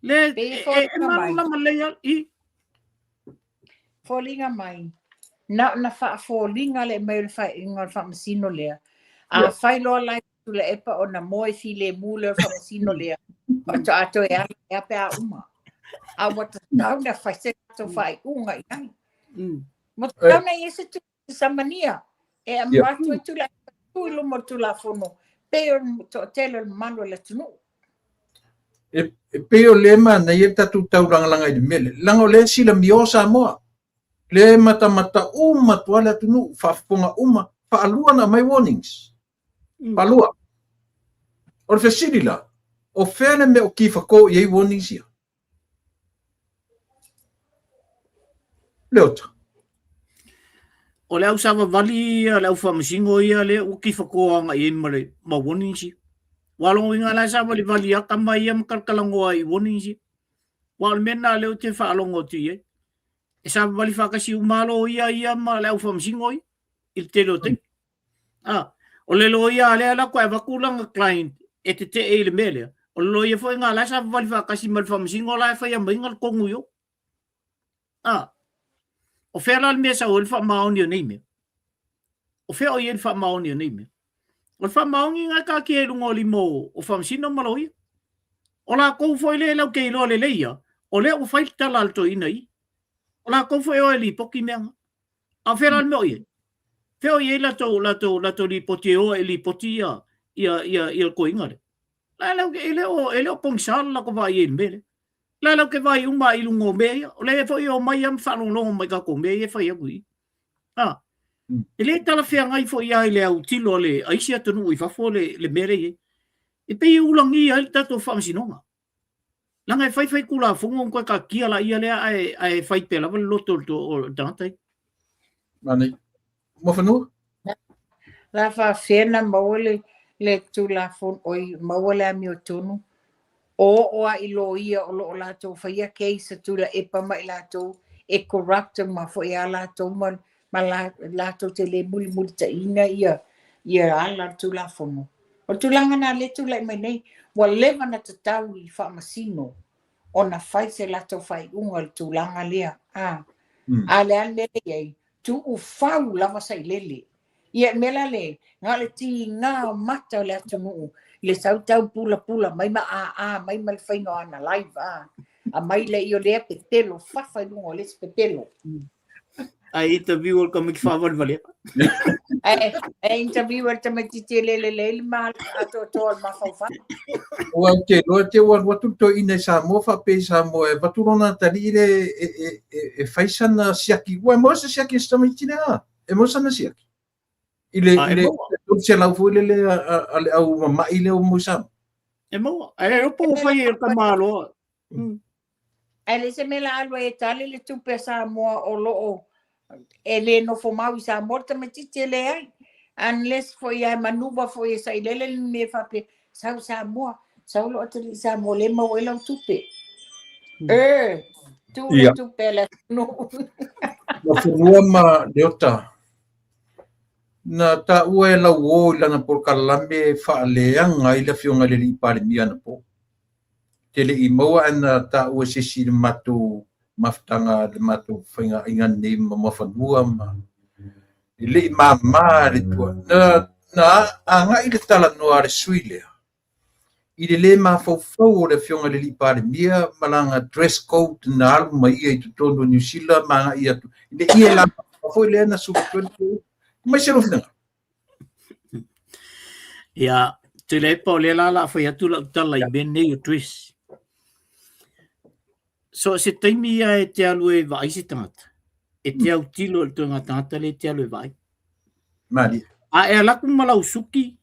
Le, Pei e, e, e foliga mai. malamalama lelei lava i. Foliga mai. Na ona faafoliga le aumai o le faaiuga o le faamasino lea. A fai loa la i Tuilaepa ona moe filemu lea o le faamasino lea, faatoa toe ala ai pe a uma. A ua tatau ona fai se latou faaiuga i ai. Ua tatau ona i ai se Samania e avatu ai Tuilaepa e tu i luma o le Tulafono pei o le toatele o le mamalu o le atunuu. E, e pei o lea e manaia le tatou taulagalaga i le mea lea, leaga o lea e silamio Samoa. Lea e matamata uma atu lava le atunuu, faafofoga uma, faalua ona aumai warnings. Faalua. O le fesili la, o fea le mea o tifato i ai warnings ia? Leota. O le au savavali ia, le au faamasino ia lea ua tifatoa agai i ai ma le ma warnings ia. Aua o lona uiga la e savalivali lava tama ia ma talatalanoa i warnings ia. Aua o le mea lena lea ou te faalogo atu i ai. E savavali faatasi uma lava loia ia ma le au faamasino ia i le tele o taimi. Ah, o le loia lea la toe avatu lana client e tetee i le mea lea. O le loia foi lena la e savavali faatasi ma le faamasino la e faia mai le tonu i o. Ah, o fea la le mea e sau ai le faamaoni o nei mea? O fea o i ai le faamaoni o nei mea? O le faamaoni na e taatia i luga o lima o faamasino ma loia. O latou foi lea latou te iloa lelei ia, o lea ua fai le tala a le toeaina i. O latou foi e o e lipoti mea na. A o fea la le mea o i ai? Fea o i ai latou, latou, latou lipoti e o e lipoti ia, ia, ia, ia le toeaina lea? La, e le, e le o, e le o pogisa le latou vaai i ai i le mea lea. La lau ke vai uma i luga o mea ia. O lea foi e omai lava ma faalogologo mai i tatou mea ia e fai atu i i. A, e le talafeagai foi lava i le autilo a le a isi atunuu i fafo le, le mea lea e i ai. E pei e ulagia ai le tatou faamasinoga. Leaga e fai fai Tulafono ona toe taatia laia lea ae, ae fai pea lava le loto o le tagata ia. Manaia. Muafanua? La faafefea na maua le, le Tulafono, oi, maua le amiotonu, o oo a i loia o lo o latou faia case a Tuilaepa ma i latou e corrupt uma foi a latou ma, ma la, latou te le mulimulitaina ia, ia ala o le Tulafono. O le tulaga na lea e tulai mai nei, ua leva na tatau i faamasino ona fai se latou faaiuga i le tulaga lea. A, a le a le mea lea e i ai? Tuufau lava sailele. Ia, le mea la lea, na o le tiga o mata o le atunuu i le sau tau pulapula mai ma aa mai ma le faiga o ana live, a. Aumai lea o lea pepelo, fafa i luga o le isi pepelo. Ae interview o le tamaiti faavalevalea. Ae, ae interview e le tamaitiiti e le lelei le ma atoatoa o le mafaufau. Ua ou te iloa te ua alu atu le toeaina i Samoa faapea i Samoa e avatu lona atalii le e, e, e, e fai sana siaki. Ua e maua se siaki a si tamaiti lea? E maua sana siaki? I le, i le 300 foi lele a, a, a le au mama'i lea ua maua i Samoa. E maua. Ae le po ua fai e le tamaloa. Ae leai se mea la alu ai e tali le tupe a Samoa o lo o e le nofo mau i Samoa le tamaitiiti e leai. Unless foi ae manuva foi e sailele le mea faapea, sau Samoa, sau lou atalii i Samoa lea e maua ai lau tupe. E, tuu le tupe a le atunuu. Muafanua ma Leota, na taua e Lauo i lana polokalame e faaleaga ai le afioga i le alii Palemia anapo. Te le i maua ae na taua e se isi i le matou mafutaga, le matou faiga aiga nei ma Muafanua ma e le i mama le tua. Na, na agai le talanoa a le sui lea i le lē mafaufau o le afioga i le alii Palemia ma lana dress code na alu ma ia i totonu o Niu Sila ma agai atu i le ie la foi lea na sulu atu ai le tua. Mai se lou finagalo. Ia, Tuilaepa, o lea la o le a fai atu lau tala i mea nei o dress. So o se taimi ia e te alu e vaai se tagata, e te autilo i le ituaiga tagata lea e te alu e vaai. Malie. A e alu atu ma lau suki,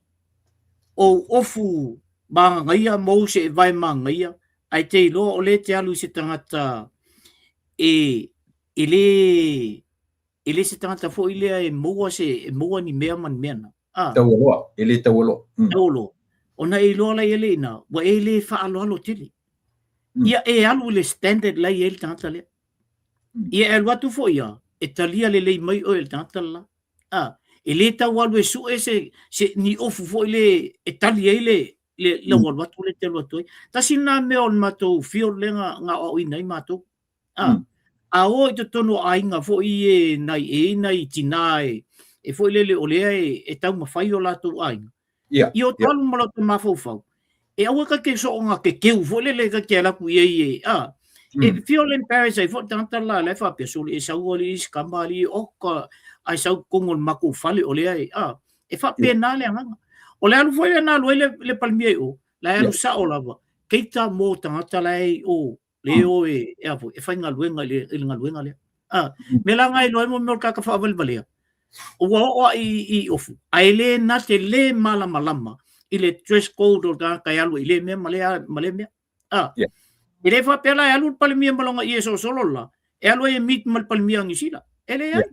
ou ofu magagaia ma ou seevae magagaia, ae te iloa o lea e te alu i se tagata e, e le e le se tagata foi lea e maua se e maua ni mea ma ni mea na. Ah. Taualoa, e le taualoa. Taualoa. Ona e iloa la ia le ina, ua e le faaaloalo tele. Ia e alu i le standard la e i ai le tagata lea. Ia e alu atu foi ia, e talia lelei mai oe e le tagata la. Ah, e le tau alu e sue se, se ni ofu foi le e tali ai le le lau alu atu lea e te alu atu ai. Tasi lena mea o le matou field lea na, na aoaoina ai matou. A, a o i totonu o aiga foi e nai e i ai nai tinā e, e foi lele o lea e, e taumafai o latou aiga. Ia, I o ia. alu ma latou mafaufau, e aua ta te soonga kekeu foi lele ta te alu atu i ai e, a, e feel embarrassed ai foi le tagata la la e faapea, sole e sau alii si tama alii, oka, ae sau i totonu o le matou fale o lea e, a, e faapena le agaga. O le alu foi lea na alu ai le, le Palemia i o, la e alu sao lava, keita mo tagata la e i o, le o e, e a foi, e faigaluega i le, i le galuega lea. A, mea la na iloa ai mo mea o le tagata faavalevalea, ua oo a i, i ofu, ae le na te le malamalama i le dress code o le tagata e alu ai i lea mea ma lea, ma lea mea. A, e le faapea la e alu le Palemia ma lona ie solosolo la, e alu ai e meet ma le Palemia o Niu Sila. E leai.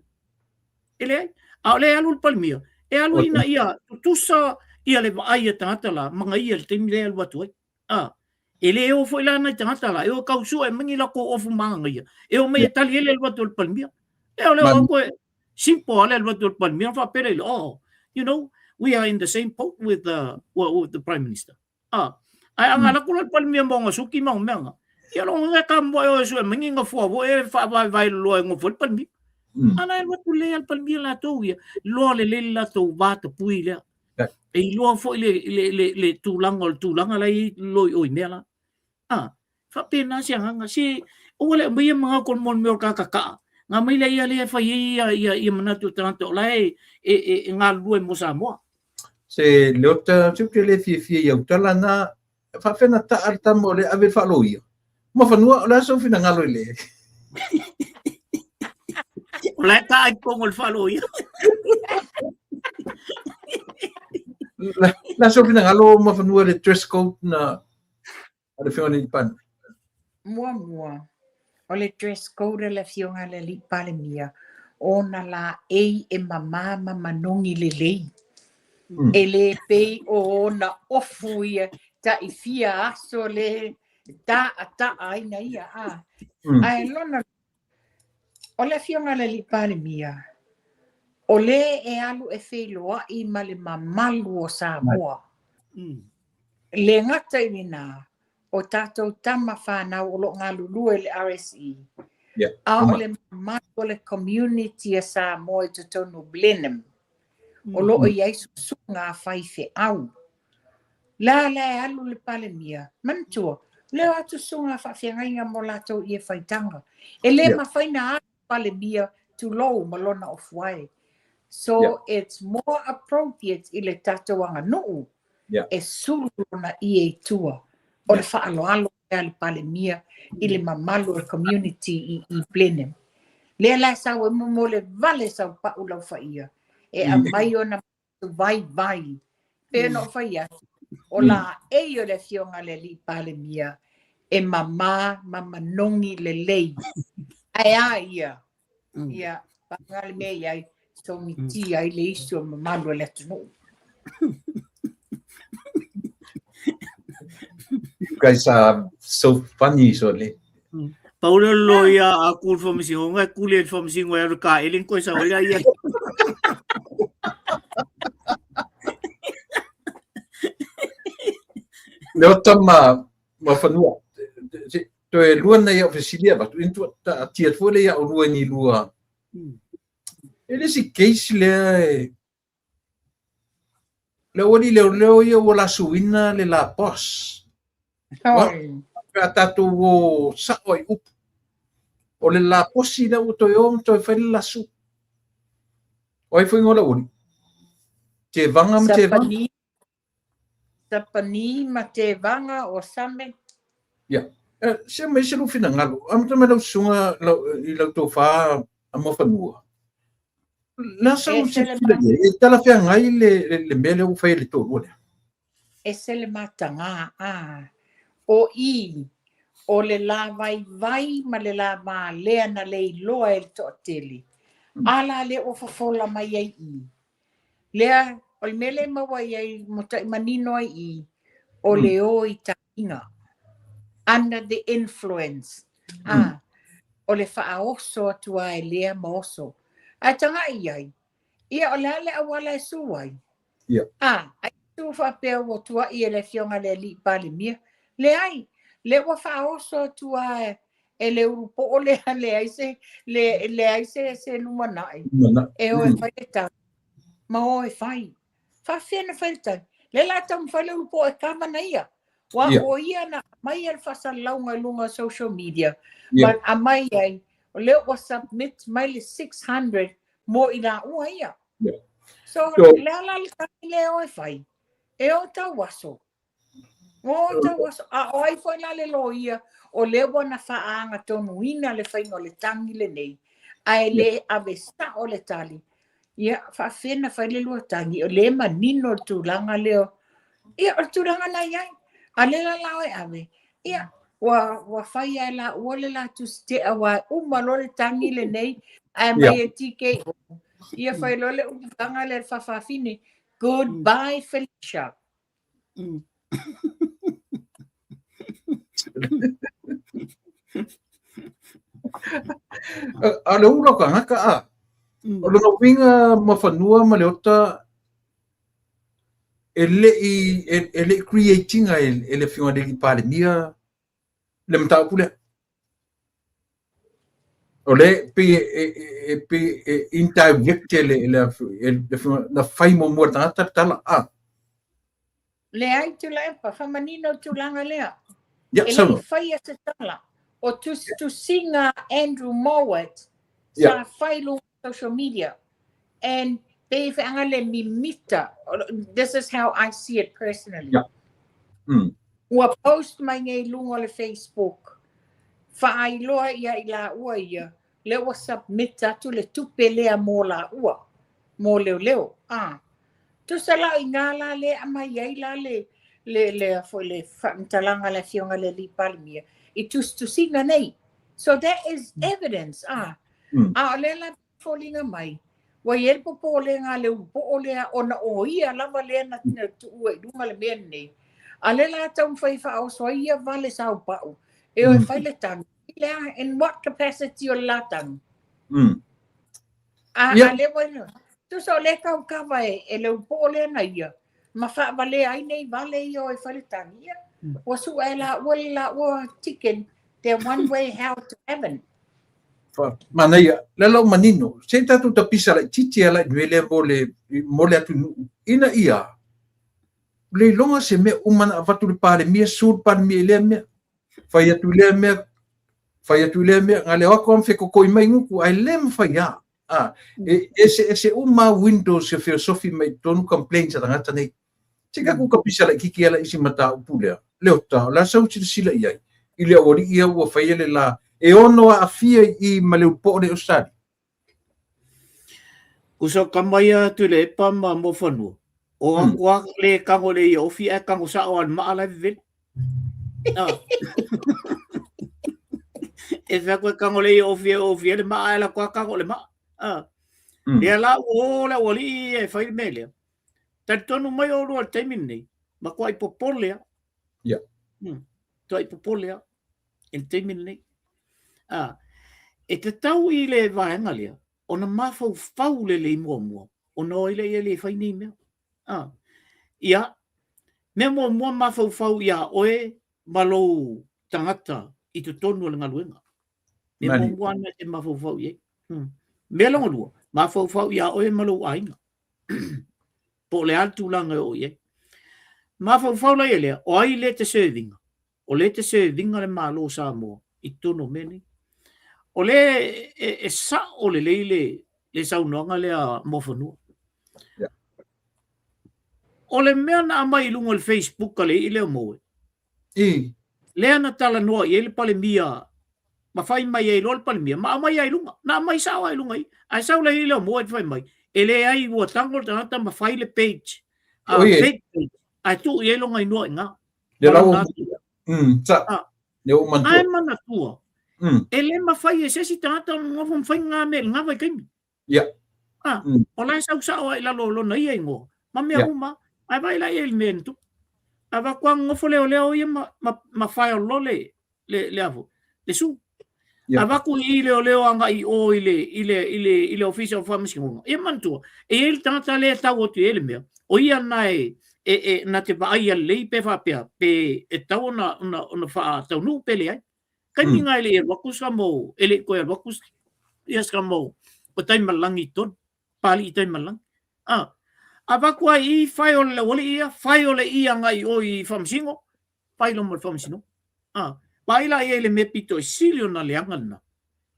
E leai. A o lea e alu le Palemia, e alu ina ia tutusa ia le vaai a tagata la, ma ia i le taimi lea e alu atu ai. A, e le o foi la nai tagata la, e o tau sue mai ni latou ofu magagaia, e o mai e tali ai le alu atu o le Palemia. E o le o atu e simple a le alu atu o le Palemia, ona faapea lea, oh, you know, we are in the same boat with the, with the Prime Minister. A, ae a alu atu la le Palemia ma ona suki ma ona mea na, ia lona uiga e kamuae oe e sue mai ni nofoa foi e faavaevae loloa e nofo ai le Palemia. A na e alu atu lelei lava le Palemia latou ia, iloa lelei le latou va tapui lea. E iloa foi le, le, le, le tulaga o le tulaga la e i ai lolo i o i mea la. A, faapena se agaga. Se, aua le aumaia manatu o le mea o le tagata kaa. Na aumai lea ia lea e fai ai ia, ia, ia manatu o tagata o la e, e, e, e galulue mo Samoa. Se Leota, se ou te le fiafia i au tala na, e faapefea ona taa le tama o lea e ave i le faaloia. Mafanua, o le a sou finagalo i le. O la e ta i totonu o le faaloia. La sou finagalo Mafanua le dress code na a le Afioga i le Palemia. Muamua, o le dress code a le Afioga i le Alii Palemia, o ona laei e mama ma manogi lelei. E le pei o ona ofu ia ta'i fia aso le ta'a ai na ia a. Ae lona o le Afioga i le Alii Palemia, o le e alu e feiloa'i ma le mamalu o Samoa. Le gata i lena, o tatou tama whanau o lo galulue i le RSE. A o le mamalu o le community a Samoa i totonu o Blenheim. O lo o i ai susuga a faifeau. La la e alu le Palemia, manatua, leo atu susuga a faafeagaiga mo latou i e faitaga. E le mafai na alu Palemia tulou ma lona ofuae. So it's more appropriate i le tatou aganuu e sulu lona ie i tua. O le faaaloalo lea a le Palemia i le mamalu o le community i Blenheim. Lea la e sau ai mo le vale sau pau lau faia. E aumai ona vaivai. Pe ona o fai atu, o la ei o le Afioga i le Alii Palemia e mama ma manogi lelei. Ae a ia, ia, paga le mea i ai, sogitia ai le isi o mamalu o le atunuu. You guys are so funny, so le. Pau le loia a ku le faamasinoga e kuli ai le faamasino e alu i ka ele ni koe sau ai la ia. Leota ma Mafanua. Toe lua nei au fesili avatu, ina tua taatia atu foi lea ia oulua i ni lua. E le isi case lea e le aualii leoleo ia ua lasuina le la boss. Pe a tatou o sao ai upu. O le la bosi lea ua toe o ma toe fai le lasu. O ai foi igoa o le aualii? Tevaga ma Tevaga. Sapani ma Tevaga o Same. Ia. Se aumai se lou finagalo. Amata mai lau susuga i lau tofa a Mafanua. La sau silasila i ai, e talafeagai le mea lea ua fai e le toalua lea? Ese le mataga, a. O i, o le la vaivai ma le la valea na le iloa e le toatele. A la lea ua fofola mai ai i. Lea, o le mea lea e maua i ai matai manino ai i, o le o i tagiga. Under the influence. A, o le faaoso atu lava e lea ma oso. Ae taga'i i ai, ia o le a le auala e su ai? A, ai su faapea ua tua'i e le Afioga i le Alii Palemia. Leai, lea ua faaoso atu lava e le ulupoo lea leai se, leai se, se lumanai. E o e fai le tagi, ma o e fai. Faafefea na fai le tagi? Lea la taumafai le ulupoo e kava na ia. Ua o ia na aumai le faasalalauga i luga o social media. Ma aumai ai, o lea ua submit mai le 600 mo i laua ia. So, le a la le tagi lea e o e fai? E o tau aso. O tau aso. A o ai foi la le loia, o lea ua na faaagatonuina le faiga o le tagi lenei, ae le ave sao le tali. Ia, faafefea na fai le lua tagi, o lea e manino le tulaga lea. Ia, o le tulaga na i ai. A lea la la o e ave, ia, ua fai ai la ua le la tusi aua e uma loa le tagi lenei, ae mai e TKO. Ia fai loa le upufaga lea le faafafine. Goodbye, Felicia. A le ula o tagata a. O lona uiga Mafanua ma Leota e le i create ina e le Afioga i le Alii Palemia le mataupu lea. O le pei e pei e indirect e le Afioga na fai muamua e le tagata le tala a. Leai Tuilaepa, faamanino le tulaga lea. E le i faia se tala. O tusitusiga Andrew Mowat sa fai luga social media. And pei feaga le mimita. This is how I see it personally. Ua post mai nei luga o le Facebook. Faailoa ia i laua ia, lea ua submit atu le tupe lea mo laua, mo leoleo. A. Tusa la o i ina la lea e aumai ai la le, le, le, foi le faamatalaga a le Afioga i le Alii Palemia i tusitusiga nei. So that is evidence, a. A o lea la foliga mai, ua i ai le popolega a le ulupoo lea ona o ia lava lea na tuua i luga le mea lenei. A lea la taumafai e faaoso ai ia vale saupau e o e fai le tagi. Lea, in what capacity o le la tagi? A, a lea ua tusa o lea kaukava e, e le ulupoo lea na ia, ma faavalea ai nei vale ia o e fai le tagi. Ia, ua sua e la ua le la ua ticket, their one way how to heaven. Manaia, le lau manino, se i tatou tapisa laitiiti ala i le mea lea mo le, mo le atunuu, ina ia le iloga se mea uma na avatu le Palemia, su le Palemia i lea mea, fai atu i lea mea, fai atu i lea mea, nga leo ako am fekokoi mai nguku, ai le mawhai a. A, e ese ese uma windows e feosofi mai tonu complaints a tagata nei. Se ka ku kapisa laitiiti ala i si mataupu lea, Leota, o le a sau silasila i ai, i le aualii ia ua faia le la e ono aafia i ma le upoo le Australia. Uso kama ia Tuilaepa ma Moafanua, o aku a le kago le ia ofi ae kago sao a le maa la e vevela. Ah. E fea koe kago le ia ofi e ofi e le maa e la koa kago le maa. Ah. Lea la ua o le aualii e fai le mea lea. Talitonu mai oulua i le taimi lenei, matuai popole lava. Yeah. Matuai popole lava i le taimi lenei. Ah, e tatau i le vaega lea ona mafaufau lelei muamua ona o ai lea e le fai nei mea. Ah, ia, mea muamua mafaufau iā oe ma lou tagata i totonu o le galuega. Mea muamua na e te mafaufau i ai. Mea lona lua, mafaufau iā oe ma lou aiga. Po o le a le tulaga e oo i ai. Mafaufau la ia lea, o ai lea te serve ina? O lea te serve ina le Malo o Samoa i totonu o mea nei. O lea e, e sao lelei le, le saunoaga lea a Moafanua. Yeah. O le mea na aumai i luga o le Facebook a le ii lea o Moe, I. Lea na talanoa i ai le Palemia ma fai mai ai loa le Palemia ma aumai ai i luga. Na aumai sao lava i luga i i. Ae sau le alii lea o Moe fai mai, e leai ua tago le tagata ma fai le page, a fake page, ae tuu i ai lona inoa i ina. Le la ua sa. Le ua manatua. Ae manatua, e le mafai e se isi tagata ona nofo ma fai nga mea i lena vaitaimi. Ia. Ah, o la e sau sao lava i lalo o lona ia igoa, ma mea uma. Ae vaai la i ai i le mea na tupu. Avatu lava nonofo leoleo ia ma, ma, ma file loa le, le, le a foi, le sue. Yeah. Avatu i i leoleo agai i o i le, i le, i le, i le ofisa o faamasinoga. Ia manatua, e i ai le tagata lea e tau atu i ai le mea, o ia na e, e, e, na te vaai lelei pe faapea, pe e tatau ona, ona, ona faataunuu pe leai. Taimi na e le i alu atu sa mo, e le i toe alu atu ia sa mo, o Taimalagi i totonu, Papalii i Taimalagi. A, avatu ai i i, fai o le aualii ia, fai o le i agai i o i Faamasino, fai loa ma le Faamasinoga. A, vaai la i ai le mea pito i sili ona leaga lena.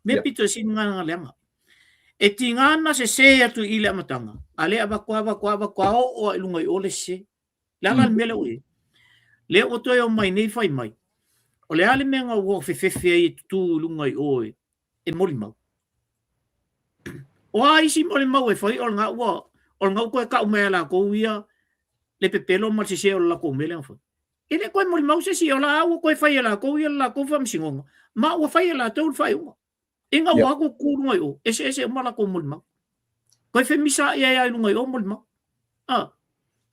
Mea pito i sili ona leaga. E tiga ona sese atu i i le amataga, a lea avatu, avatu, avatu, a oo lava i luga i o le sese. Le a la le mea lea ua i ai? Lea ua toe omai nei fai mai, o le a le mea na ua fefefe ai e tutū i luga i o e, e molimau? O a isi molimau e fai o lena ua, o lena ua toe tau mai e latou ia le pepelo ma le sese o le latou mea lea na fai. E le toe molimau se isi, o la ua toe fai e latou ia le latou faamasinoga, ma ua fai e latou le faaiuga. Ina ua atu tu luga i o, eseese uma latou molimau. Toe femisa ai ai luga i o molimau. Ah.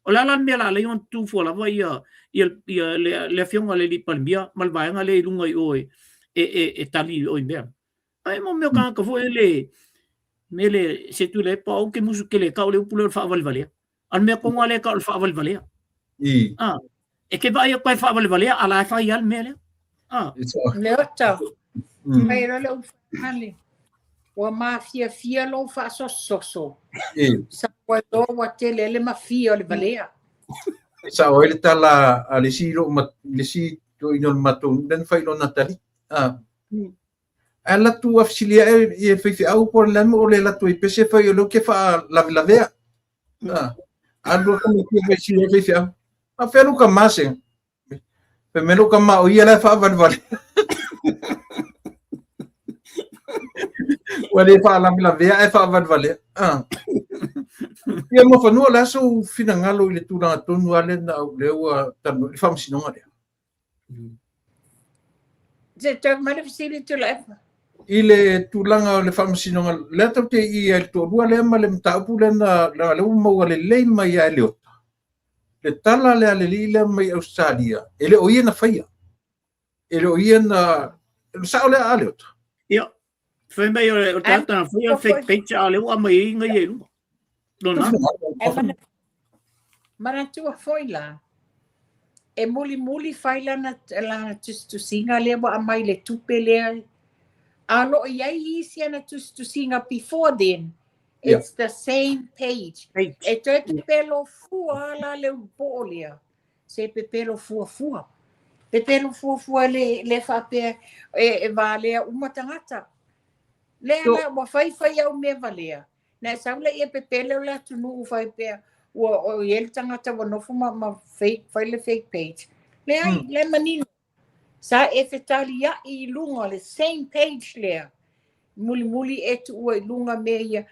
O le a la le mea la alai ona tutu fua lava ia, ia, ia le, le afioga le alii Palemia ma le vaega lea i luga i o e, e, e, e tali i o i mea. Ai mo mea o tagata foi le, me le, se tui le pa o ke musu ke le kau le upu le o le faavalevalea. A le mea tonu lava lea e tau o le faavalevalea. Ah, e ke vaai atu ai faavalevalea, a la e fai lava le mea lea. Ah. Leota, fai loa le upu faale. Ua mafiafia lou faasososo. Sau ai loa ua tele le mafia o le valea. E sao ai le tala a le isi lou le isi toeaina o le matou nuu lea na fai i lona atalii. Ah. Ae alu atu afisilia e i le faifeau po o le a o le alu atu ai pese fai o lea ou te faalavelavea. Ah. Alu atu tamaiti e fesili ai le faifeau. A fea lou tama se? Fai mai lou tama o ia la e faavalevalea. Ua le faalavelavea ae faavalevalea. Ah. Ia Muafanua, o le a sou finagalo i le tulaga tonu lava lea na au lea ua talanoa i le faamasinoga lea? Se toe mai le fesili Tuilaepa. I le tulaga o le faamasinoga, lea tatou te i ai i le toalua lea ma le mataupu lea na, lea ua maua lelei mai lava e Leota, le tala lea a le alii lea mai Ausetalia, e le o ia na faia. E le o ia na... Sao lea a Leota? Ia, fai mai o le tagata na faia le fake page a o lea ua aumai ai gaia i luga. Lona. Manatua foi la, e mulimuli fai lana, lana tusitusiga lea ua aumai le tupe lea, a o lo o i ai isi ana tusitusiga before then, it's the same page. E toe pepelo fua la le ulupo'o lea, se pepelo fuafua. Pepelo fuafua le, le faapea e, e valea uma tagata. Lea la, ua fai fai au mea valea. Na e sau lea e pepelo le atunuu faapea ua o i ai le tagata ua nofo ma, ma fake, fai le fake page. Leai, le manino. Sa e fetaliai i luga o le same page lea. Mulimuli e tuua i luga mea ia.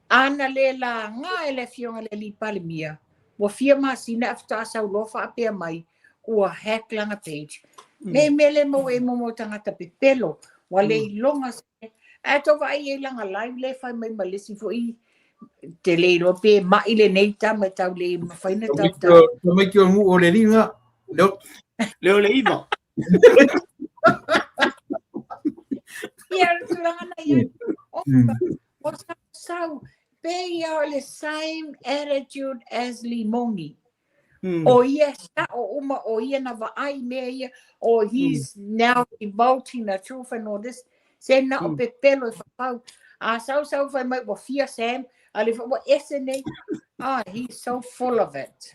A na le laga e le Afioga i le Alii Palemia, ua fia masina ae faatoa sau loa faapea mai ua hack lana page. Nei mea le maua ai mo tagata pepelo, ua le iloga se. Ae tou vaai i ai lana live lea e fai mai ma le isi foi te le iloa pe ma'i lenei tama e tau le mafai na tautala. Tamaiti o nuu o le liga, leo. Leo le iva. Ia, o le tulaga na ia. O sau, sau, pe ia o le same attitude as Limogi. O ia sa'o uma, o ia na vaai mea ia, o he's now divulging the truth and all this. Se na o pepelo e fafau. A sau sau fai mai ua fia Sam, a le ua ese nei. Ah, he's so full of it.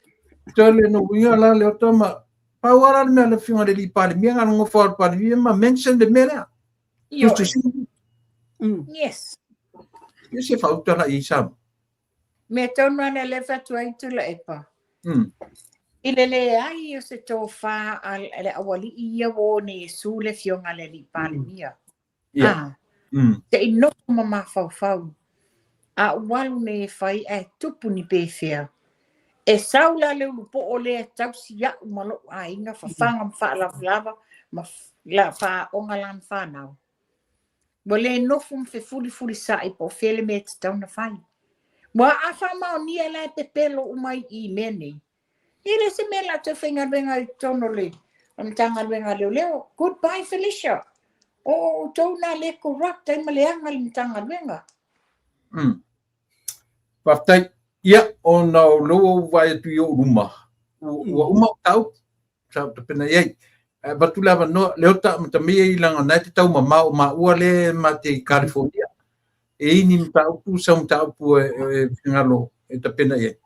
Toe le no uiga la leo tama. Pau ala le mea le afioga i le alii Palemia, na ona nofo lava le Palemia ma mention le mea lea. Ioe. Yes. Ia se faautala i Samoa. Mea tonu ana lea e fai atu ai Tuilaepa. I le leai o se tofā a le aualii ia ua o nei e sue le afioga a le alii Palemia. A, se i nofo ma mafaufau. A ua alu nei e fai ae tupu ni pefea. E sau la le ulupoo lea e tausi au ma lou aiga, fafaga ma faalavalava ma faaaoga lana fanau. Ua le nofo ma fefulifulisa'i po o fea le mea e tatau ona fai. Ua a faamaonia la e pepelo uma ai i mea nei. E le o se mea o le a toe faigaluega ai i totonu o le Matagaluega a Leoleo. Goodbye Felicia! O outou na le corrupt ai ma leaga le Matagaluega. Faafetai. Ia, ona o lea ua ou vaai atu i ou luma, ua uma ou mataupu sa ou tapena i ai. Ae avatu le avanoa, Leota amatamea i leaga o lena e te taumamao o maua lea ma te i California. E i ni mataupu, sau mataupu e finagalo e tapena i ai.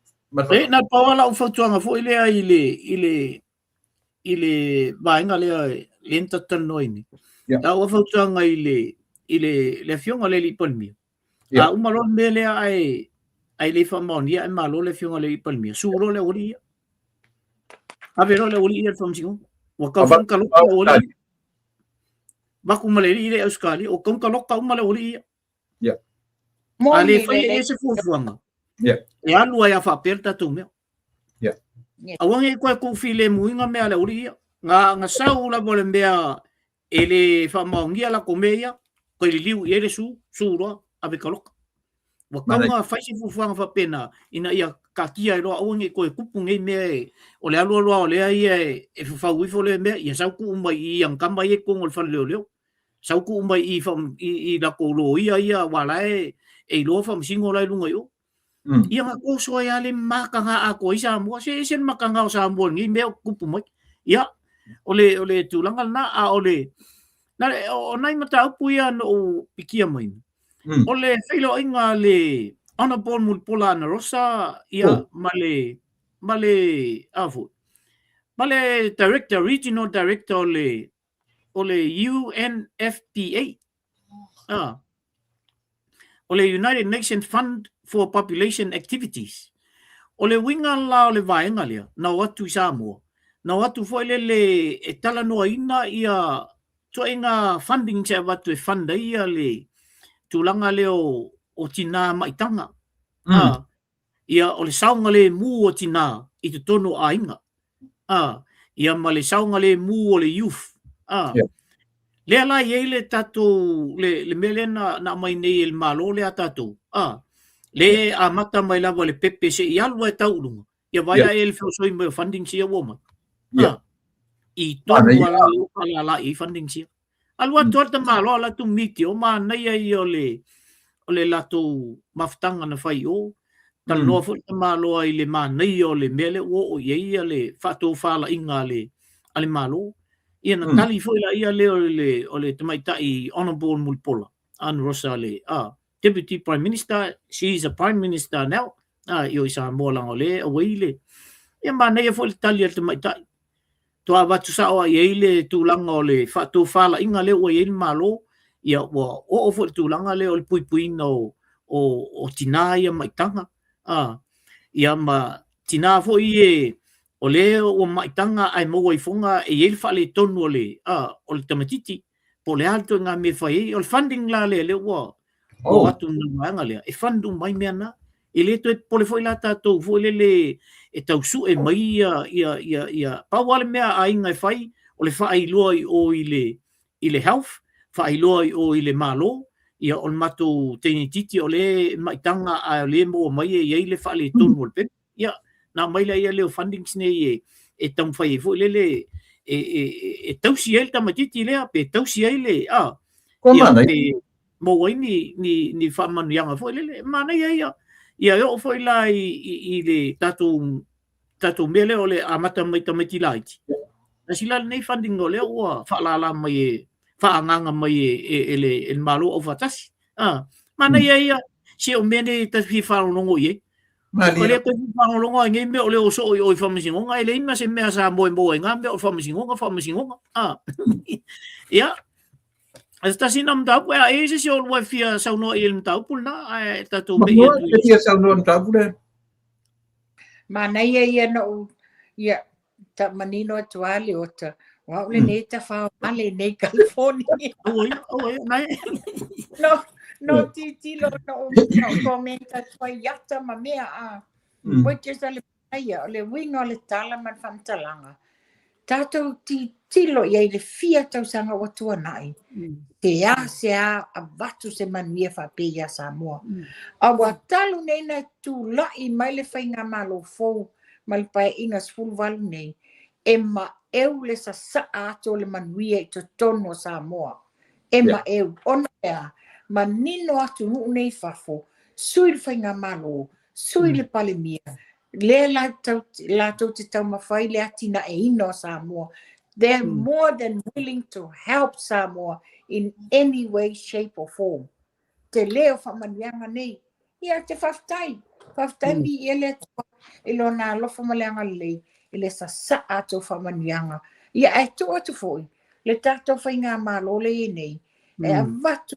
E, na pau lava lau fautuaga foi lea i le, i le, i le vaega lea lea na tatou talanoa ai nei. Yeah. Lau fautuaga i le, i le, le afioga i le Alii Palemia, yeah. A uma loa le mea lea ae, ae le faamaonia ae malo le afioga i le Alii Palemia, sue loa le aualii ia. Ave loa le aualii ia i le faamasinoga. Ua tau foi ona kaloka le aualii. Vaku ma le alii lea i Ausetalia, ua tau ona kaloka uma le aualii ia. Yeah. A le faia e se fuafuaga, yeah. E alu ai a faapea le tatou mea. Yeah. Aua ne i koe tuufilemuina mea a le aualii ia. Nga, nga sau lava o le mea e le faamaonia latou mea ia, toe liliu i ai le sue, sue loa, ave kaloka. Ua tau na fai se fuafuaga faapena, ina ia taatia ai loa, aua ne i toe tupu nei mea e, o le alu alu lava o lea ia e fafau ifo lea mea, ia sau tuu mai i i ana tama ia i totonu o le fale leoleo. Sau tuu mai i i i latou loia ia aua la e e iloa faamasino la i luga i o. Ia na toso ai lava le mataga atoa ai Samoa. Se ese le mataga o Samoa i lenei mea o tutupu mai. Ia, o le, o le tulaga lena, a o le, na, o nai mataupu ia na ou pikia mai, o le feiloaiga a le Honourable Mulipola Anarosa, ia, ma le, ma le, a foi, ma le Director, Regional Director o le, o le UNFPA, ah, o le United Nations Fund for Population Activities. O le uiga la o le vaega lea, na o atu i Samoa, na o atu foi lele e talanoaina ia ituaiga fundings e avatu e fund ai ia le tulaga lea o tinā maitaga. Ia, o le saogalemu o tinā i totonu o aiga. Ia ma le saogalemu o le youth. Lea la i ai le tatou, le mea lea na aumai nei e le Malo lea a tatou, le amata mai lava i le pepe seia alu lava e tau i luga, ia vaai ae le feosoi mai o fundings ia ua omai. I tonu lava la lea ua faalala i ai fundings ia. Alu atu lava le tamaloa alu atu miti o manaia ia o le o le latou mafutaga na fai i o. Talanoa foi le tamaloa i le manaia o le mea lea ua oo i ai ia le faatofalaiga a le a le Malo. Ia na tali foi laia lea o le o le tamaitai Honourable Mulipola Anne Rosa le a Deputy Prime Minister, she is a Prime Minister now, i o i Samoa leaga o lea e auai le ia manaia foi le tali a le tamaitai. Toa avatu sao i ai le tulaga o le faatofalaiga lea ua i ai le Malo, ia ua oo foi le tulaga lea o le puipuiga o tinā ia maitaga, ia ma tinā foi e o lea ua maitaga ae maua ifoga e i ai le faaletonu o le, o le tamaitiiti, po o le a le ituaiga mea e fai ai. O le funding la lea lea ua oo atu i le vaega lea, e fund uma ai mea na. E le toe popole foi la tatou foi lele e tau sue mai ia, ia, ia, ia. Pau lava le mea a aiga e fai, o le faailoa i o i le, i le health, faailoa i o i le Malo, ia o le matou teine itiiti o lea e maitaga ae o lea e maua mai e i ai le faaletonu o le pepe. Ia, na aumai laia lea o fundings nei e, e taumafai ai foi lele e, e, e tausi ai le tamaitiiti lea, pe tausi ai le, a, ia, pe maua ai ni, ni, ni faamanuiaga foi lele. E manaia ia. Ia, e oo foi la i, i, i le tatou, tatou mea lea o le amata mai tamaiti laiti. Tasi la lenei funding o lea ua faalala mai e, faaagaaga mai e, e, e, le, e le Malo Aufaatasi. Ah, manaia ia, se o mea nei ta fia faalogologo i ai. O lea koe fia faalogologo ai nei mea o lea o soo i o i faamasinoga, e leai ma se mea sa moe moe ai ngā mea o le faamasinoga, faamasinoga. Ah. Ia, se tasi na mataupu, e a e se se o lua e fia saunoa i le mataupu lena, ae tatou mei atu i... Fia saunoa i mataupu lea. Manaia ia noʻu, ia, ta manino atu a Leota, o au lenei tafaovale i nei California. Aua ia, aua ia, nai. No, no titilo no, no comment atu ai iata ma mea a. Which is a le ia, o le uiga o le tala ma le faamatalaga. Tatou titilo i ai i le fia tausaga ua tuanai, te a se a avatu se manuia faapea ia Samoa. A ua talu nei na tula'i mai le faigamalo fou ma le Paeaiga 18 nei, e maeu le sasaa atu o le manuia i totonu o Samoa. E maeu, ona o le a? Manino atunuu nei i fafo, sui le faigamalo, sui le Palemia, lea latou te taumafai le atinaeina o Samoa. They're more than willing to help Samoa in any way, shape or form. Tele o faamanuiaga nei. Ia, te faafetai. Faafetai miia le Atua i lona alofa ma le agalelei i le sasaa atu o faamanuiaga. Ia, ae tuu atu foi le tatou faigamalo lea e i ai nei, e avatu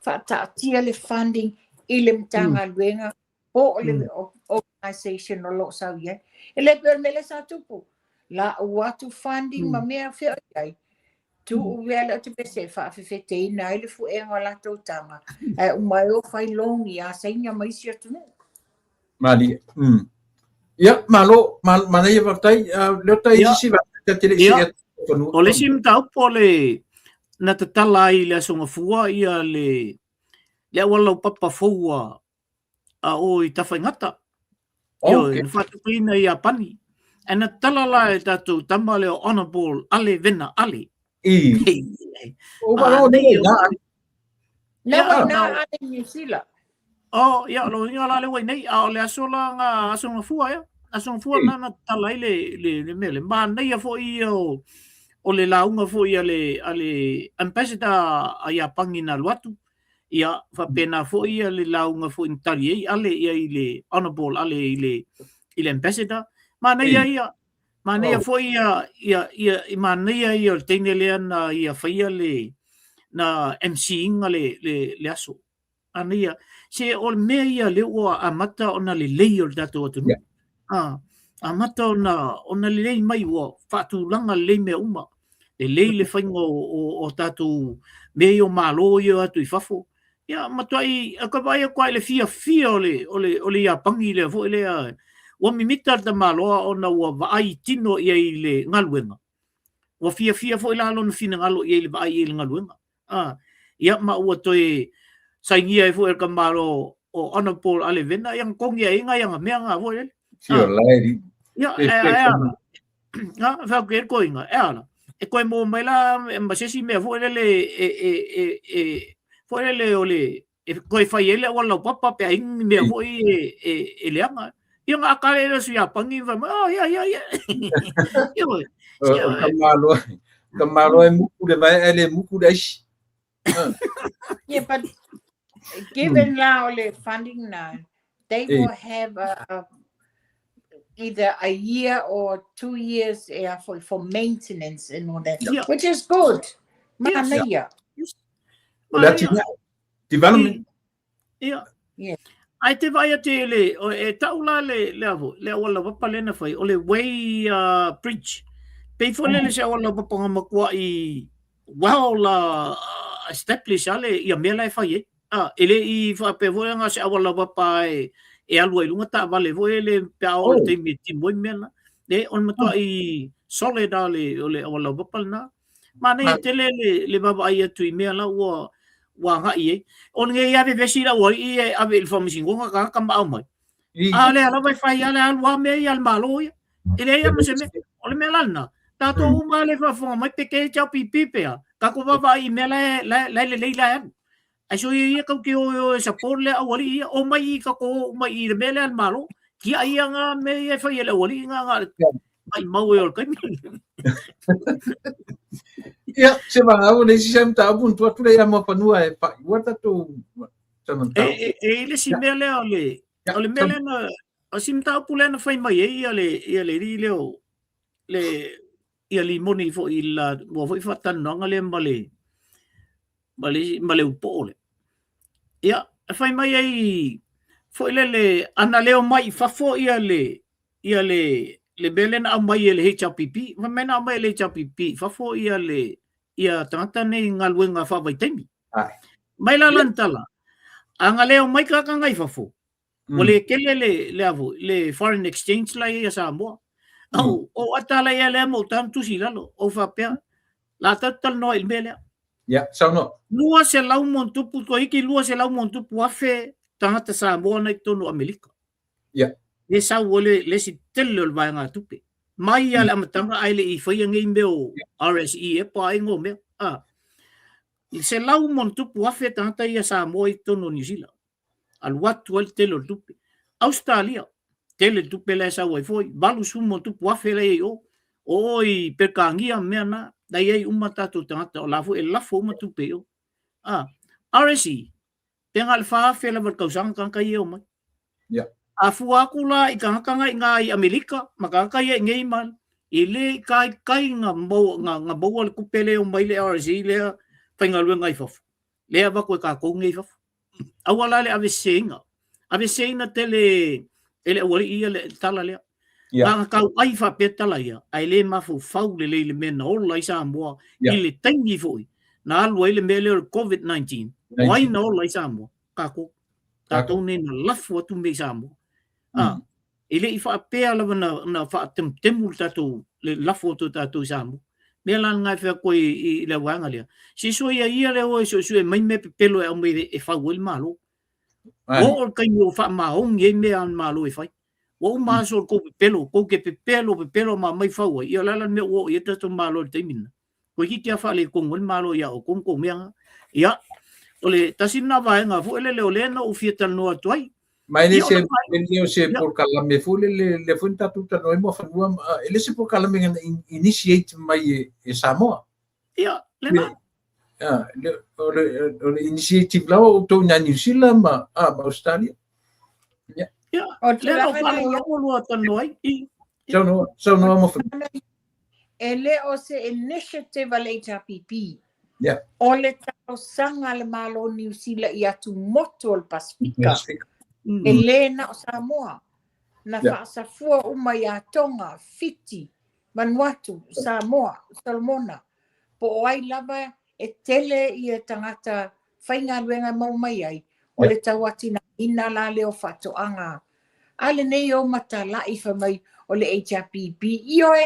faataatia le funding i le Matagaluega po o le organization o lo o sau i ai. E le pei o le mea lea sa tupu. Lau atu funding ma mea fea o i ai. Tuu mea lea o te pese e faafefeteina ai le fuega o latou taga. Ae uma ai o fai loan ia Saina ma isi atunuu. Malie. Ia, malo, manaia faafetai. Leota i sisi va ta te le isi atu. O le isi mataupu o le na tatala ai i le Aso Gafua ia le le auala laupapa fou a a o i Tafaigata. Oh, okay. Na faatupeina i Iapani. Ae na tatala la e tatou tama lea o Honourable Ale Vena Ale. I. O wa o nei na. Na wa na Ale New Zealand. Oh, ia, lo inga la le wai nei, a o le aso la nga aso nga fua ia. Aso nga fua na na tatala ai le le le mea le manaia foi ia o o le lauga foi a le a le ambassador a Iapani na alu atu. Ia, faapena foi ia le lauga foi na tali ai Ale ia i le Honourable Ale i le i le ambassador. Manaia ia, manaia foi ia ia ia i manaia ia o le teine lea na ia faia le na MC ina le le le aso. Manaia. Se o le mea ia lea ua amata ona lelei o le tatou atunuu. Yeah. Ah, amata ona ona lelei mai ua faatulaga lelei mea uma. Lelei le faiga o, o, o tatou mea ia o Malo ia o atu i fafo. Ia, matuai, a ka vaai atu lava i le fiafia o le, o le, o le Iapani lea foi lea, ua mimita le tamaloa ona ua vaai tino i ai i le galuega. Ua fiafia foi la lona finagalo i ai i le vaai i ai i le galuega. A, ia ma ua toe sainia ai foi e le tamaloa o Honourable Ale Vena, ia na togi ai nai ana mea na foi lele. Sio la e Ia, e, e, a, fai atu i ai le toeaina, e a la? E toe maua mai la ma se isi mea foi lele e, e, e, e, foi lele o le, e toe fai ai le auala laupapa pe a i ai ni mea foi e, e, e leaga. Ia na ata lea le si Iapani fai mai, oh, ia, ia, ia. Ia, o ka malo, ka malo e muku le vae ae le muku le aisi. Yeah, but given la o le funding na, they will have a, either a year or 2 years e a for maintenance and all that, which is good. Manaia. Yes. O le atinae. Development. Ia. Ae te vaai atu i le, o, e tau la le, le avo, le auala laupapa lea na fai, o le Way Bridge. Pei foi lele se auala laupapa na matuai well establish a le, ia mea la e fai ai. Ah, e le i faapea foi na se auala laupapa e, e alu ai i luga taavale foi le pe a oo i le taimi e timu ai mea na. Le, o le matuai solid a le, o le auala laupapa lena. Manaia tele le, le vaavaai atu i mea la ua, ua agai i ai. O lenei lava vevesi le aualii e ave i le faamasinoga tagata ma aumai. A o lea lava e fai lava le alu lava mea ia a le Malo ia. E leai lava ma se mea. O le mea la lena, tatou uma lava le faafofoga mai pe KHLPP pe a, tatou vaavaai i mea la e, la e, la e lelei la e alu. Ae soia ia tou te o e o e support le aualii ia, omai i tatou o uma i le mea lea a le Malo. Tiai ia nga mea ia e fai e le aualii nga nga maimau e o le taimi. Ia, se vagau le isi se mataupu na tuu atu lea ia Muafanua e faaiua tatou E, e, e i le isi mea lea o le, o le mea lea na, o si mataupu lea na fai mai ai ia le, ia le alii lea o, le, ia Limoni foi i la, ua foi faatalanoaga lea ma le, ma le, ma le upoo lea. Ia, e fai mai ai foi lele, ana leo mai i fafo ia le, ia le, le mea lea na aumai e le HRPP. Fai mai na aumai e le HRPP i fafo ia le, ia tagata nei i galuega faavaitaimi. Mai la lana tala, a na leo mai tagata nga i fafo, ua le tele le, le a foi, le foreign exchange la i ai a Samoa. Au, o ata la ia lea ma ou tanu tusi i lalo, ou faapea, la tatou talanoa i le mea lea. Ia, saunoa. 200 ma ona tupu, toeitiiti 200 ma ona tupu afe tagata Samoa na i totonu o Amerika. Ia. Le sau ai le, le isi tele o le vaegatupe. Mai lava le amataga ae le i faia nei mea o RSE e pa ai ngō mea. Ah. I selau ma ona tupu afe tagata ia Samoa i totonu o Niu Sila. Alu atu ai le tele o le tupe. Ausetalia, tele le tupe la e sau ai foi, 80 ma ona tupu afe la e i ai i o. O o i Peretania mea na, la i ai uma tatou tagata, o la foi e lafo uma tupe i o. Ah, RSE, pe na o le 4,000 lava i le tausaga tagata ia e omai. Yeah. A fua atu la i tagata nga i nga i Amerika, ma tagata ia i nei ma, e le i kaikai na maua, na, na maua le tupe lea e omai le RSE lea faigaluega i fafo. Lea e avatu e tatou nei i fafo. Aua la le aveseseina. Aveseseina tele e le aualii ia le tala lea. Yeah. Na na tauai faapea tala ia, ae le mafaufau lelei i le mea na ola ai Samoa Yeah. i le taimi foi na alu ai le mea lea o le COVID-19. O ai na ola ai Samoa? Tatou. Tatou nei na lafo atu mea i Samoa. Ah, e le i faapea lava na, na faatemutemu le tatou, le lafo atu o tatou i Samoa. Mea la lena e fai atu ai i, i le vaega lea. Se soia ia le o e suesue mai mea pepelo e aumai e fau ai le Malo. Ua oo le taimi ua faamaoni ai mea a le Malo e fai. Ua uma aso o le tou pepelo, tou te pepelo, pepelo ma aumai fau ai. Ia o le a la le mea ua oo i ai le tatou Malo i le taimi lena? Toeitiiti lava faaletonu ai le Malo ia outou ma tou mea na. Ia, o le tasi lena vaega foi lele o lea na ou fia talanoa atu ai. Ma e le se, e le o se polokalame foi lele, lea foi na tatou talanoa ai Muafanua, e le se polokalame na initiate mai e Samoa. Ia, lena. O le initiative lava o outou i nai Niu Sila ma, ma Australia. Ia, lea na ou faalogologo lua talanoa ai. Saunoa, saunoa Muafanua. E le o se initiative a le HRPP. Yeah. O le talosaga a le Malo o Niu Sila i atumotu o le Pasifika. E le na o Samoa. Na faasafua uma ia Tonga, Fiti, Vanuatu, Samoa, Solomona. Po o ai lava e tele ia tagata faigaluega e maua mai ai, o le tauatinaeina la lea o faatoaga. A lenei o matalai fai mai o le HRPP. Ioe,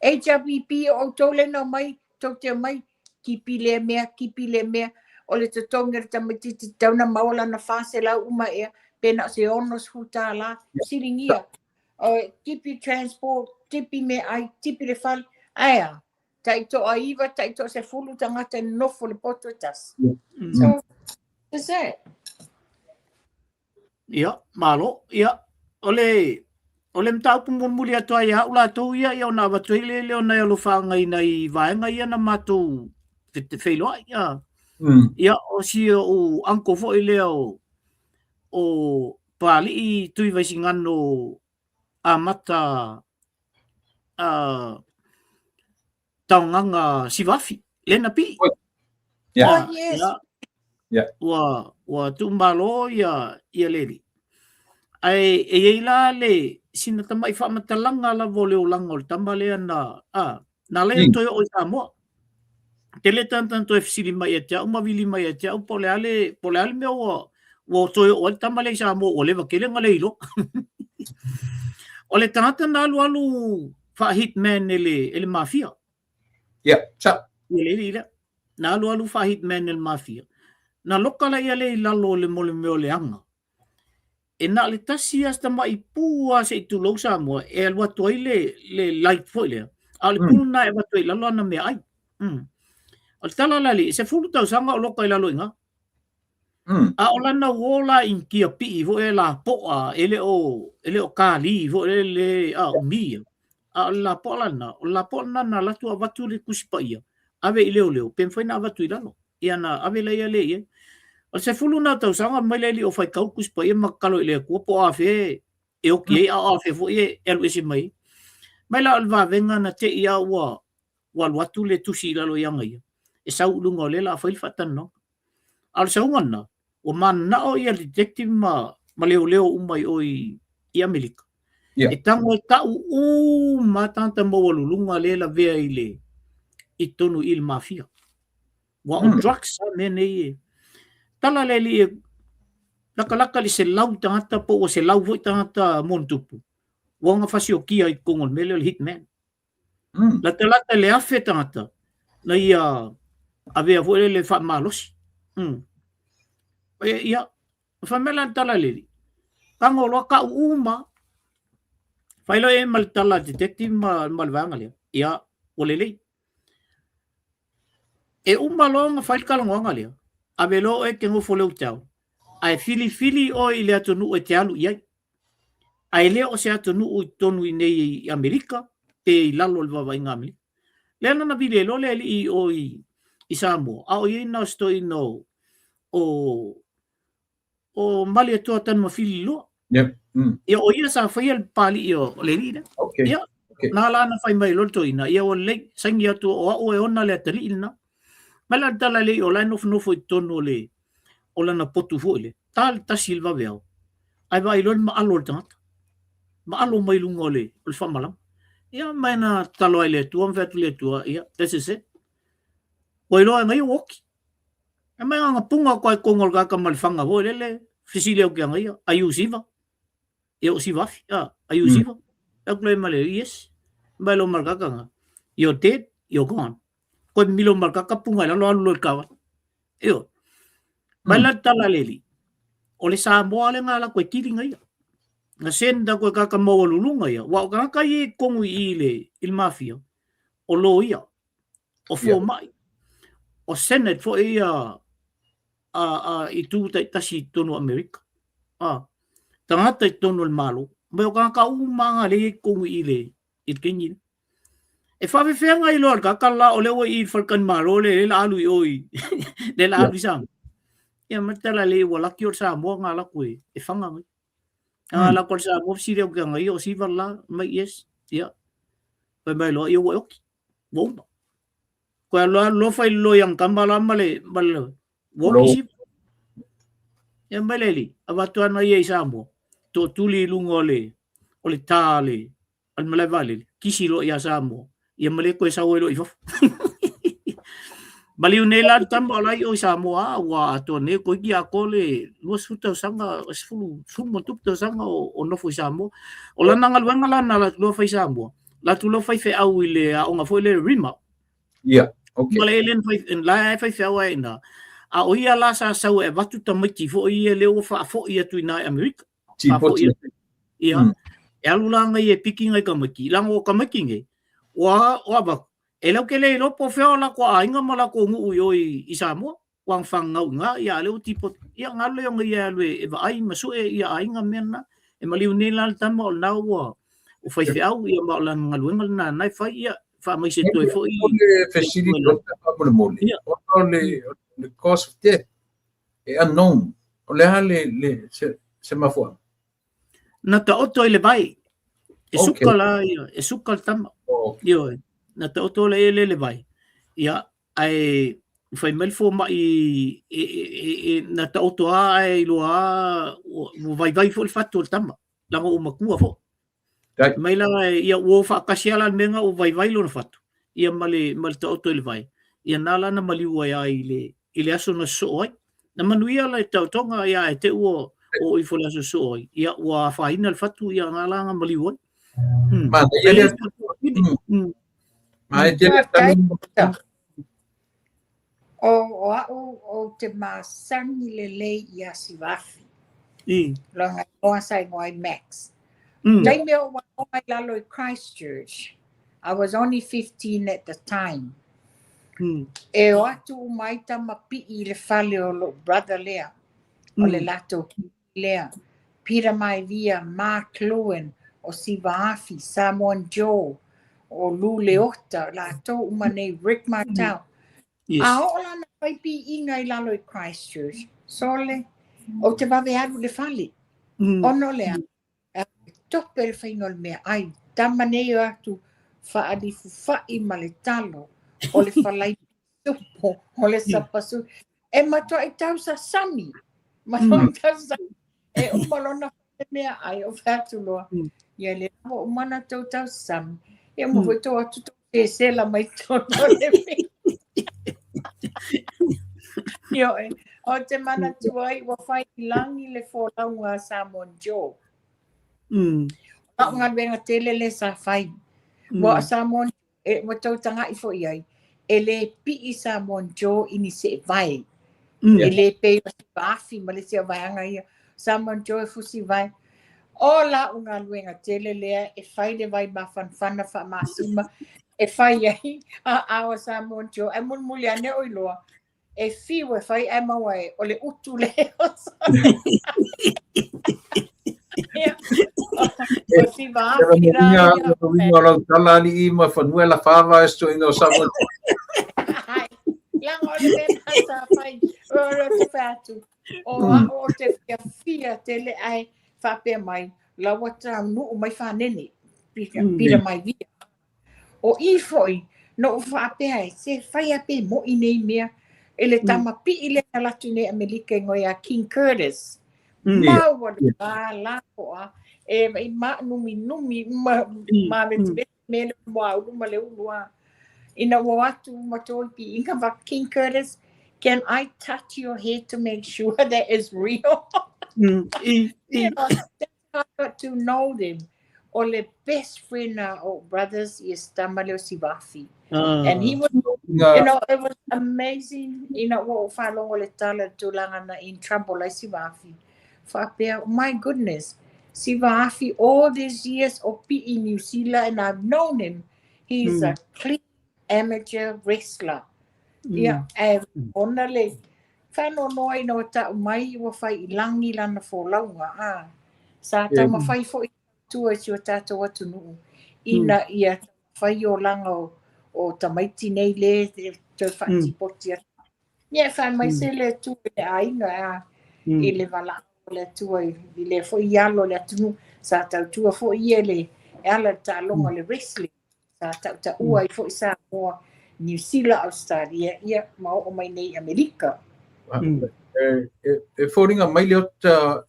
HRPP o outou lea na omai, tou te omai, tipi lea mea, tipi lea mea, o le totogi o le tamaitiiti tatau ona maua lana 400 uma ea, pe na o se $60, fesiligia, o tipi transport, tipi meaai, tipi le fale, ae a? Tai toa iva, tai toa sefulu tagata e nonofo i le poto e tasi. So, that's it. Ia, malo. Ia, o le, o le mataupu mulimuli atu ai ia au latou ia, ia ona avatu ai le lea o nai alofaaga i nai vaega ia na matou feiloai. Ia, ia o si ou uncle foi lea o, o Papalii Tuivaisigano amata taogaga Sivafi, lea na pii. Yeah. Oh, yes. Yeah. Yeah. Ua, ua tuumalo ia, ia leli. Ae e iai la le sina tamai faamatalaga lava o le olaga o le tama lea na, a, na ala ai ona toe oo i Samoa. Tele tagata na toe fesili mai ia te au ma vili mai ia te au po o le a le, po o le a le mea ua, ua toe oo ai le tama lea i Samoa ua leva tele ona le iloa. O le tagata na alualu faa-hitman e le, e le mafia. Yeah, sa. Ia le lea. Na alualu faa-hitman e le mafia. Na loka laia lea i lalo o le mo le mea o le aga. E na o le tasi lava si tamai pu lava se i tulou Samoa e alu atu ai le, le light foi lea. A o le pu lena e avatu ai i lalo ana meaai. O le tala la alii, e 10 tausaga o loka i lalo i ina. A o lana uo la Initia pii foi e lapoa, e le o, e le o kali foi le, le a o mi. A o le lapoa la lena, o le lapoa lena na alu atu avatu le Tusi Paia, ave i leoleo, pe mafai ona avatu i lalo. Ia na ave laia lea i ai. O le 10 na tausaga mai le alii o faitau le Tusi Paia ma tatalo i le Atua po o afea e oki ai, a o afea foi e alu ese mai ai. Mai la o le vavega na te i a ua ua alu atu le tusi i lalo i aga ia, e sau i luga o lea la a fai le faatalanoaga. A o le sauga lena, ua mananao ia le detective ma, ma leoleo uma i o i, i Amerika. Yeah. E tago e tau uma tagata maualuluga lea e lavea i le i totonu i le mafia. Ua o drugs a mea nei e tala le alii e lakalaka le 100 tagata po ua 100 foi tagata monotupu. Ua gafasiokia i totonu o le mea lea o le hitman. Latalata le 1000 tagata na ia avea foi lele faamalosi. E, ia, fai mai la le tala le alii, tago loa tau uma. Fai loa e ma le tala a le detective ma, ma le vaega lea. Ia, ua lelei. E uma loa ona fai le talanoaga lea, ave loa oe e te nofo i le hotel, ae filifili oe i le atunuu e te alu i ai. Ae le o se atunuu i totonu i nei i Amerika pe i lalo o le vaavaaiga a Amerika. Lea la na vili ai loa le alii i o i, i Samoa, a o i ai na o se toeaina o, o, o Malietoa Tanumafili Loa. Yep. Ia, o ia sa faia le papalii o le alii lea. Okay. Ia, Okay. na la na fai mai loa le toeaina, ia ua lelei, saini atu o au e ona le atalii lena. Mai la le tala lea o la e nofonofo i totonu o le, o lana potu foi lea, ta le tasi i le vaveao, ae vaai loa le maalo o le tagata. Maalo mai luga o le, o le faamalama. Ia, mai na tatalo ai le Atua, ma fai atu le Atua, ia, this is it. Ua iloa e ngaia ua oki. E mai nganga punga koe kongo le kaka ma le fanga foi lele, fesili au ki anga ia, ai u siva? Ia o siva afi, a, ai u siva? Aku le ma le, yes. Mai lo ma le kaka nga, you're dead, you're gone. Koe milo ma le kaka punga i lalo alu lo i le kawa. Io. Mai la tala le li. O le Samoa le ngā la koe tili nga ia. Nga senda koe kaka maua lulunga ia. Wa o kaka i kongu i le, i le mafia. O lo ia. O fomai. O Senate foi ia a, a, i tū taitasi i tonu Amerika. A, tagata i tonu o le Malo. Mai o kaka uma nga le i kongu i le, i le kengi. E faafefea ngai loa le kaka la o lea ua i le faletalimalo le le la alu i o i le la alu i Samoa. Ia ma tala le ua laki o le Samoa ngā lako e, e whanga ngai. Ngā lako o le Samoa fesili au ki a ngai o siva la mai yes. Ia. Pai mai loa ia ua e oki. Ua uma. Koe alu alu loa fai loa i ang kama la ma le ma le ua oki siva. Ia mai le li avatu ana ia i Samoa. Tootuli i luga o le o le tā le o le malae vaalele, kisi loa ia Samoa, ia ma le toe sau ai loa i fafo. Maliu nei la le tama o la i o i Samoa a ua atoa nei toeitiiti atoa le 20 tausaga, 10, 10 ma tupu tausaga o nofo i Samoa. O lana galuega la na latou loa fai i Samoa, latou loa faifeau i le aoga foi lea RIMA. Ia, okay. Ma le le fai la e faifeau ai ina. A o ia la sa sau e avatu tamaiti foi ia lea ua faafoi atu i ina i Amerika. Faafoi atu. Ia. E alu la ngai e piki ngai tamaiti. Leaga o tamaiti nei, ua o avatu, E lau te le iloa po o fea o latou aiga ma latou nuu i o i Samoa, ua fanau i ina, ia a o lea ua tipoti, ia ona alu lea o ia e alu e vaai ma sue ia aiga ma mea na. E maliu nei la le tama o lena ua faifeau, ia ma o lana galuega lena na e fai, ia faamaise atu ai foi. O le fesili Dr. faamolemole, ona o le cause of death e unknown, o le a le se mafuaaga? Na taoto i le vai. E suka la ia, e suka le tama. Ioe, na taoto le ele le vai. Ia, ae fai mai le fomai e, e, e, e, na taoto a ae iloa a ua vaivai foi le fatu o le tama. Leaga ua matua foi. Fai mai la ia ua o faatasi lava la le mea lena ua vaivai lona fatu ia ma le ma le taoto i le vai. Ia na la na maliu ai lava i le i le aso na sosoo ai. Na manuia le taotoga ia ae te i ua oo ifo i le aso sosoo ai, ia ua afaina le fatu ia na la na maliu ai. Manaia le Manaia tele tala. O, o au ou te masani lelei ia Sivafi. Lona igoa sa igoa ai Max. Taimi o aoga i lalo i Christchurch, I was only 15 at the time. E o atu uma ai tama pi'i i le fale o lo'u brother lea, o le latou lea, Peter Maivia, Mark Lewin, o Siva Afi, Samoan Joe, o Lou Leota, latou uma nei, Rick Martel. A oo la na fai piiga i lalo i Christchurch, sole, ou te vave alu i le fale. Ona o le a? E tope le faiga o le meaai. Tama nei o atu faalifufa'i ma le talo, o le falai pisupo, o le sapasu. E matuai tausasami, matuai tausasami. E uma lona fai meaai, ou fai atu loa, ia lea ua uma ona tou tausasami, ia uma foi tou atu tou sesela mai totonu o le mea. Ioe, ou te manatua ai ua fai i lagi le folauga a Samoan Joe. O la'u galuega tele lea sa fai. Ua Samoan e, ua tou taga'i foi i ai, e lē pi'i Samoan Joe i ni seevae. E lē pei o Siva Afi ma le isi au vaega ia. Samoan Joe e fusi vae. O la'u galuega tele lea e fai le vai mafanafana faamasima e fai ai aao a Samoan Joe. Ae mulimuli ane ou iloa, e fiu e fai ae maua e o le utu le Ia, o Siva Afi la ia. Uiga o lau tala alii ma fanua e lafa ava e se toeaina o Samoa. Hai, leaga o le mea lena sa fai, o le te fai atu, o au ou te fiafia tele ae faapea mai, la ua taunuu mai fanene, pila mai via. O i foi, na ou faapea ai, se fai a pe mo'i nei mea, e le tama pi'i lea na alu atu nei Amelika igoa ia King Curtis. Maua le lā po'a, e i maanuminumi ma mavetiveti mea le muaulu ma le ulu a. Ina ua o atu ma toi pi'iga va King Curtis, can I touch your hair to make sure that is real? You know, that's how I got to know them. O le best friend a o brothers ia si tama lea o Sivafi. And he was, you know, it was amazing ina ua ou faalogo i le tala i le tulaga na in trouble ai Sivafi. Faapea, my goodness, Sivafi all these years o pi'i New Zealand and I've known him. He's a clean amateur wrestler. Ia, ae ona le faanoanoa ina ua ta'u mai ua fai i lagi lana folauga, a sa taumafai foi e tautua i si o tatou atunuu ina ia taumafai olaga o tamaiti nei le toe faatipoti atu. Ia e faamaise le Atua i le aiga a i le valaau o le Atua i lea foi alo o le atunuu sa tautua foi ia i le e ala i le taaloga o le wrestling. Sa tautaua ai foi Samoa, Niu Sila, Ausetalia, ia ma oo mai nei i Amerika. E foliga mai le ota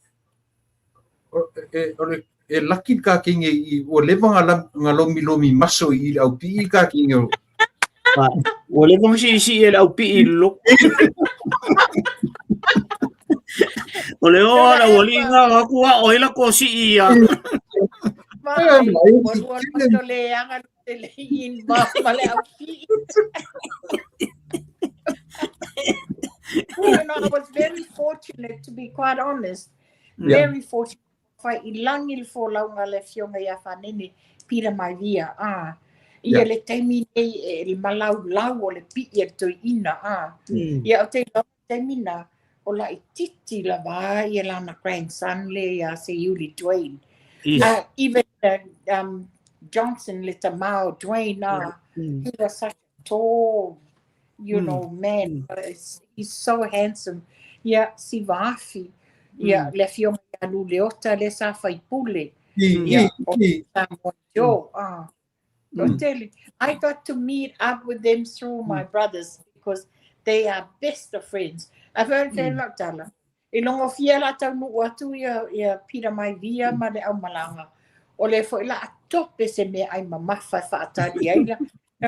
o le e laki le kakenge i ua leva nga lomilomi maso i le aupii i kakenge o. Ua leva ona siisii e le aupii i le lotu. O le oo a le aualii na atu a o ai latou sii ia. Mai, ua lua loto leaga te le i ma le aupii. You know, I was very fortunate, to be quite honest. Very fortunate. Fai i lagi le folauga a le Afioga ia Fanene Peter Maivia, a. Ia le taimi nei e le malaulau o le pii a le toeaina, a. Ia ou te iloa le taimi na, o laititi lava ia lana grandson lea ia Seiuli Dwayne. Even Johnson le tama o Dwayne, a, he was such a tall, you know, man. He's so handsome. Ia, Siva Afi. Ia, le afioga ia Luleota lea sa faipule. Ia, o Samoa Joe. Ah. Totally. I got to meet up with them through my brothers because they are best of friends. A fai o le tala. E logofia la taunuu atu ia Peter Maivia ma le aumalaga. O le foi la tope se meaai mamafa e faatali ai la.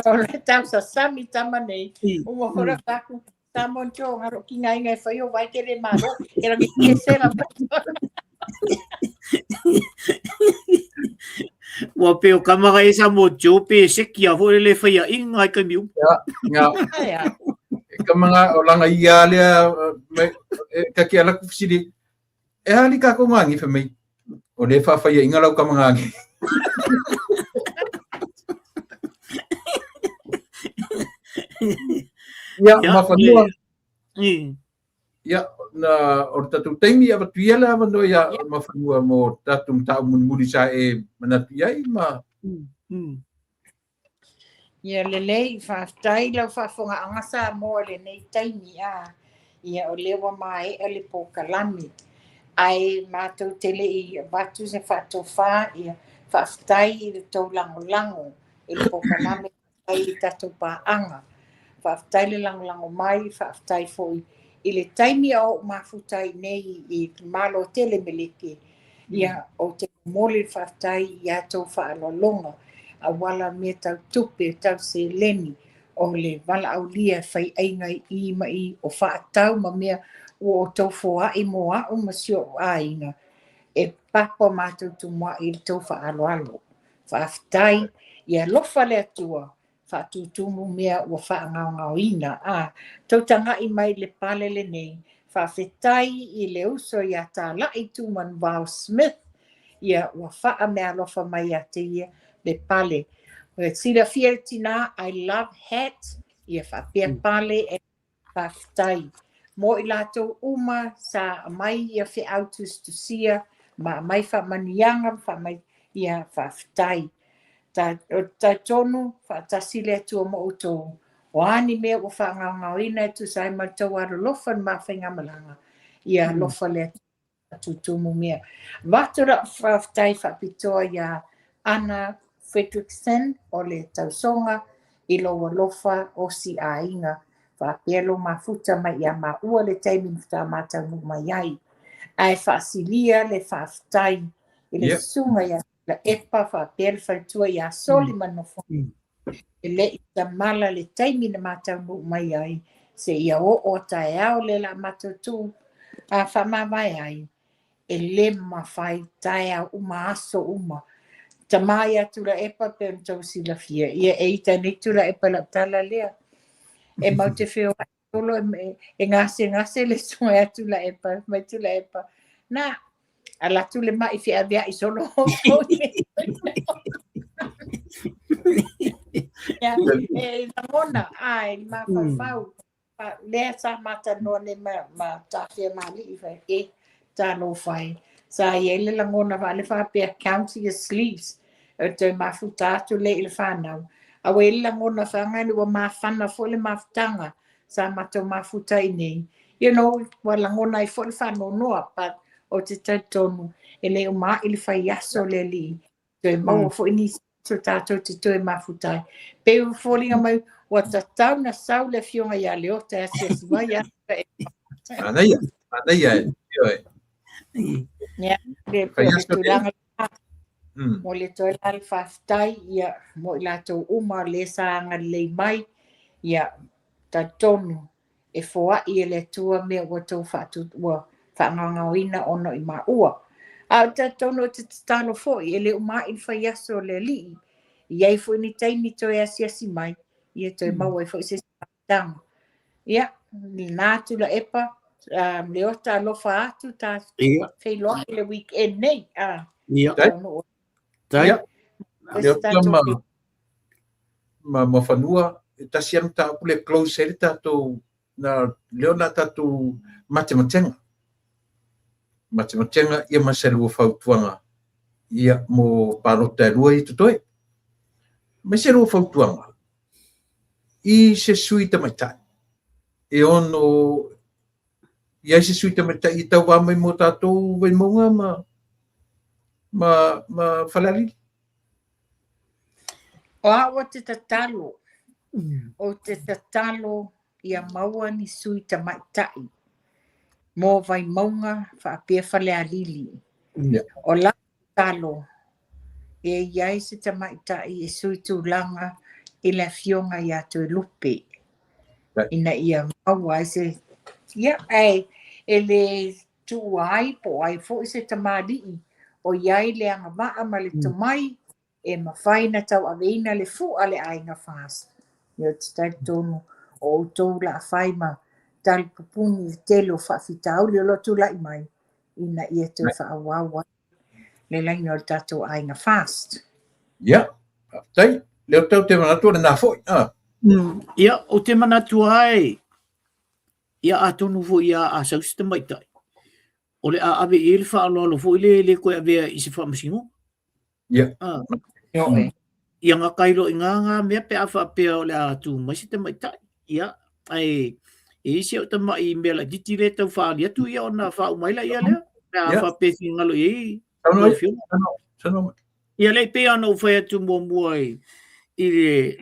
O le tausasami tama nei. Ua hora taku Samoa Joe ngaro ki ngai ngai whai o vai tere maro. E rangi ke se la. Ua pe o kamaga e Samoa Joe pe seki a foi le whai a inga i kaimi umu. Ia, nga. E kamanga o langa ia lea me e ka ki ala ku fisili. E ali ka ko ngangi fa mai. O le fa fa ia inga lau kamanga ngangi. Ia, ma whanua. Ia, na, o le tatou taimi avatu ia le avanoa ia Mafanua mo tatou mataupu mulimuli sa e manatu i ai ma. Ia lelei, faafetai lau faafogaaga Samoa i lenei taimi a. Ia o lea ua maea le polokalame. Ae matou te le i avatu se faatofa, ia faafetai i le tou lagolago i le polokalame faafetai i tatou paaga. Faafetai le lagolago mai, faafetai foi i le taimi a ou mafuta ai nei i Malo tele Meleke. Ia, ou te momoli le faafetai i a tou faaaloaloga, auala mea tau tupe, tau seleni, o le valaaulia e faiaiga i i ma i, o faatau ma mea ua outou foai mo a'u ma si o'u aiga, e papa matou tumua'i i le tou faaaloalo. Faafetai, ia alofa le Atua, faatutumu mea ua faagaogaoina. A, tou taga'i mai i le pale lenei, faafetai i le uso iā Tala'i Tumanuvao Smith, ia ua faameaalofa mai ia te ia le pale. Ua silafia e le tinā, I love hats, ia faapea pale e Faafetai mo i latou uma sa aumai ia feau tusitusia ma aumai faamanuiaga ma faamai ia faafetai. Ta, o talitonu faatasi le Atua ma outou. O a ni mea ua faagaogaoina e tusa ai ma le tou alolofa i le ma faigamalaga, ia alofa le Atua. Tutumu mea. Avatu lau faafetai faapitoa iā Ana Fredrickson o le tausoga i lou alofa osi aiga faapea lou mafuta mai iā maua le taimi na faatoa ma taunuu mai ai. Ae faasilia le faafetai i le susuga ia Tuilaepa faapea le faletua iā Soli ma Nofoalii e le i tamala le taimi na ma taunuu mai ai seia oo a taeao lea la matou tuu a faamavae ai e le mafai taeao uma aso uma. Tama ia Tuilaepa pei ona tou silafia ia e ita nei Tuilaepa i lau tala lea. E mau te feoai solo e gasegase le susuga ia Tuilaepa, mai Tuilaepa, na, ala atu le ma'i feavea'i solo outou nei. Ia, e lagona, ai, le mafaufau, lea sa matalanoa nei ma Tafea ma Alii, fai, e, talofa e. Sa i ai le lagona faale faapea, count your sleeves, e toe mafuta atu lea i le fanau. A ua i ai le lagona faagani ua mafana foi le mafutaga sa matou mafuta ai nei. You know, ua lagona ai foi le faanoanoa, but ou te talitonu e le uma a'i le fai aso le alii. Toe maua foi nisi aso tatou te toe mafuta ai. Pei ua foliga mai ua tatau na sau le afioga ia Leota e asiasi mai ia Manaia, manaia e. Ioe. Ia, le Fai aso le. tulaga mo le toe la le faafetai ia mo i latou uma le sa agalelei mai. Ia, talitonu e foai e le Atua mea ua outou faatu, ua faagaogaoina ona o i maua. A ou te talitonu ou te tatalo foi, e le uma a'i le faiaso o le Alii, e i ai foi ni taimi toe asiasi mai, ia toe maua ai foi se isi mafutaga. Ia, lena Tuilaepa, Leota alofa atu, ta feiloai le weekend nei. Ia. Tai. Leota ma ma Muafanua, e tasi lava mataupu lea e close ai le tatou, na, lea o le a tatou matematega. Matematega ia ma se lua fautuaga ia mo palota e lua ia totoe. Ma se lua fautuaga i se sui tamaitai e ono i ai se sui tamaitai e tauva mai mo tatou Vaimauga ma Falealili. O au ou te tatalo, ou te tatalo ia maua ni sui tamaitai mo Vaimauga faapea Falealili. O lau tatalo, e i ai se tamaitai e sui tulaga i le afioga ia Toelupe, ina ia maua ai se, ia, ae e le tuua ai po o ai foi se tamalii o i ai le agavaa ma le tomai e mafai ona tauaveina le fua a le aiga FAST. Ia ou te talitonu o outou o le a fai ma talipupuni i le tele o faafitauli o lo o tulai mai ina ia toe faaauau ai le laina o le tatou aiga FAST. Ia, faafetai. Leota ou te manatu o lena foi. Ah. Ia, ou te manatu ai, ia atonu foi ia a sau se tamaitai, o le a ave i ai le faaaloalo foi lea e le toe avea i se faamasinoga. Ia. Ah. Ia gata ai loa i ina na mea pe a faapea o le a tu mai se tamaitai. Ia, ae e i ai si au tamai mea laitiiti lea e tau faaali atu ia ona faauma ai laia lea. Pe a faapea e finagalo i ai lau Afioga. Ia lea e pei ona ou fai atu muamua i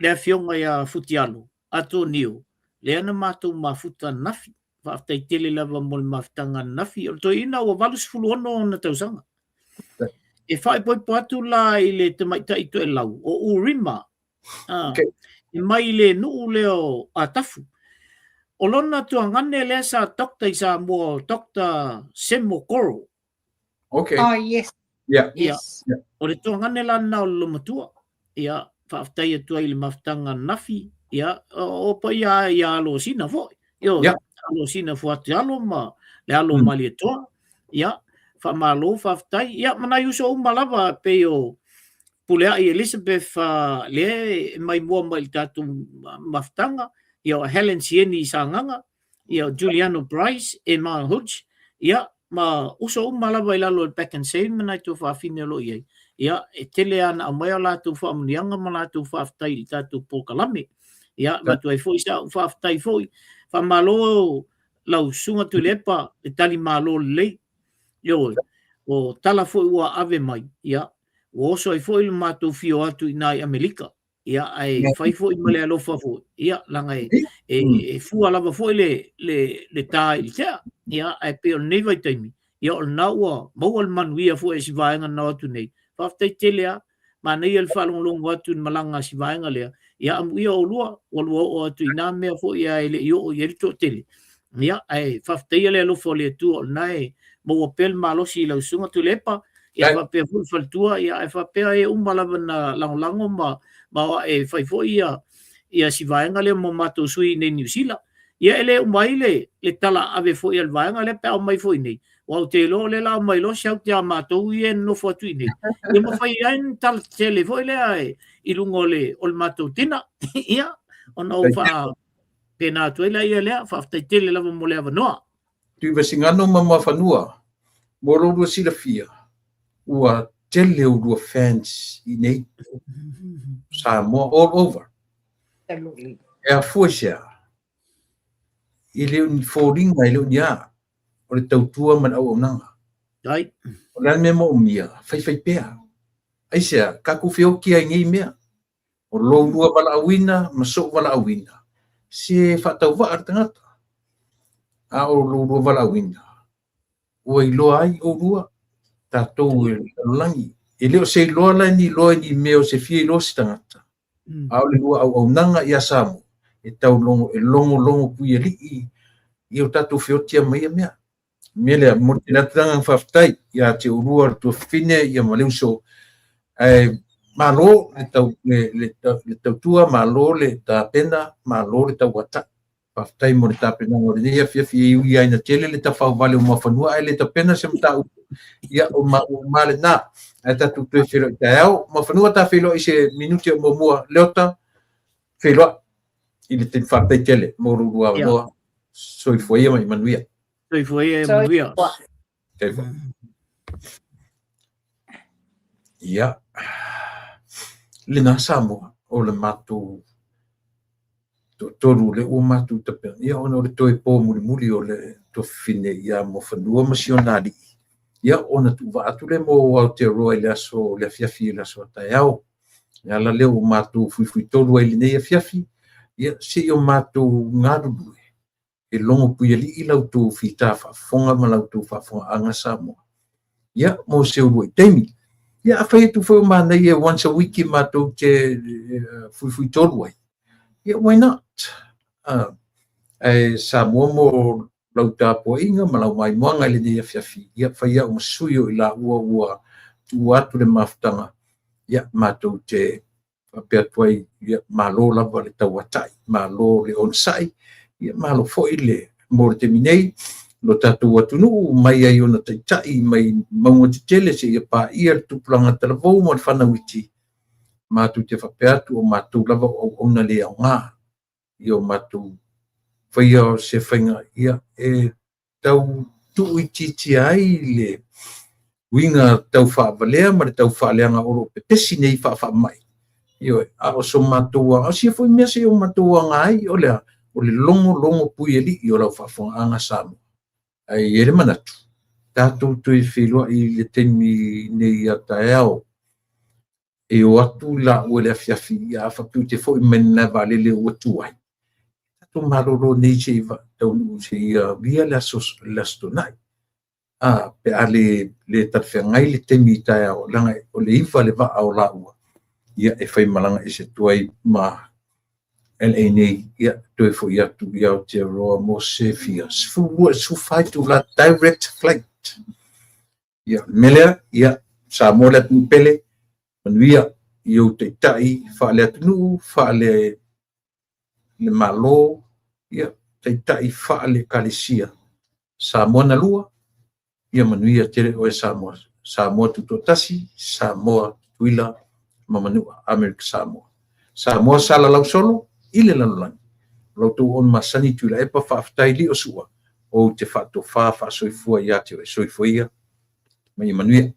le Afioga ia Futialo Atonio, lea na matou mafuta ananafi. Faafetai tele lava mo le mafutaga ananafi. O le toeaina ua 86 ona tausaga. E faaipoipo atu la i le tamaitai toelau o Urima, okay, e mai i le nuu lea o Atafu. O lona tuagane lea sa doctor i Samoa, Doctor Semo Koro. Okay. Oh, yes. Yeah. Yes. Yeah. O le tuagane la lena o le lomatua. Ia, faafetai atu ai i le mafutaga ananafi. Ia, o paia ia Alosina foi. Ioe, yeah. Alosina Fuatialo ma le alo mm. Malietoa. Ia, faamalo, faafetai. Ia, ma nai uso uma lava pei o Puleai Elizabeth uh, lea e mai mua mai i le tatou mafutaga. Ia, o Helen Sieni i Sagaga. Ia, o Juliano Bryce, Emma Hudge. Ia, ma uso uma lava i lalo o le Pak'nSave ma nai tuafafine o lo o i ai. Ia, e tele lava na aumai a latou faamanuiaga ma latou faafetai i le tatou polokalame. Ia, avatu ai foi sau faafetai foi. Faamalo lau Susuga Tuilaepa le tali malo lelei. Ioe, o tala foi ua ave mai, ia, ua oso ai foi le matou fia o atu i ina i Amerika. Ia, ae fai foi ma le alofa foi, ia, leaga e, e, e fua lava foi le, le, le tā i le tea. Ia, ae pei o lenei vaitaimi, ia, o lena ua maua le manuia foi e si vaega na o atu nei. Faafetai tele lava. Manaia le faalogologo atu i le malaga a si vaega lea. Ia, amuia oulua, ua lua oo atu i nā mea foi ae le i oo i ai le toatele. Ia, ae faafetaia le alofa o le Atua o lena e maua pea le malosi i lau Susuga Tuilaepa, ia faapea foi le faletua, ia ae faapea e uma lava na lagolago ma ma o ae fai foi ia ia si vaega lea mo matou sui i nei Niu Sila. Ia e le uma ai le le tala ave foi a le vaega lea pe a omai foi nei. Aua ou te iloa o lea la omai loa siauti a matou ia e nonofo atu i nei. Ia ma fai ai ni tala tetele foi lea i luga o le o le matou tina. Ia ona ou faa pena atu ai laia lea, faafetai tele lava mo le avanoa. Tuivasigano ma Muafanua, mo lo lua silafia, ua tele ulua fans i nei, Samoa all over. E afua i se a? E le o ni foliga, e le o ni a, o le tautua ma le auaunaga. Ai. O le a le mea moomia? Faifai pea. Aisea? Tatou feoti ai i nei mea. O lou lua valaauina ma so'u valaauina, se faatauvaa le tagata. A o lou lua valaauina, ua iloa ai oulua, tatou e le lalolagi. E le o se iloa la ni iloa i ni mea o se fia iloa se tagata, a o le lua auaunaga ia Samoa, e tau e logologo puialii i o tatou feotia ma ia mea. O le mea lea, e momoli tele atu le agaga faafetai ia te oulua le tuafafine ia ma le uso, ae malo le tautua, malo le tapena, malo le tauatai. Faafetai mo le tapenaga o lenei afiafi, e ui lava ina tele le tafaovale o Muafanua ae le tapena se mataupu, ia o maua uma lena. Ae tatou toe feiloai taeao. Muafanua ta feiloai i se minute o muamua. Leota, feiloai i le taimi. Faafetai tele mo lo oulua avanoa. Soifua ia ma ia manuia. Soifua ia ia manuia. Soifua. Ia, lena Samoa o le matou toatolu lea ua matou tapena, ia ona o le toe po mulimuli o le tuafafine ia Muafanua ma si ona alii, ia ona tuuvaa atu lea mo Aotearoa i le aso le afiafi i le aso a taeao. Le ala lea ua matou fuifuitolu ai i lenei afiafi, ia se i o matou galulue e logo puialii la outou fita faafofoga ma la outou faafofogaaga Samoa. Ia, mo se uluai taimi. Ia, afai atu foi o manaia once a week matou te fuifuitolu ai, ia, why not? Ae Samoa mo lau tapuaiga ma lau maimoaga i lenei afiafi, ia, fai au ma sui o i laua ua tuua atu le mafutaga, ia, matou te faapea atu ai, ia, malo lava le tauatai, malo le onosai, ia, malo foi le mo le taimi nei, lo tatou atunuu mai ai ona taitai mai mauga tetele seia paia le tupulaga talavou ma le fanau iti, matou te faapea atu o matou lava o auauna le aoga, ia o matou faia se faiga, ia, e tau tuuitiitia ai le uiga tau faavalea ma le tau faaleaga o lo o pepesi nei faafaamai. Ioe, a o so matou aga, o sia foi mea seia o matou aga ai, o le a? O le logologo puialii o lau faafofogaaga Samoa. Ae i ai le manatu, tatou toe feiloai i le taimi nei a taeao, e o atu laua i le afiafi, ia a faapea ou te foi mai i le malae vaalele ua tuai, tatou malolo nei se i taunuu seia aulia le Aso Toonai. Pe a le talafeagai le taimi i taeao, leaga o le 9 le vaa o laua, ia e fai malaga ese atu ai ma LA nei, ia toe foi atu i Aotearoa mo se fia 12 14 itula direct flight. Ia, o le mea lea, ia, Samoa le atunuu pele, manuia i ou taitai faale-atunuu, faale le Malo, ia, taitai faale-Ekalesia. Samoa na lua, ia manuia tele oe Samoa. Samoa tutoatasi, Samoa Tutuila ma Manua, Amerika Samoa. Samoa salalau solo i le lalolagi. O la outou auauna masani Tuilaepa, faafetai Liosua, ou te faatofa faasoifua ia te oe. Soifua ia ma ia manuia.